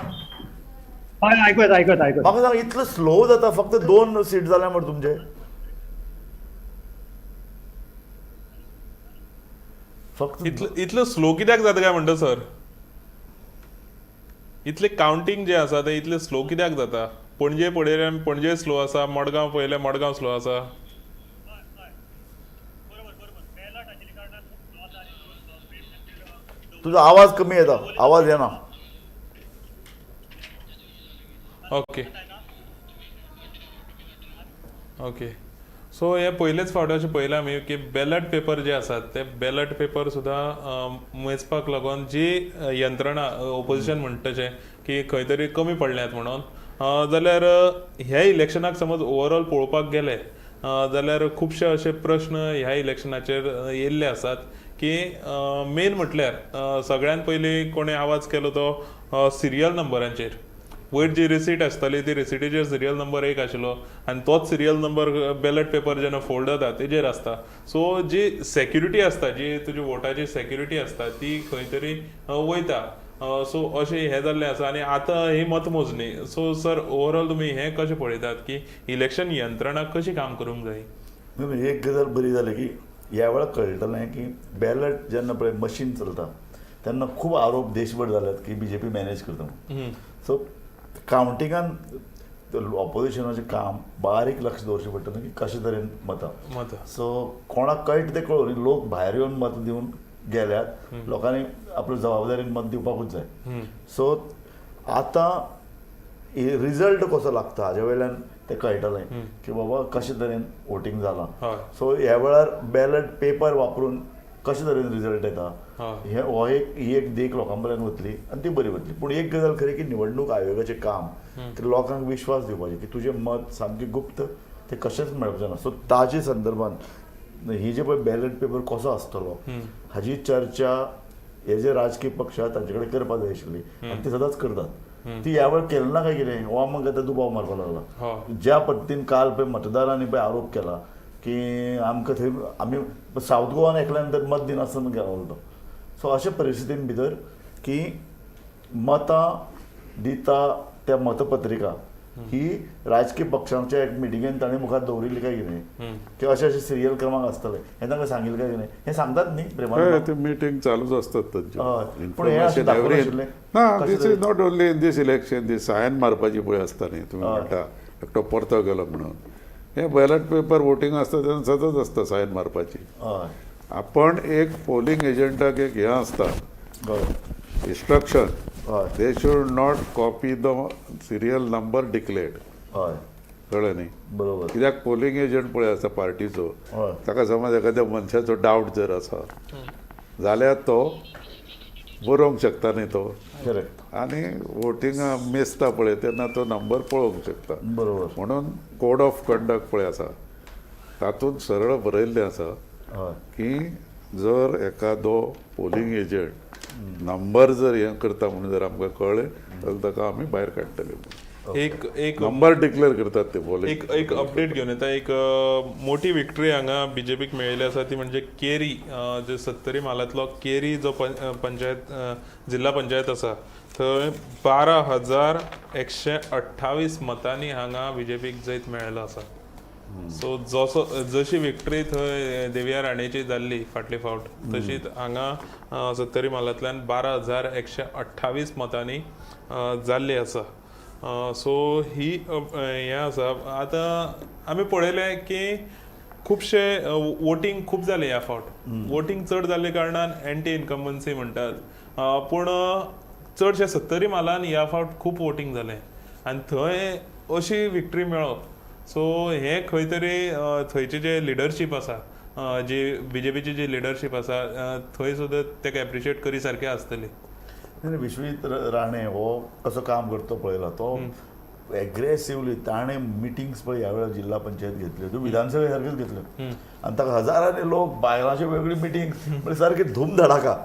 हय, आयकूं येता, आयकूं येता, आयकूं. म्हाका सांग, इतलो स्लो जाता, फक्त 2 सीट जाल्या मरे तुमचे? फक्त इतलो स्लो कित्याक जाता काय म्हणटा सर? इतले कावंटींग जे आसा ते इतले स्लो कित्याक जाता? पणजे पळयल्यार पणजे स्लो आसा, मडगांव पळयल्यार मडगांव स्लो आसा. तुजो आवाज कमी येता, आवाज येना. ओके ओके, सो हे पयलेच फावट अशें पळयलां आमी की बॅलट पेपर जे आसात ते बॅलट पेपर सुद्दां मेजपाक लागून जी यंत्रणा ओपोजिशन म्हणटा तशें की खंय तरी कमी पडल्यात म्हणून, जाल्यार ह्या इलेक्शनाक समज ओवरऑल पळोवपाक गेले जाल्यार खुबशे अशे प्रश्न ह्या इलेक्शनाचेर येयल्ले आसात की मेन म्हटल्यार सगळ्यान पयलीं कोणें आवाज केलो तो सिरियल नंबरांचेर. वयर जी रिसीट आसताली ती रिसिटीचेर सिरियल नंबर एक आशिल्लो आनी तोच सिरियल नंबर बॅलट पेपर जेन्ना फोल्ड जाता तेजेर आसता. सो जी सेक्युरिटी आसता, जी तुजी वोटाची सेक्युरिटी आसता ती खंय तरी वयता. सो अशें हें जाल्लें आसा आनी आतां ही मतमोजणी. सो सर ओवरऑल तुमी हें कशें पळयतात की इलेक्शन यंत्रणा कशी काम करूंक जाय? न्ही, एक गजाल बरी जाली की ह्या वेळार कळटलें की बॅलट जेन्ना पळय मशीन चलता तेन्ना खूब आरोप देशभर जाल्यात की बीजेपी मॅनेज करता म्हणून. सो कावंटिंगान ऑपोजिशनाचें काम बारीक लक्ष दवरचें पडटलें की कशे तरेन मतां. मतां. सो कोणाक कळटा तें कळूं न्ही, लोक भायर येवन मत दिवन गेल्यात, लोकांनी आपल्या जबाबदारीन मत दिवपाकूच जाय. सो आतां रिजल्ट कसो लागता हाजे वयल्यान तें कळटलें की बाबा कशे तरेन वोटींग जालां. सो ह्या वेळार बॅलट पेपर वापरून कशे तरेन रिजल्ट येता हे हो एक ही एक देख लोकां पर्यंत वतली आनी ती बरी वतली. पूण एक गजाल खरी की निवडणूक आयोगाचें काम की लोकांक विश्वास दिवपाचें की तुजें मत सामकें गुप्त, तें कशेंच मेळपाचें ना. सो ताजे संदर्भान ही जे पळय बॅलट पेपर कसो आसतलो हाजी चर्चा हे जे राजकीय पक्ष आहा तांचे कडेन करपाक जाय आशिल्ली आनी ती सदांच करतात. ती ह्या वेळार केली ना काय कितें हो आमकां आतां दुबाव मारपाक लागला. ज्या पद्दतीन काल पळय मतदारांनी पळय आरोप केला की आमकां थंय आमी सावथ गोवान एकल्यान तर मत दिनासतना गेलो तो. सो अशे परिस्थितीन भितर की मतां दिता त्या मतपत्रिका ही राजकीय पक्षांच्या एक मिटिंगेन ताणें मुखार दवरिल्ली काय कितें की अशे अशे सिरियल क्रमांक आसतले हें तांकां सांगिल्लें काय कितें हें सांगतात न्ही प्रेमान. ते मिटींग चालूच असतात तांच्यो. हय. पूण हें अशें दाखोवं नाशिल्लें. ना, कशें दीस तरी. Is not only in this election. ती सायन मारपाची पळय आसता न्ही, तुमी म्हणटा एकटो परतो गेलो म्हणून, हे बॅलट पेपर वोटींग आसता तेन्ना सदांच आसता सायन मारपाची. आपण एक पोलिंग एजंटाक एक हें आसता instruction, they should not copy the serial number declared. कळ्ळें न्ही? बरोबर. कित्याक पोलिंग एजंट पळय आसता पार्टीचो, ताका समज एखाद्या मनशाचो डावट जर आसा जाल्यार तो बरोवंक शकता न्ही तो. आनी वोटिंग मेजता पळय तेन्ना तो नंबर पळोवंक शकता. म्हणून कोड ऑफ कंडक्ट पळय आसा तातूंत सरळ बरयल्लें आसा की जर एखादो पोलिंग एजंट नंबर जर हें करता म्हणून जर आमकां कळ्ळें जाल्यार ताका आमी भायर काडटले. एक एक नंबर डिक्लेअर करतात ते पोलिंग. एक एक अपडेट घेवन येता. एक मोठी विक्टरी हांगा बीजेपीक मेळिल्ली आसा ती म्हणजे केरी, जे सत्तरी म्हालांतलो केरी जो पंचायत जिल्हा पंचायत आसा थंय 12,128 मतांनी हांगा बीजेपीक जैत मेळिल्लो आसा. सो जसो जशी विक्टरी थंय देविया राणेची जाल्ली फाटली फावट, तशीच हांगा सत्तरी म्हालांतल्यान 12,128 मतांनी जाल्ली आसा. सो ही हें आसा. आतां आमी पळयलें की खुबशे वोटींग खूब जालें ह्या फावट. वोटींग चड जाल्ले कारणान एंटी इनकम्बन्सी म्हणटात, पूण चडशे सत्तरी म्हालान ह्या फावट खूब वोटींग जालें आनी थंय अशी विक्टरी मेळप, सो हें खंय तरी थंयची जे लिडरशीप आसा, जी बीजेपीची जी लिडरशीप आसा, थंय सुद्दां ताका एप्रिशिएट करी सारकें आसतली. नाही, विश्वजीत राणे हो कसो काम करतो पळयला, तो एग्रेसिवली ताणें मिटिंग्स पळय ह्या वेळार जिल्हा पंचायत घेतल्यो, त्यो विधानसभे सारक्योच घेतल्यो आनी ताका हजारांनी लोक, बायलांच्यो वेगळी मिटींग, म्हणजे सारकी धूमधडाका.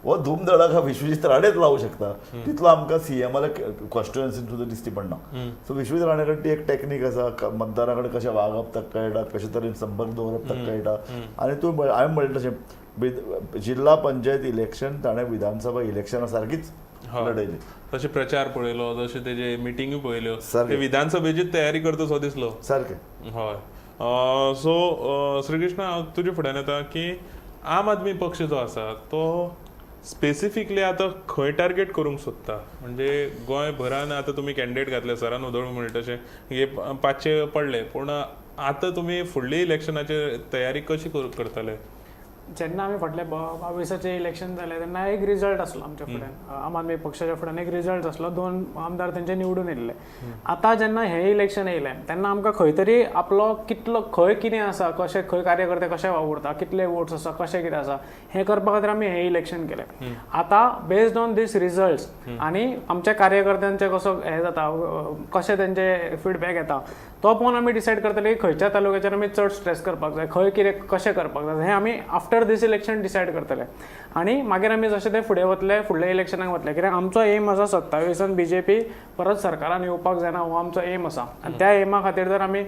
हो धूमधडाका विश्वजीत राणेच लावूं शकता, तितलो आमकां सीएमाल्या कॉन्स्टिट्युएन्सीन सुद्दां दिश्टी पडना. सो विश्वजीत राणे कडेन ती एक टॅक्नीक आसा, मतदारा कडेन कशें वागप ताका कळटा, कशे तरेन संपर्क दवरप ताका कळटा. आनी तूं हांवें म्हणलें तशें जिल्हा पंचायत इलेक्शन ताणें विधानसभा इलेक्शना सारकीच लढयली. तशे प्रचार पळयलो, तशे तेजे मिटिंगूय पळयल्यो, ते विधानसभेची तयारी करता सो दिसलो सारकें. हय. सो श्रीकृष्ण, हांव तुजे फुड्यान येता की आम आदमी पक्ष जो आसा तो स्पेसिफिकली आतां खंय टार्गेट करूंक सोदता? म्हणजे गोंयभरान आतां तुमी कॅन्डिडेट घातले, सरान उदळ म्हणटा तशें हे 500 पडले, पूण आतां तुमी फुडली इलेक्शनाची तयारी कशी करतले? जेन्ना आमी फाटले 22 इलेक्शन जालें तेन्ना एक रिजल्ट आसलो आमच्या फुड्यान, आम आदमी पक्षाच्या फुड्यान एक रिजल्ट आसलो, 2 आमदार तेंचे निवडून येयल्ले. आतां जेन्ना हें इलेक्शन येयलें तेन्ना आमकां खंय तरी आपलो कितलो खंय कितें आसा, कशें खंय कार्यकर्ते कशे वावुरता, कितले वोट्स आसा, कशें कितें आसा, हें करपा खातीर आमी हें इलेक्शन केलें. आतां बेस्ड ऑन these results आनी आमच्या कार्यकर्त्यांचे कसो हें जाता, कशें तेंचे फिडबॅक येता तो पळोवन आमी डिसायड करतले की खंयच्या तालुक्याचेर आमी चड स्ट्रेस करपाक जाय, खंय कितें कशें करपाक जाय, हें आमी आफ्टर आफ्टर दीस इलेक्शन डिसायड करतले आनी मागीर आमी जशें ते फुडें वतले, फुडल्या इलेक्शनाक वतले, कित्याक आमचो एम आसा 27 बी जे पी परत सरकारान येवपाक जायना, हो आमचो एम आसा. आनी त्या एमा खातीर जर आमी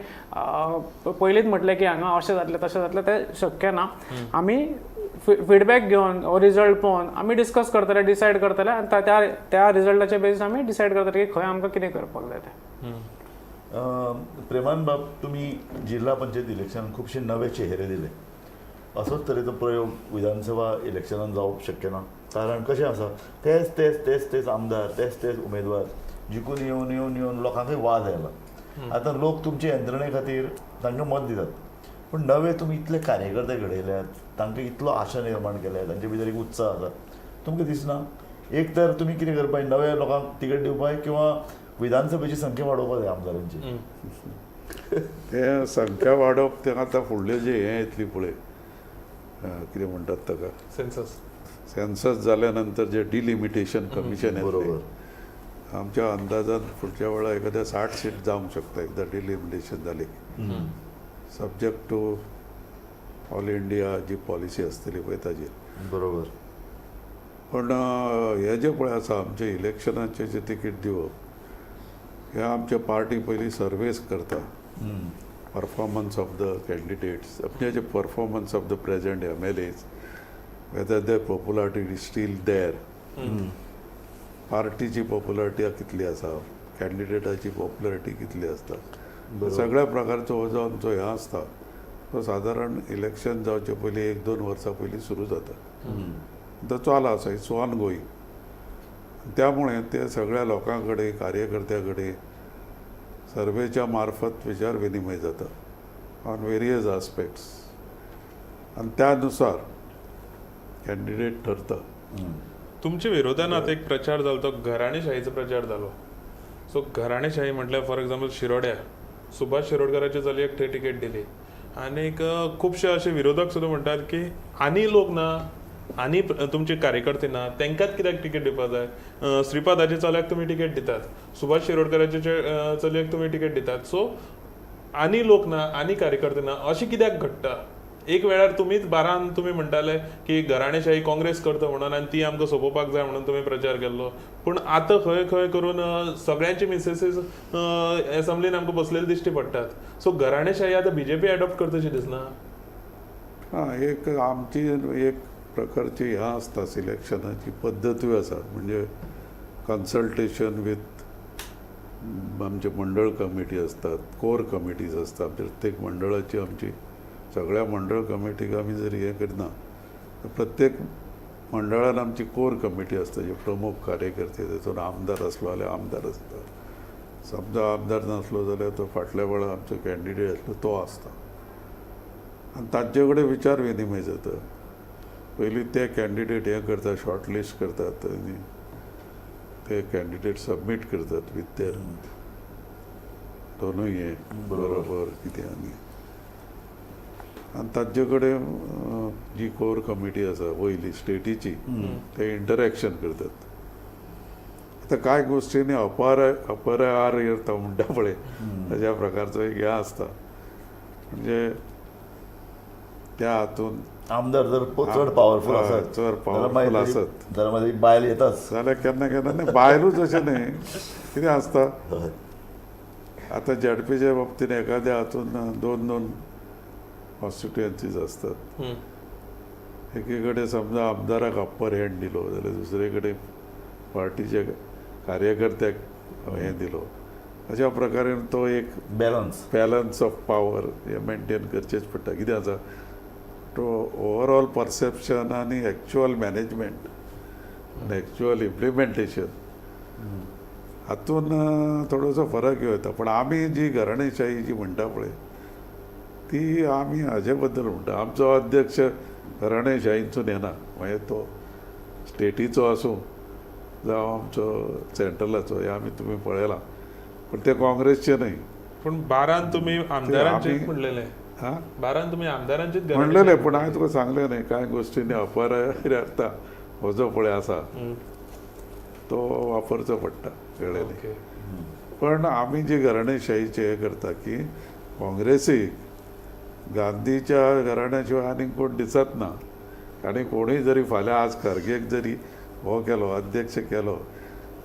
पयलींच म्हटलें की हांगा अशें जातलें तशें जातलें, तें शक्य ना. आमी फिडबॅक घेवन हो रिजल्ट पळोवन आमी डिस्कस करतले, डिसायड करतले आनी त्या त्या रिजल्टाच्या बेजीस आमी डिसायड करतले की खंय आमकां कितें करपाक जाय तें. प्रेमान बाब, तुमी जिल्हा पंचायत इलेक्शन खुबशे नवे चेहरे दिले, असोच तरेचो प्रयोग विधानसभा इलेक्शनान जावप शक्य ना? कारण कशें आसा, तेच तेच तेच तेच आमदार, तेच तेच उमेदवार जिखून येवन येवन येवन लोकांकूय वाज आयला. आतां लोक तुमचे यंत्रणे खातीर तांकां मत दितात, पूण नवे तुमी इतले कार्यकर्ते घडयल्यात, तांकां इतलो आशा निर्माण केल्या, तांचे भितर एक उत्साह आसा, तुमकां दिसना एक तर तुमी कितें करपाक, नव्या लोकांक तिकेट दिवपाक किंवा विधानसभेची संख्या वाडोवपाक जाय आमदारांची? ते संख्या वाडोवप ते आतां फुडले जे हें येतली पळय, कितें म्हणटात ताका, सेन्सस. सेन्सस जाल्या नंतर जे डिलिमिटेशन कमिशन येतलें, आमच्या अंदाजान फुडच्या वेळा एखाद्या 60 सीट जावंक शकता एकदां डिलिमिटेशन जालें की, सब्जेक्ट टू ऑल इंडिया जी पॉलिसी आसतली पळय ताजेर. पण हे जे पळय आसा आमचे इलेक्शनाचे जे तिकीट दिवप, हे आमचे पार्टी पयलीं सर्वेस करता, परफॉर्मन्स ऑफ the candidates, म्हणजे जे performance of the present MLAs, whether the popularity is still there, पार्टीची पॉप्युलरिटी कितली आसा, कॅन्डिडेटाची पॉप्युलरिटी कितली आसता, सगळ्या प्रकारचो हो जो आमचो हें आसता तो सादारण इलेक्शन जावचे पयलीं 1-2 वर्सां पयलीं सुरू जाता, तो चालू आसा, it's on going. त्यामुळे ते सगळ्या लोकां कडेन, कार्यकर्त्या कडेन सर्वेच्या मार्फत विचार विनिमय जाता ऑन वेरियस आस्पेक्ट्स, आनी त्यानुसार कॅन्डिडेट ठरता. तुमच्या विरोधान आतां एक प्रचार जालो तो घराणेशाहीचो प्रचार जालो. सो घराणेशाही म्हटल्यार फॉर एग्जाम्पल शिरोड्या सुभाष शिरोडकराच्या चलयेक थंय तिकेट दिली, आनीक खुबशे अशे विरोधक सुद्दां म्हणटात की आनी लोक ना, आनी तुमचे कार्यकर्ते ना, तांकांच कित्याक तिकेट दिवपाक जाय? श्रीपादाच्या चल्याक तुमी तिकेट दितात, सुभाष शिरोडकराच्या चलयेक तुमी तिकेट दितात, सो आनी लोक ना, आनी कार्यकर्ते ना, अशें कित्याक घडटा? एक वेळार तुमीच बारान तुमी म्हणटाले की घराणेशाही काँग्रेस करता म्हणून आनी ती आमकां सोंपोवपाक जाय म्हणून तुमी प्रचार केल्लो, पूण आतां खंय खंय करून सगळ्यांची मिसेसीस एसम्बलीन आमकां बसलेले दिश्टी पडटात. सो घराणेशाही आतां बीजेपी एडॉप्ट करतशी दिसना? हां, एक आमची एक प्रकारची ह्या आसता सिलेक्शनाची पद्दतूय आसा, म्हणजे कन्सल्टेशन विथ आमचे मंडळ कमिटी असतात, कोर कमिटीज आसता प्रत्येक मंडळाची. आमची सगळ्या मंडळ कमिटीक आमी जर हें करना, तर प्रत्येक मंडळान आमची कोर कमिटी आसता, जे प्रमुख कार्यकर्ते, तातूंत आमदार आसलो जाल्यार आमदार आसता, समजा आमदार नासलो जाल्यार तो फाटल्या वेळार आमचो कॅन्डिडेट आसलो तो आसता, आनी तांचे कडेन विचार विनिमय जाता. पयलीं ते कॅन्डिडेट हें करता, शॉर्ट लिस्ट करतात आनी ते कॅन्डिडेट सबमीट करतात विथ there दोनूय हें बरोबर कितें, आनी आनी तांचे कडेन जी कोर कमिटी आसा वयली स्टेटीची, ते इंटरॅक्शन करतात. आतां कांय गोश्टींनी अपार अपरार येता म्हणटा पळय, अशा प्रकारचो एक हें आसता, म्हणजे त्या हातून आमदार जर चड पावरफूल आसत, चड powerful आसत. जाल्यार मागीर बायल येताच. जाल्यार केन्ना केन्ना न्ही, बायलूच अशें न्ही, कितें आसता आतां झेडपीच्या बाबतीन एखाद्या हातून 2-2 कॉन्स्टिट्युएन्सीज आसतात. एके कडेन समजा आमदाराक अप्पर हँड दिलो जाल्यार दुसरे कडेन पार्टीच्या कार्यकर्त्याक हें दिलो, अशा प्रकारे तो एक बॅलन्स, बॅलन्स ऑफ पावर हें मेनटेन करचेंच पडटा. कितें आसा तो ओवरऑल परसेप्शन आनी एक्चुअल मॅनेजमेंट आनी एक्चुअल इम्प्लिमेंटेशन हातून थोडोसो फरक येता. पण आमी जी घराणेशाही जी म्हणटा पळय ती आमी हाजे बद्दल म्हणटा, आमचो अध्यक्ष घराणेशाहींतसून येना, मागीर तो स्टेटीचो आसूं जावं आमचो सेंट्रलाचो, हें आमी तुमी पळयलां, पण ते काँग्रेसचे न्हय. पूण बारान तुमी आमदारांचेच म्हणलेलें, बारान तुमी आमदारांचेच म्हणलेलें, पूण हांवें तुका सांगलें न्हय कांय गोश्टींनी अपरार्था हो जो पळय आसा तो वापरचो पडटा, कळ्ळें न्ही. पण आमी जी घराणेशाहीचें हें करता की काँग्रेसीक गांधीच्या घराण्या शिवाय आनीक कोण दिसत ना, आनी कोणूय जरी फाल्यां आज खरगेक जरी हो केलो, अध्यक्ष केलो,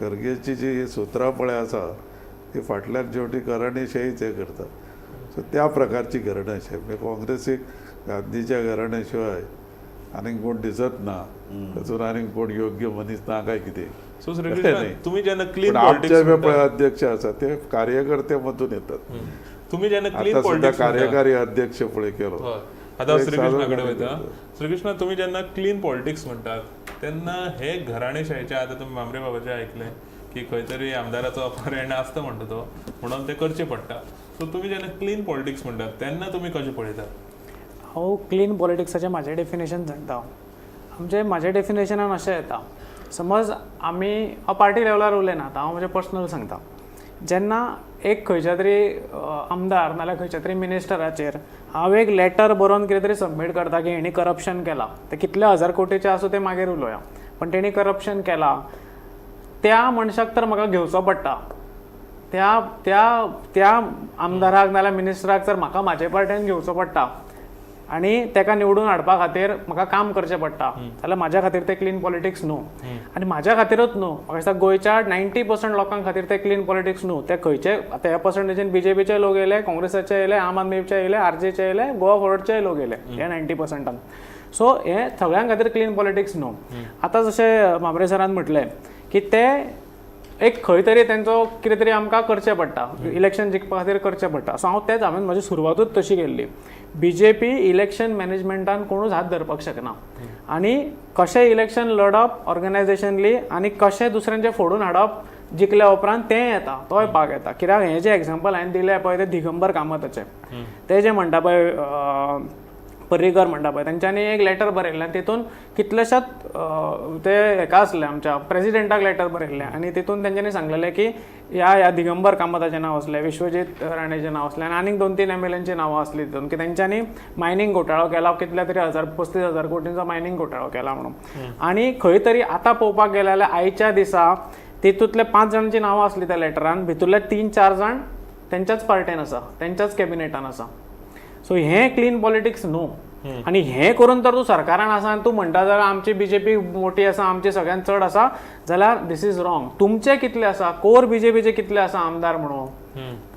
खरगेची जी सुत्रां पळय आसा ती फाटल्यान शेवटी घराणेशाहीच हें करता. सो त्या प्रकारची घराणेशाही म्हणजे काँग्रेसीक गांधीच्या घराण्या शिवाय आनीक कोण दिसत ना, तातूंत आनीक कोण योग्य मनीस ना काय कितें. सो श्रीकृष्ण, नाही. तुम्ही जेन्ना क्लीन पण आमचे पॉलिटिक्स जे पळय अध्यक्ष आसा ते कार्यकर्ते मधून येतात. तुम्ही जेन्ना क्लीन आता सुद्धा पॉलिटिक्स कार्यकारी अध्यक्ष पळय केलो. आता एक श्रीकृष्णा कडेन साधारण वयता. श्रीकृष्ण, तुम्ही जेन्ना क्लीन पॉलिटिक्स म्हणटात तेन्ना हे घराणेशाहीचे, आतां तुमी म्हांबरे बाबाचें आयकलें की खंय तरी आमदाराचो अपहरण आसता म्हणटा तो, म्हणून ते करचें पडटा. सो तुमी जेन्ना क्लीन पॉलिटिक्स म्हणटात तेन्ना तुमी कशें पळयतात? हांव क्लीन पॉलिटिक्साचें म्हाजें डेफिनेशन सांगता. आमचें म्हाज्या डेफिनेशनान अशें येता, समज आमी, हांव पार्टी लेवलार उलयना आतां, हांव म्हजें पर्सनल सांगता. जेन्ना एक खंयच्या तरी आमदार नाल्यार खंयच्या तरी मिनिस्टराचेर हांव एक लेटर बरोवन कितें तरी सबमीट करता की हेणी करप्शन केलां, तें कितल्या हजार कोटीचें आसूं तें मागीर उलोवया, पण तेणी करप्शन केलां, त्या मनशाक तर म्हाका घेवचो पडटा. त्या त्या त्या आमदाराक नाल्यार मिनिस्टराक तर म्हाका म्हाजे पार्ट्यान घेवचो पडटा आनी तेका निवडून हाडपा खातीर म्हाका काम करचें पडटा, जाल्यार म्हाज्या खातीर तें क्लीन पॉलिटिक्स न्हू. आनी म्हाज्या खातीरूच न्हू, म्हाका दिसता गोंयच्या 90% लोकां खातीर तें क्लीन पॉलिटिक्स न्हू. ते खंयचे आतां ह्या पर्संटेजीन बीजेपीचे लोक येयले, काँग्रेसाचे येयले, आम आदमीचे येयले, आरजेचे येयले, गोवा फॉरवर्डचे लोक येयले ह्या 90%. सो हें सगळ्यां खातीर क्लीन पॉलिटिक्स न्हू. आतां जशें म्हांबरे सरान म्हटलें की ते एक खंय तरी तेंचो कितें तरी आमकां करचें पडटा, इलेक्शन जिखपा खातीर करचें पडटा. सो हांव तेंच, हांवें म्हजी सुरवातूच तशी केल्ली. बीजेपी इलेक्शन मॅनेजमेंटान कोणूच हात धरपाक शकना, आनी कशें इलेक्शन लढप ऑर्गनायजेशनली आनी कशें दुसऱ्यांचें फोडून हाडप जिखल्या उपरांत तें येता, तोय भाग येता. कित्याक हें जें एग्जाम्पल हांवें दिलें पळय तें दिगंबर कामताचें, ते जे म्हणटा पळय पर्रीकर म्हणटा पळय, तेंच्यांनी एक लेटर बरयल्लें आनी तितून कितलेशात ते हेका आसले आमच्या प्रेजिडेंटाक लेटर बरयल्लें आनी तितून तेंच्यांनी सांगलेलें की ह्या ह्या दिगंबर कामताचें नांव आसलें, विश्वजीत राणेचें नांव आसलें आनी आनीक 2-3 एम एल एनचीं नांवां आसलीं तितून, की तेंच्यांनी मायनींग घोटाळो केला, कितल्या तरी हजार 35,000 कोटींचो मायनींग घोटाळो केला म्हणून. आनी खंय तरी आतां पळोवपाक गेले जाल्यार आयच्या दिसा तितूंतले 5 जाणांची नांवां आसली त्या लेटरान, भितूरले 3-4 जाण तेंच्याच पार्टेन आसा, तेंच्याच कॅबिनेटान आसा. सो हें क्लीन पॉलिटिक्स न्हू. आनी हें करून तर तूं सरकारान आसा आनी तूं म्हणटा जाल्यार आमची बीजेपी मोठी आसा, आमची सगळ्यांत चड आसा, जाल्यार this is wrong. तुमचे कितले आसा कोर बीजेपीचे कितले आसा आमदार म्हणून,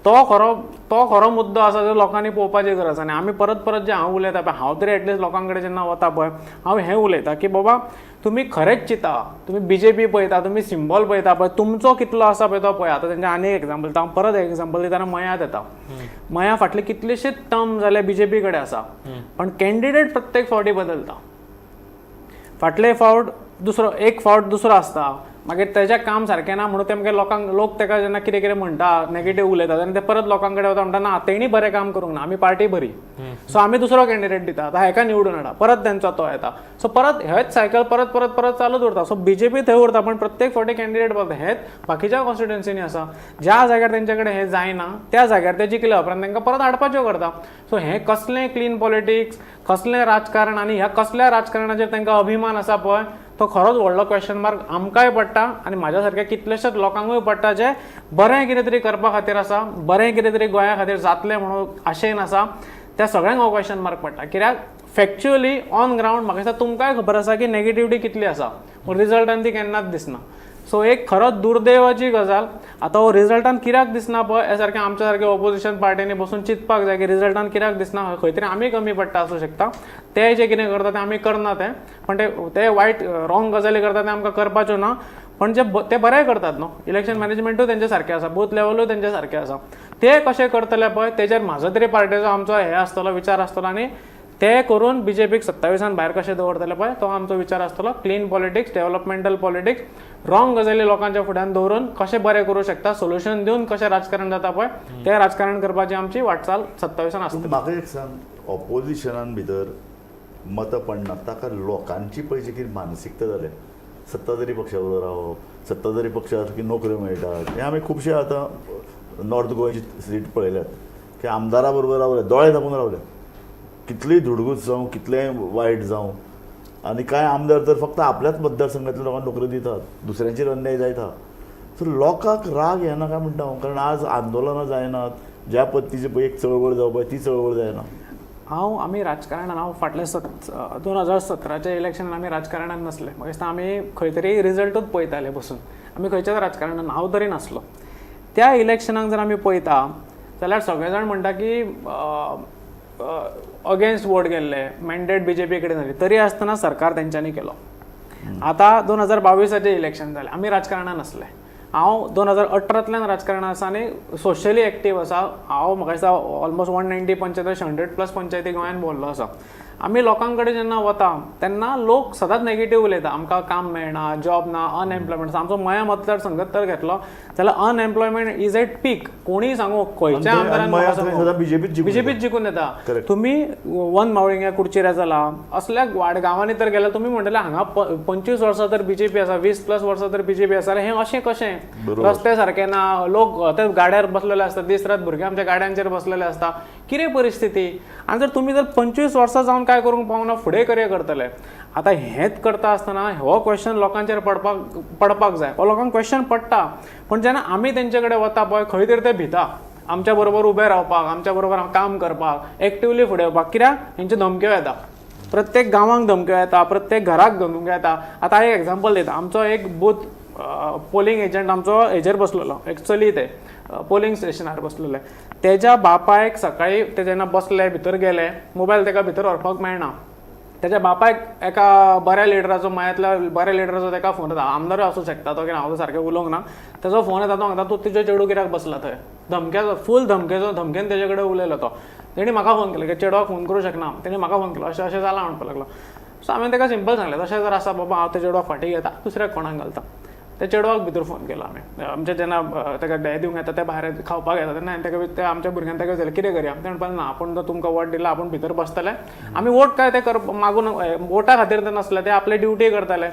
तो खरो मुद्दो आसा जो लोकांनी पळोवपाची गरज आसा. आनी आमी परत परत जे हांव उलयता पळय, हांव तरी एटलिस्ट लोकां कडेन जेन्ना वता पळय हांव हें उलयता की बाबा तुमी खरेंच चिंता, तुमी बीजेपी पळयता, तुमी सिंबॉल पळयता पळय, तुमचो कितलो आसा पळय तो पळय. आतां तेंचे आनी एक एग्जाम्पल दिता हांव, परत एग्जाम्पल दितना मयात येता. मया फाटले कितलेशेच टर्म जाले बीजेपी कडेन आसा, पण कॅन्डिडेट प्रत्येक फावटी बदलता. फाटले फावट दुसरो, एक फावट दुसरो आसता, मागीर तेजें काम सारकें ना म्हणून ते मागीर लोकांक, लोक तेका जेन्ना कितें कितें म्हणटा, नेगेटीव उलयता, तेन्ना ते परत लोकां कडेन वता, म्हणटा ना तेणी बरें काम करूंक ना, आमी पार्टी बरी, सो आमी दुसरो कॅन्डिडेट दिता, आतां हेका निवडून हाडा, परत तेंचो तो येता. सो परत हेच सायकल परत परत परत चालूच उरता. सो बीजेपी थंय उरता पण प्रत्येक फावटी कॅन्डिडेट बदलता. हेच बाकीच्या कॉन्स्टिट्युएन्सीनी आसा, ज्या जाग्यार तेंचे कडेन हें जायना त्या जाग्यार ते जिखले उपरांत तांकां परत हाडपाच्यो करता. सो हें कसलें क्लीन पॉलिटिक्स, कसलें राजकारण आनी ह्या कसल्या राजकारणाचेर तांकां अभिमान आसा पळय, तो खरोच व्हडलो क्वेश्चन मार्क आमकांय पडटा आनी म्हाज्या सारक्या कितलेशेच लोकांकूय पडटा, जे बरें कितें तरी करपा खातीर आसा, बरें कितें तरी गोंया खातीर जातलें म्हणून आशेन आसा, त्या सगळ्यांक हो क्वेश्चन मार्क पडटा. कित्याक फॅक्च्युअली ऑन ग्रावंड म्हाका दिसता तुमकांय खबर आसा की नेगेटिविटी कितली आसा, पूण रिजल्टान ती केन्नाच दिसना. सो एक खरोच दुर्दैवाची गजाल. आतां हो रिजल्टान कित्याक दिसना पळय, हे सारकें आमच्या सारके ऑपोजिशन पार्टींनी बसून चिंतपाक जाय की रिजल्टान कित्याक दिसना. खंय तरी आमी कमी पडटा आसूं शकता. ते जे कितें करता तें आमी करना तें, पण ते ते वायट रॉंग गजाली करता तें आमकां करपाच्यो ना, पण जे ते बरें करतात न्हू, इलेक्शन मॅनेजमेंटूय तेंचे सारकें आसा, बूथ लेवलूय तेंचे सारकें आसा, ते कशें करतले पळय तेजेर म्हाजो तरी पार्टेचो आमचो हे आसतलो विचार आसतलो आनी ते करून बीजेपीक 27 भायर कशें दवरतले पळय तो आमचो विचार आसतलो. Clean politics, developmental politics, wrong गजाली लोकांच्या फुड्यान दवरून कशें बरें करूं शकता, सोल्युशन दिवन कशें राजकारण जाता पळय तें राजकारण करपाची आमची वाटचाल 27 आसतली. म्हाका एक सांग, ऑपोजिशनान भितर मतां पडना ताका लोकांची पळय जी कितें मानसिकता जाल्या, सत्ताधारी पक्षा बरोबर रावप, सत्ताधारी पक्षाक की नोकऱ्यो मेळटात, हें आमी खुबशे आतां नॉर्थ गोंयची सीट पळयल्यात की आमदारा बरोबर रावले, दोळे धांपून रावले, कितलीय धुडगूस जावं, कितलेंय वायट जावं. आनी कांय आमदार तर फक्त आपल्याच मतदारसंघातल्या लोकांक नोकऱ्यो दितात, दुसऱ्यांचेर अन्याय जायता. सो लोकांक राग येना काय म्हणटा हांव, कारण आज आंदोलनां जायनात, ज्या पद्दतीची पळय एक चळवळ जावपाक ती चळवळ जायना. हांव आमी राजकारणान हांव फाटल्या 2017च्या इलेक्शनान आमी राजकारणान नासले. म्हाका दिसता आमी खंय तरी रिजल्टूच पळयताले बसून. आमी खंयच्याच राजकारणान हांव तरी नासलो. त्या इलेक्शनाक जर आमी पळयता जाल्यार सगळे जाण म्हणटा की अगेन्स्ट वोट गेल्ले, मॅन्डेट बीजेपी कडेन जाली, तरी आसतना सरकार तेंच्यांनी केलो. आतां 2022चें इलेक्शन जालें, आमी राजकारणान आसले. हांव 2018तल्यान राजकारणान आसा आनी सोशली एक्टीव आसा. हांव म्हाका दिसता ऑलमोस्ट 190 पंचायत, 100+ पंचायती गोंयान भोंवल्लो आसा. आमी लोकां कडेन जेन्ना वता तेन्ना लोक सदांच नेगेटीव उलयता, आमकां काम मेळना, जॉब ना, अनएम्प्लॉयमेंट आसा. आमचो मया मतदारसंघात तर घेतलो जाल्यार अनएम्प्लॉयमेंट is at पीक. कोणीय सांगू, खंयच्या आमदारान बीजेपीच जिखून येता. तुमी वन मावळिंग्या कुडचिऱ्या जाला असल्या वाडगांवांनी तर गेल्यार तुमी म्हणटले हांगा 25 वर्सां तर बीजेपी आसा, 20+ वर्सां तर बीजेपी आसा, हें अशें कशें? रस्ते सारके ना, लोक ते गाड्यार बसलेले आसता, दीस रात भुरगे आमच्या गाड्यांचेर बसलेले आसता. कितें परिस्थिती? आनी जर तुमी जर 25 वर्सां जावन काय करूंक पावना, फुडें कितें करतले? आतां हेंच करता आसतना हो क्वेश्चन लोकांचेर पडपाक जाय. हो लोकांक क्वेश्चन पडटा, पूण जेन्ना आमी तेंचे कडेन वता पळय, खंय तरी ते भिता आमच्या बरोबर उबे रावपाक, आमच्या बरोबर काम करपाक, एक्टिवली फुडें येवपाक. कित्याक हेंच्यो धमक्यो येता, प्रत्येक गांवांक धमक्यो येता, प्रत्येक घराक धमक्यो येता. आतां एक एग्जाम्पल दिता, आमचो एक बूथ पोलिंग एजंट आमचो हेजेर बसलेलो, एक चली ते पोलिंग स्टेशनार बसलेले. तेज्या बापायक सकाळी ते जेन्ना बसले भितर गेले, मोबायल तेका भितर व्हरपाक मेळना. तेज्या बापायक एका बऱ्या लिडराचो, मयांतल्या बऱ्या लिडराचो तेका फोन येता, आमदारूय आसूं शकता तो, कित्याक हांव सारकें उलोवंक ना. तेजो फोन येता, तो सांगता तूं तुजें चेडूं कित्याक बसला थंय? धमक्याचो, फूल धमकेचो, धमकेन तेजे कडेन उलयलो तो. तेणी म्हाका फोन केलो की चेडवाक फोन करूं शकना, तेणी म्हाका फोन केलो, अशें अशें जालां म्हणपाक लागलो. सो हांवें तेका सिंपल सांगलें, तशें जर आसा बाबा हांव त्या चेडवाक फाटीं घेता, दुसऱ्याक कोणाक घालता. त्या चेडवाक भितर फोन केलो आमी. आमचे जेन्ना ताका डे दिवंक येता, ते भायर खावपाक येता तेन्ना हांवें ताका, ते आमच्या भुरग्यान ताका विचारलें कितें करया? ते म्हणपाक ना, आपूण जर तुमकां वोट दिला आपूण भितर बसतले, आमी वोट काय ते कर मागून वोटा खातीर ते नासले, ते आपले ड्युटी करताले.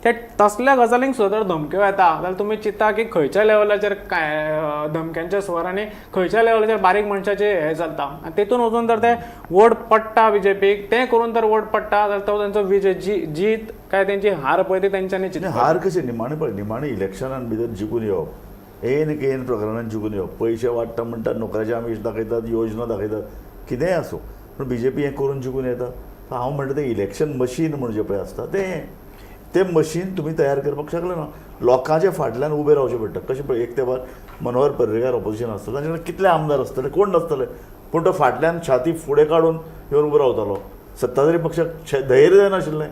ते तसल्या गजालींक सुद्दां जर धमक्यो येता जाल्यार तुमी चिंता की खंयच्या लेवलाचेर काय धमक्यांचे स्वर आनी खंयच्या लेवलाचेर बारीक मनशाचे हे चलता. आनी तेतून वचून जर ते वोट पडटा बीजेपीक, तें करून जर वोट पडटा जाल्यार तो तेंचो विजय जीत काय तेंची हार पळय ती तेंच्यांनी चिंतपाक. हार कशी निमाणें पळय, निमाणें इलेक्शनान भितर जिखून येवप, एन केन प्रकरणान जिखून येवप, पयशे वाडटा म्हणटात, नोकऱ्याचे आमीश दाखयतात, योजना दाखयतात, कितेंय आसूं, पूण बीजेपी हें करून जिखून येता. हांव म्हणटा तें इलेक्शन मशीन म्हण जें पळय आसता तें मशीन तुमी तयार करपाक शकले ना. लोकांच्या फाटल्यान उबें रावचें पडटा. कशें पळय, एक तेंपार मनोहर पर्रीकार ऑपोजिशन आसता, तांचे कडेन कितले आमदार आसतले, कोण नासतले, पूण तो फाटल्यान छाती फुडें काडून येवन उबो रावतालो. सत्ताधारी पक्षाक धैर्य जायनाशिल्लें.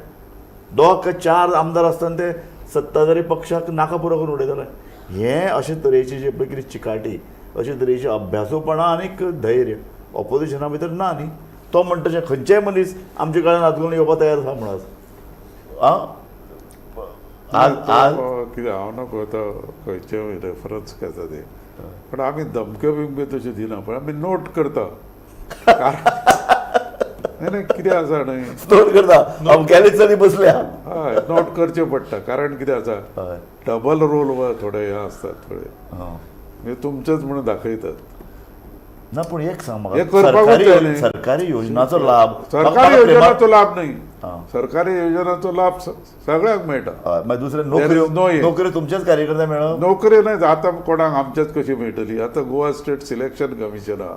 2 काय 4 आमदार आसतना ते सत्ताधारी पक्षाक नाका पुरो करून उडयताले. हें अशे तरेची जे पळय कितें चिकाटी, अशे तरेची अभ्यासूपणां आनीक धैर्य ऑपोजिशना भितर ना न्ही. तो म्हणटा तशें खंयचेय मनीस आमचे कडेन हात घालून येवपाक तयार आसा म्हणून आं आज आज कितें हांव नको आतां खंयचे रेफरन्स घेता ते, पण आमी धमक्यो बिमक्यो तश्यो दिना, पण आमी नोट करता. नाही नाही, कितें आसा न्हय, नोट करता, अमक्याले चली बसल्या. हय, नोट करचें पडटा. कारण कितें आसा, डबल रोल थोडे हे आसतात, थोडे म्हणजे तुमचेच म्हणून दाखयतात. ना, पूण एक सांग हे म्हाका, करपाकूच जाय न्ही. सरकारी योजनाचो लाभ, सरकारी योजनाचो लाभ नाही, सरकारी योजनाचो लाभ सगळ्यांक मेळटा. मागीर दुसरे There is no नोकऱ्यो way. नोकऱ्यो तुमच्याच कार्यकर्त्यांक मेळप? नोकरी नाही आतां कोणाक आमच्याच कशी मेळटली? आतां गोवा स्टेट सिलेक्शन कमिशन आहा,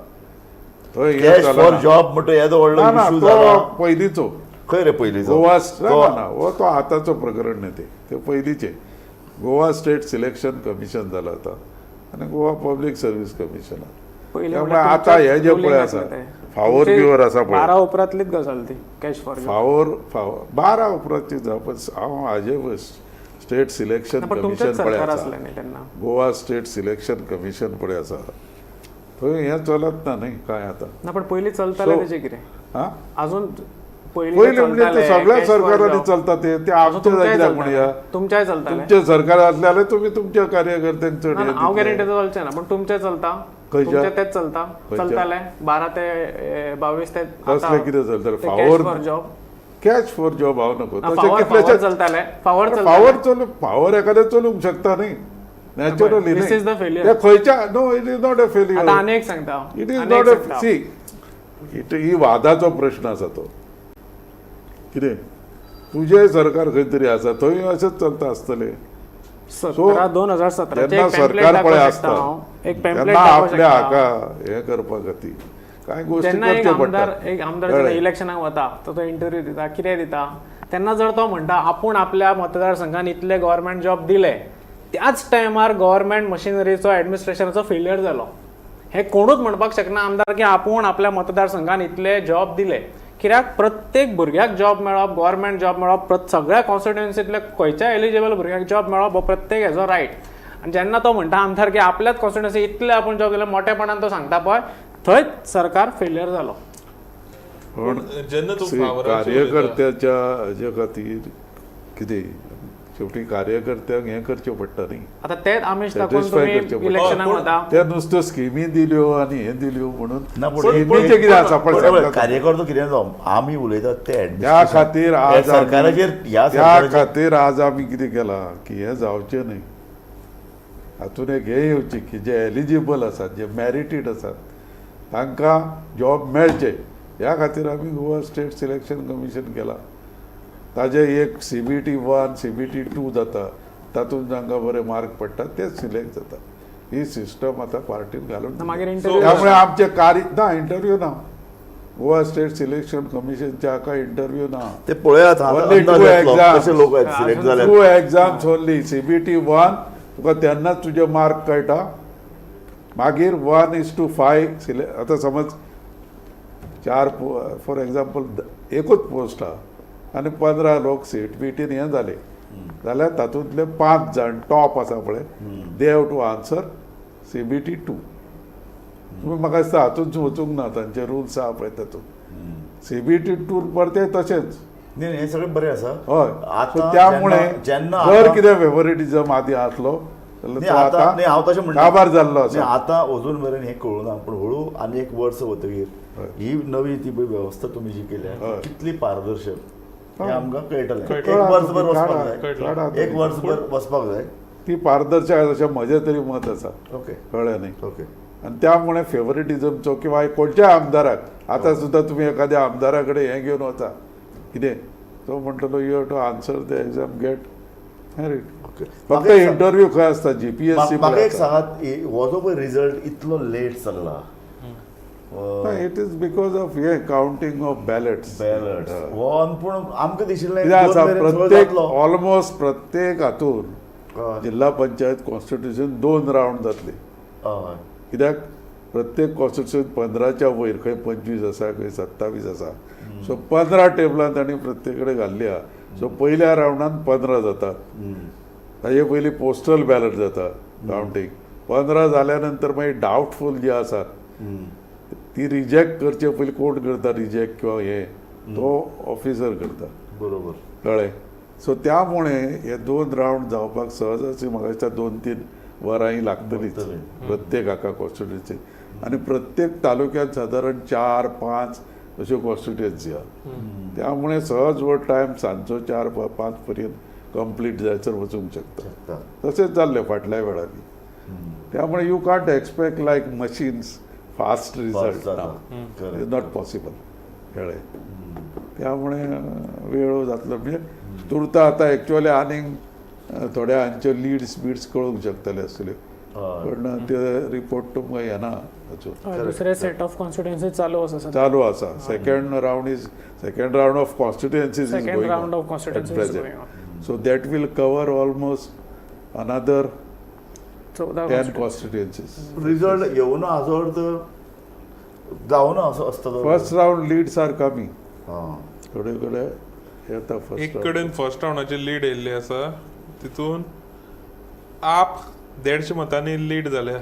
थंय हें कॅश चलना. फॉर जॉब म्हणटा येदो व्हडलो ना ना, इशू तो जाला. पयलींचो खंय रे पयलींचो? गोवा ना ना, हो तो आतांचो प्रकरण न्ही, ते पयलींचे. गोवा स्टेट सिलेक्शन कमिशन जाला आतां आनी गोवा पब्लीक सर्वीस कमिशन. पयलीं त्यामुळे म्हणल्यार आतां हे जे तुमचें पळय आसा ruling आसलें तें. फावोर बिवर आसा पळय, 12 उपरांतलीच गजाल ती कॅश फॉर जॉब. फावोर फावोर 12 उपरांतची जावं, हांव हाजे स्टेट सिलेक्शन पण कमिशन तुमचेच पळय सरकार आसा, आसलें न्ही तेन्ना. गोवा स्टेट सिलेक्शन कमिशन पळय आसा, थंय हें चलत ना न्ही काय आतां. ना, पण पयलीं चलतालें तेजें कितें? आं, अजून पयलीं म्हणजे ते सगळ्या सरकारांनी चलता ते, ते आमचे कित्याक म्हणया, तुमच्याय चलतालें. तुमचें सरकार आसलें जाल्यार तुमी तुमच्या कार्यकर्त्यांक चड ना, हांव गॅरंटी चलचें ना, पण तुमचें चलता, खंयच्या? तुमचें तेच चलता, चलतालें 12 ते 22 ते कसलें कितें चलतालें? फावोर for job, cash for job हांव नको, तशें फावर कितलेशेच चलतालें, फावर फावर चलू, फावर एखादें चलूंक शकता न्ही, naturally. This is the failure. ते खंयच्या, no, it is not a failure. आतां आनी एक सांगता, it is not a see, it ही वादाचो प्रश्न आसा. तो कितें तुजें सरकार खंय तरी आसा, थंय अशेंच चलता आसतलें. 2017 जेन्ना सरकार पळय आसता एक पॅम्पलेट तेन्ना आपल्या हाका हें करपा खातीर, कांय गोश्टी जेन्ना एक करच्यो आमदार पडटात. एक आमदार जेन्ना कळ्ळें? इलेक्शनाक वता तो तो इंटरव्यू दिता, कितें दिता, तेन्ना जर तो म्हणटा आपूण आपल्या मतदारसंघान इतले गव्हर्मेंट जॉब दिले, त्याच टायमार गव्हर्मेंट मशिनरीचो एडमिनिस्ट्रेशनाचो फेलियर जालो. हें कोणूच म्हणपाक शकना आमदार की आपूण आपल्या मतदारसंघान इतले जॉब दिले, कित्याक प्रत्येक भुरग्याक जॉब मेळप, गव्हर्मेंट जॉब मेळप, सगळ्या कॉन्स्टिट्युएन्सींतल्या खंयच्याय एलिजिबल भुरग्याक जॉब मेळप हो प्रत्येक हेजो रायट. आनी जेन्ना तो म्हणटा आमदार की आपल्याच कॉन्स्टिट्युएन्सी इतले आपूण जॉब दिले, मोठेपणान तो सांगता पळय, थंयच सरकार फेलियर जालो. पण जेन्ना तूं See, फावराचेर उलयता, कार्यकर्त्याच्या हेजे खातीर कितें शेवटी कार्यकर्त्यांक हें करचें पडटा न्ही, आता तेच आमिश दाखोवन Satisfy तुमी करचें पडटा. इलेक्शनाक हय, वता. त्या नुस्त्यो स्किमी दिल्यो आनी हें दिल्यो म्हणून ना, पूण- स्किमीचें कितें आसा पळय पण सांगता तुका. कार्यकर्तो कितें जावं, आमी उलयतात ते त्या administration. खातीर ह्या आज आमी- सरकाराचेर ह्या त्या सरकाराचेर खातीर आज आमी कितें केलां की हें जावचें न्हय, हातून एक हें येवचें की जे एलिजिबल आसात, जे मॅरिटीड आसात तांकां जॉब मेळचे, ह्या खातीर आमी गोवा स्टेट सिलेक्शन कमिशन केलां. ताजे एक CBT 1 CBT 2 जाता, तातूंत जांकां बरे मार्क पडटा ते सिलेक्ट जाता. ही सिस्टम आतां पार्टीन घालून दिल्या. मागीर इंटरव्यू त्यामुळे आमचे कार्य ना, इंटरव्यू ना, गोवा स्टेट सिलेक्शन कमिशनच्या हाका इंटरव्यू ना. ते पळयात आता Only अंदाज two येतलो exams. कशे लोक सिलेक्ट जाल्यात. टू एग्जाम्स ओनली, CBT 1 तुका तेन्नाच तुजे मार्क कळटा, मागीर 1:5 सिले. आतां समज 4 फॉर एग्जाम्पल एकूच पोस्ट आहा आनी 15 लोक सीबीटीन हें जाले जाल्यार तातूंतले 5 जाण टॉप आसा पळय, they have to answer CBT 2. तुमी म्हाका दिसता हातूंत वचूंक ना, तांचे रुल्स आहा पळय तातूंत CBT 2 परतें तशेंच. न्ही, न्ही, हें सगळें बरें आसा. हय, आतां सो त्यामुळे जेन्ना जर आतां- कितें फेवरेटिझम आदी आसलो जाल्यार न्ही, तो आतां आतां न्ही, हांव तशें म्हणटा काबार जाल्लो न्ही, आसा. आतां अजून मेरेन हें कळूं ना, पूण हळू आनी एक वर्स वतगीर ही नवी ती पळय वेवस्था तुमी जी केल्या हय. कितली पारदर्शक हें आमकां कळटलें. एक कळटा वर्सभर तुमी, वचपाक काडा, जाय, काडा एक तुमी. वर्सभर वचपाक जाय. ती पारदर्शक आसा अशें म्हजें तरी मत आसा. ओके. कळ्ळें न्ही? ओके. आनी त्यामुळे फेवरेटिझमचो किंवा खंयच्याय आमदाराक आतां सुद्दां तुमी एखाद्या आमदारा कडेन हें घेवन वता कितें, तो म्हणटलो you have to answer the exam, get merit. Okay. फक्त म्हाका एक सांग- इंटरव्यू खंय आसता, GPSC. म्हाका एक सांगात, हो जो पळय रिजल्ट इतलो लेट चल्ला, it is because of hey counting of ballots. Ballots हो, पूण आमकां दिशिल्लें कितें आसा, दोन मेरेन सगळो प्रत्येक जातलो. ऑलमोस्ट प्रत्येक हातून हय. जिल्हा पंचायत कॉन्स्टिट्युशन 2 रावंड जातले. हय. कित्याक प्रत्येक कॉन्स्टिट्युशन 15च्या वयर, खंय 25 आसा, खंय 27 आसा. सो 15 टेबलां तांणी प्रत्येक कडेन घाल्ली आहा. सो पयल्या रावंडान 15 जातात, ताजे पयलीं पोस्टल बॅलट जाता कावंटींग. 15 जाल्या नंतर मागीर डावटफूल जे आसात ती रिजेक्ट करचे पयलीं कोण करता रिजेक्ट किंवा हें तो ऑफिसर करता. बरोबर. कळ्ळें? सो त्यामुळे हे 2 रावंड जावपाक सहजाची म्हाका दिसता 2-3 वरांय लागतलीच प्रत्येक हाका कॉन्स्टिट्युएन्सी. आनी प्रत्येक तालुक्यात सादारण 4-5 अश्यो कॉन्स्टिट्युएन्सी आहा, त्यामुळे सहज हो टायम सांजचो 4-5 पर्यंत कंप्लीट जायसर वचूंक शकता. तशेंच जाल्लें फाटल्या वेळांनी. त्यामुळे you can't expect like machines fast result, जाता. Is not possible. कळ्ळें? त्यामुळे वेळ जातलो म्हणजे तुर्त आतां एक्चुअली आनीक थोड्या हांच्यो लिड्स बिड्स कळूंक शकतले आसल्यो, पण ते रिपोर्ट तुमकां येना अजून. दुसरे सेट ऑफ कॉन्स्टिट्युएन्सी चालू आसा सध्या. चालू आसा. Second round is second round of constituencies is Second going round of constituencies is going on. So that will cover almost another 14 10 constituencies. Result येवना हाजो अर्थ जावना असो आसता तो. First round leads are coming, हां. थोडे कडेन येता एक फर्स्ट रावंड. कडेन फर्स्ट रावंडाची लीड येयल्ली आसा, तितून आप 150 मतांनी लीड जाल्या,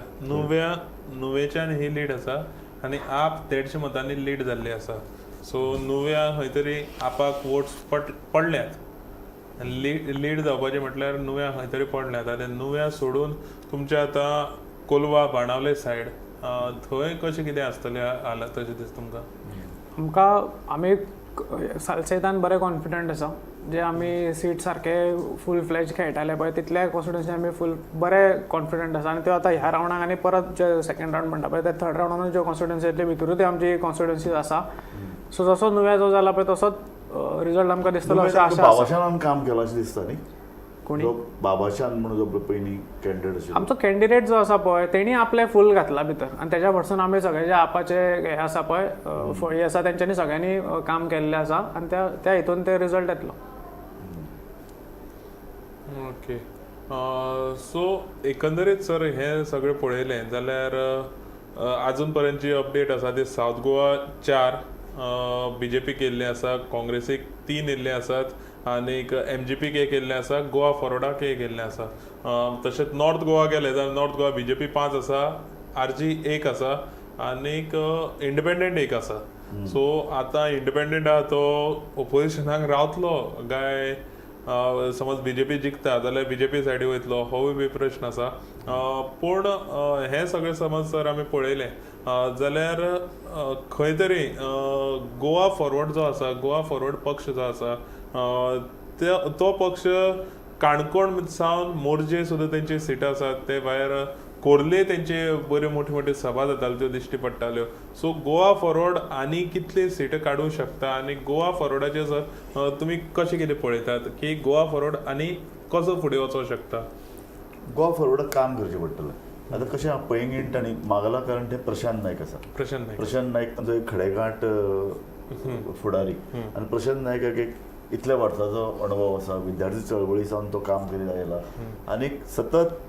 नुवेच्यान ही लीड आसा आनी आप 150 मतांनी लीड जाल्ली आसा. सो नुव्या खंय तरी आपाक वोट्स पडल्यात आनी लीड जावपाचें म्हटल्यार नुव्या खंय तरी पडल्यात. आनी नुव्या सोडून तुमच्या आतां कोलवा बाणावले सायड थंय कशें कितें आसतलें हालात अशें दिसता तुमकां? आमकां आमी सालसेतान बरे कॉन्फिडंट आसा, जे आमी सीट सारके फूल फ्लॅज खेळटाले पळय तितल्या कॉन्स्टिट्युएन्सी आमी फूल बरे कॉन्फिडंट आसा. आनी त्यो आतां ह्या रावंडाक आनी परत जे सेकंड रावंड म्हणटा पळय त्या थर्ड रावंडानूय ज्यो कॉन्स्टिट्युएन्सी येतल्यो भितरूय त्यो आमची कॉन्स्टिट्युएन्सीज आसा. सो जसो नुव्याचो जाला पळय तसोच रिजल्ट आमकां दिसतलो अशें आशा आसा. बाबाशान काम केलां अशें दिसता न्ही? कोणी जो बाबाशान म्हणून जो पयलीं कॅन्डिडेट आशिल्लो. आमचो कॅन्डिडेट जो आसा पळय, तेणी आपलें फूल घातला भितर आनी तेज्या भरसून आमी सगळे जे आपाचे हे आसा पळय, फळी आसा, तेंच्यांनी सगळ्यांनी काम केल्लें आसा आनी त्या त्या हितून ते रिजल्ट येतलो. ओके, सो एकंदरीत सर, हें सगळें पळयलें जाल्यार आजून पर्यंत जी अपडेट आसा ती सावथ गोवा 4 बीजेपीक येयल्ले आसा, काँग्रेसीक 3 येयल्ले आसात आनीक एमजीपीक एक येयल्लें आसा, गोवा फॉरवर्डाक एक येयल्लें आसा. तशेंच नॉर्थ गोवा गेले जाल्यार नॉर्थ गोवा बीजेपी 5 आसा, आरजी 1 आसा आनीक इंडिपेंडंट 1 आसा. सो आतां इंडिपेंडंट आहा तो ओपोजिशनाक रावतलो काय समज बीजेपी जिखता जाल्यार बीजेपी सायडी वयतलो, होवूय बी प्रश्न आसा. पूण हें सगळें समज जर आमी पळयलें जाल्यार खंय तरी गोवा फॉरवर्ड जो आसा, गोवा फॉरवर्ड पक्ष जो आसा, तो पक्ष काणकोण सावन मोरजे सुद्दां तेंची सिटां आसात, ते भायर कोर्ले तेंचे बऱ्यो मोठ्यो मोठ्यो सभा जाताल्यो त्यो दिश्टी पडटाल्यो. सो गोवा फॉरवर्ड आनी कितली सिटां काडूंक शकता आनी गोवा फॉरवर्डाचेर सर तुमी कशें कितें पळयतात की गोवा फॉरवर्ड आनी कसो फुडें वचोंक शकता? गोवा फॉरवर्डाक काम करचें पडटलें. आतां कशें आहा, पैंगीण आनी मागला, कारण ते प्रशांत नायक आसा. प्रशांत नायक. प्रशांत नायक तांचो एक खडेगांठ फुडारी आनी प्रशांत नायकाक एक इतल्या वर्सांचो अणभव आसा, विद्यार्थी चळवळी सावन तो काम करीत आयला आनी सतत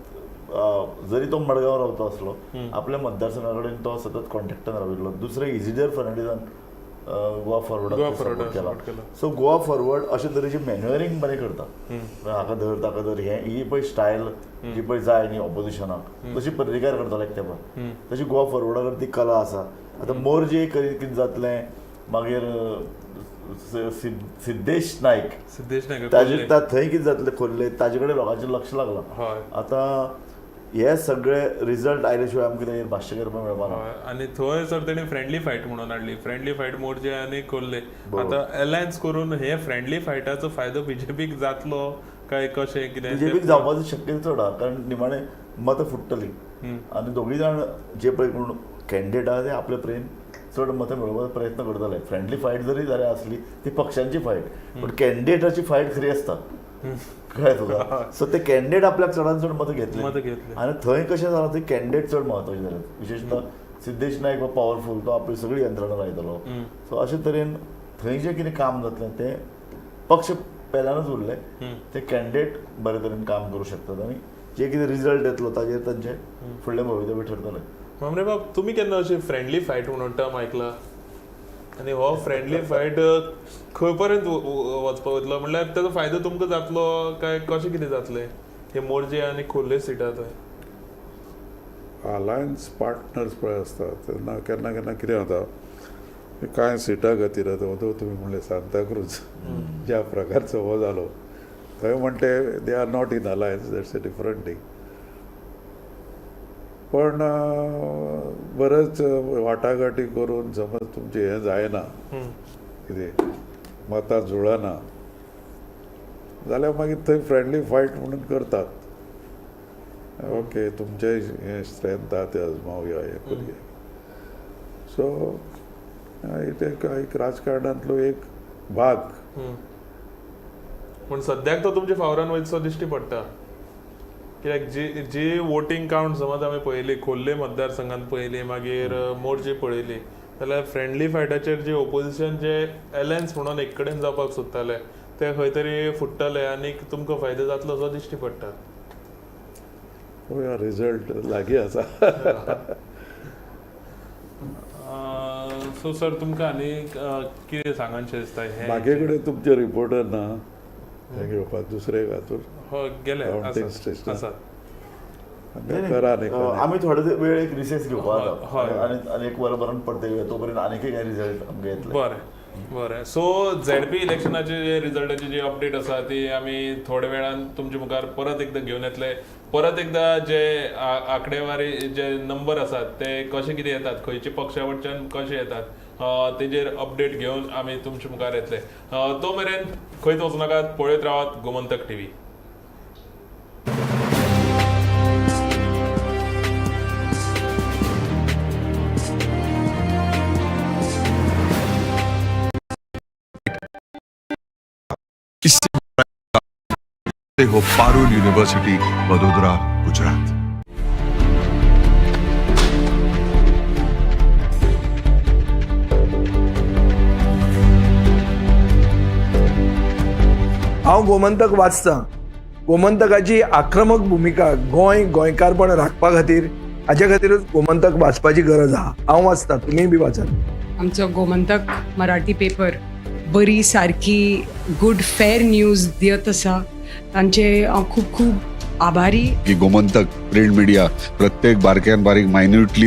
जरी तो मडगांव रावता आसलो, आपल्या मतदारसंघा कडेन तो सतत कॉन्टेक्टान राविल्लो. दुसरें, इजिडर फर्नांडीसान गोवा गोवा फॉरवर्डाक सपोर्ट फॉरवर्डाक केला. सपोर्ट केला. सो गोवा फॉरवर्ड अशे तरेची मॅन्युअरींग बरें करता, हाका धर ताका धर, हे ही पळय स्टायल जी पळय जाय न्ही ऑपोजिशनाक, तशी पर्रीकार करतालो एक तेंपार, तशी गोवा फॉरवर्डा कडेन ती कला आसा. आतां मोरजे करीत कितें जातलें, मागीर सिद्धेश नायक, सिद्धेश नायक. ताजे कोल्ले. थंय कितें जातलें खोर्ले, ताजे कडेन लोकांचें लक्ष लागलां. आतां हे सगळे रिजल्ट आयले शिवाय आमकां तेजेर भाश्य करपाक मेळपाना. हय, आनी थंय सर तेणी फ्रेंडली फायट म्हणून हाडली, फ्रेंडली फायट मोरजे आनी कोल्ले. आतां अलायन्स करून हे फ्रेंडली फायटाचो फायदो बीजेपीक जातलो काय कशें कितें? बीजेपीक जावपाची शक्यता चड आहा, कारण निमाणें मतां फुट्टलीं आनी दोगूय जाण जे पळय कोण कॅन्डिडेट आहा ते आपले प्रेन चड मतां मेळोवपाचो प्रयत्न करतले. फ्रेंडली फायट जरी जाल्यार आसली ती पक्षांची फायट, पूण कॅन्डिडेटाची फायट खरी आसता, कळ्ळें तुका? सो ते कॅन्डिडेट आपल्याक चडान चड मतां घेतले. मतां घेतले. आनी थंय कशें जालां, थंय कॅन्डिडेट चड म्हत्वाचे जाले, विशेशतः सिद्धेश नायक हो पावरफूल, तो आपली सगळी यंत्रणा लायतलो. सो अशे तरेन थंय जें कितें काम जातलें तें पक्ष पेल्यानूच उरले, ते कॅन्डिडेट बरे तरेन काम करूं शकतात आनी जे कितें रिजल्ट येतलो ताजेर तांचें फुडलें भवितव्य ठरतलें. मामरे बाब, तुमी केन्ना अशी फ्रेंडली फायट म्हणून टर्म आयकला आनी हो फ्रेंडली फायट खंय पर्यंत वचपाक वतलो, म्हणल्यार ताचो फायदो तुमकां जातलो काय कशें कितें जातलें हे मोरजे आनी खोर्ले सिटां थंय? अलायन्स पार्टनर्स पळय आसता तेन्ना केन्ना केन्ना कितें जाता, कांय सिटां खातीर आतां वदो तुमी म्हणलें सांताक्रूज ज्या प्रकारचो हो जालो थंय म्हणटे they are not in alliance, that's a different thing. पण बरेच वाटाघाटी करून समज तुमचें हें जायना, कितें मतां जुळना जाल्यार मागीर थंय फ्रेंडली फायट म्हणून करतात. ओके, तुमचें हें स्ट्रेंथ आहा तें अजमावया, हें करुया. सो it एक राजकारणांतलो एक भाग. पूण सद्याक तो तुमच्या फावरान वयतसो दिश्टी पडटा, कित्याक जी जी वोटींग कावंट समज आमी पळयली, खोर्ले मतदारसंघात पळयली, मागीर मोरजे पळयली, जाल्यार फ्रेंडली फायटाचेर जे ओपोजिशन जे अलायन्स म्हणून एक कडेन जावपाक सोदताले ते खंय तरी फुट्टले आनी तुमकां फायदो जातलो असो दिश्टी पडटा. पळोवया, रिजल्ट लागीं आसा. सो सर, तुमकां आनी कितें सांगनशें दिसता हें? म्हाजे कडेन तुमचे रिपोर्टर ना हें घेवपाक, दुसरे हातूर हो गेले. कावंटींग स्टेशन. आसा. करा न्ही. आमी थोडे वेळ एक रिसेस घेवपा हय, आतां आनी आनी एक वरभरान परते येवया, तो पर्यंत आनीकय कांय रिजल्ट आमकां येतले. बरें बरें, सो झेडपी इलेक्शनाचे जे रिजल्टाची जी अपडेट आसा ती आमी थोड्या वेळान तुमचे मुखार परत एकदां घेवन येतले. परत एकदां जे आंकडेवारी जे नंबर आसात ते कशे कितें येतात, खंयचे पक्षा वटच्यान कशे येतात, तेजेर अपडेट घेवन आमी तुमचे मुखार येतले. तो मेरेन खंयच वचनाकात, पळयत रावात गोमंतक टीव्ही. इससे हो पारुल यूनिवर्सिटी, वडोदरा, गुजरात। हांव गोमंतक वाचतां. गोमंतकाची आक्रमक भुमिका गोंय गोंयकारपण राखपा खातीर, हाच्या खातीरूच गोमंतक वाचपाची गरज आहा. हांव वाचतां, तुमीय बी वाचात. आमचो गोमंतक मराठी पेपर बरी सारकी गुड फेर न्यूज दियत आसा. तांचे हांव खूब खूब आभारी. की गोमंतक प्रिंट मिडिया प्रत्येक बारक्यान बारीक मायन्युटली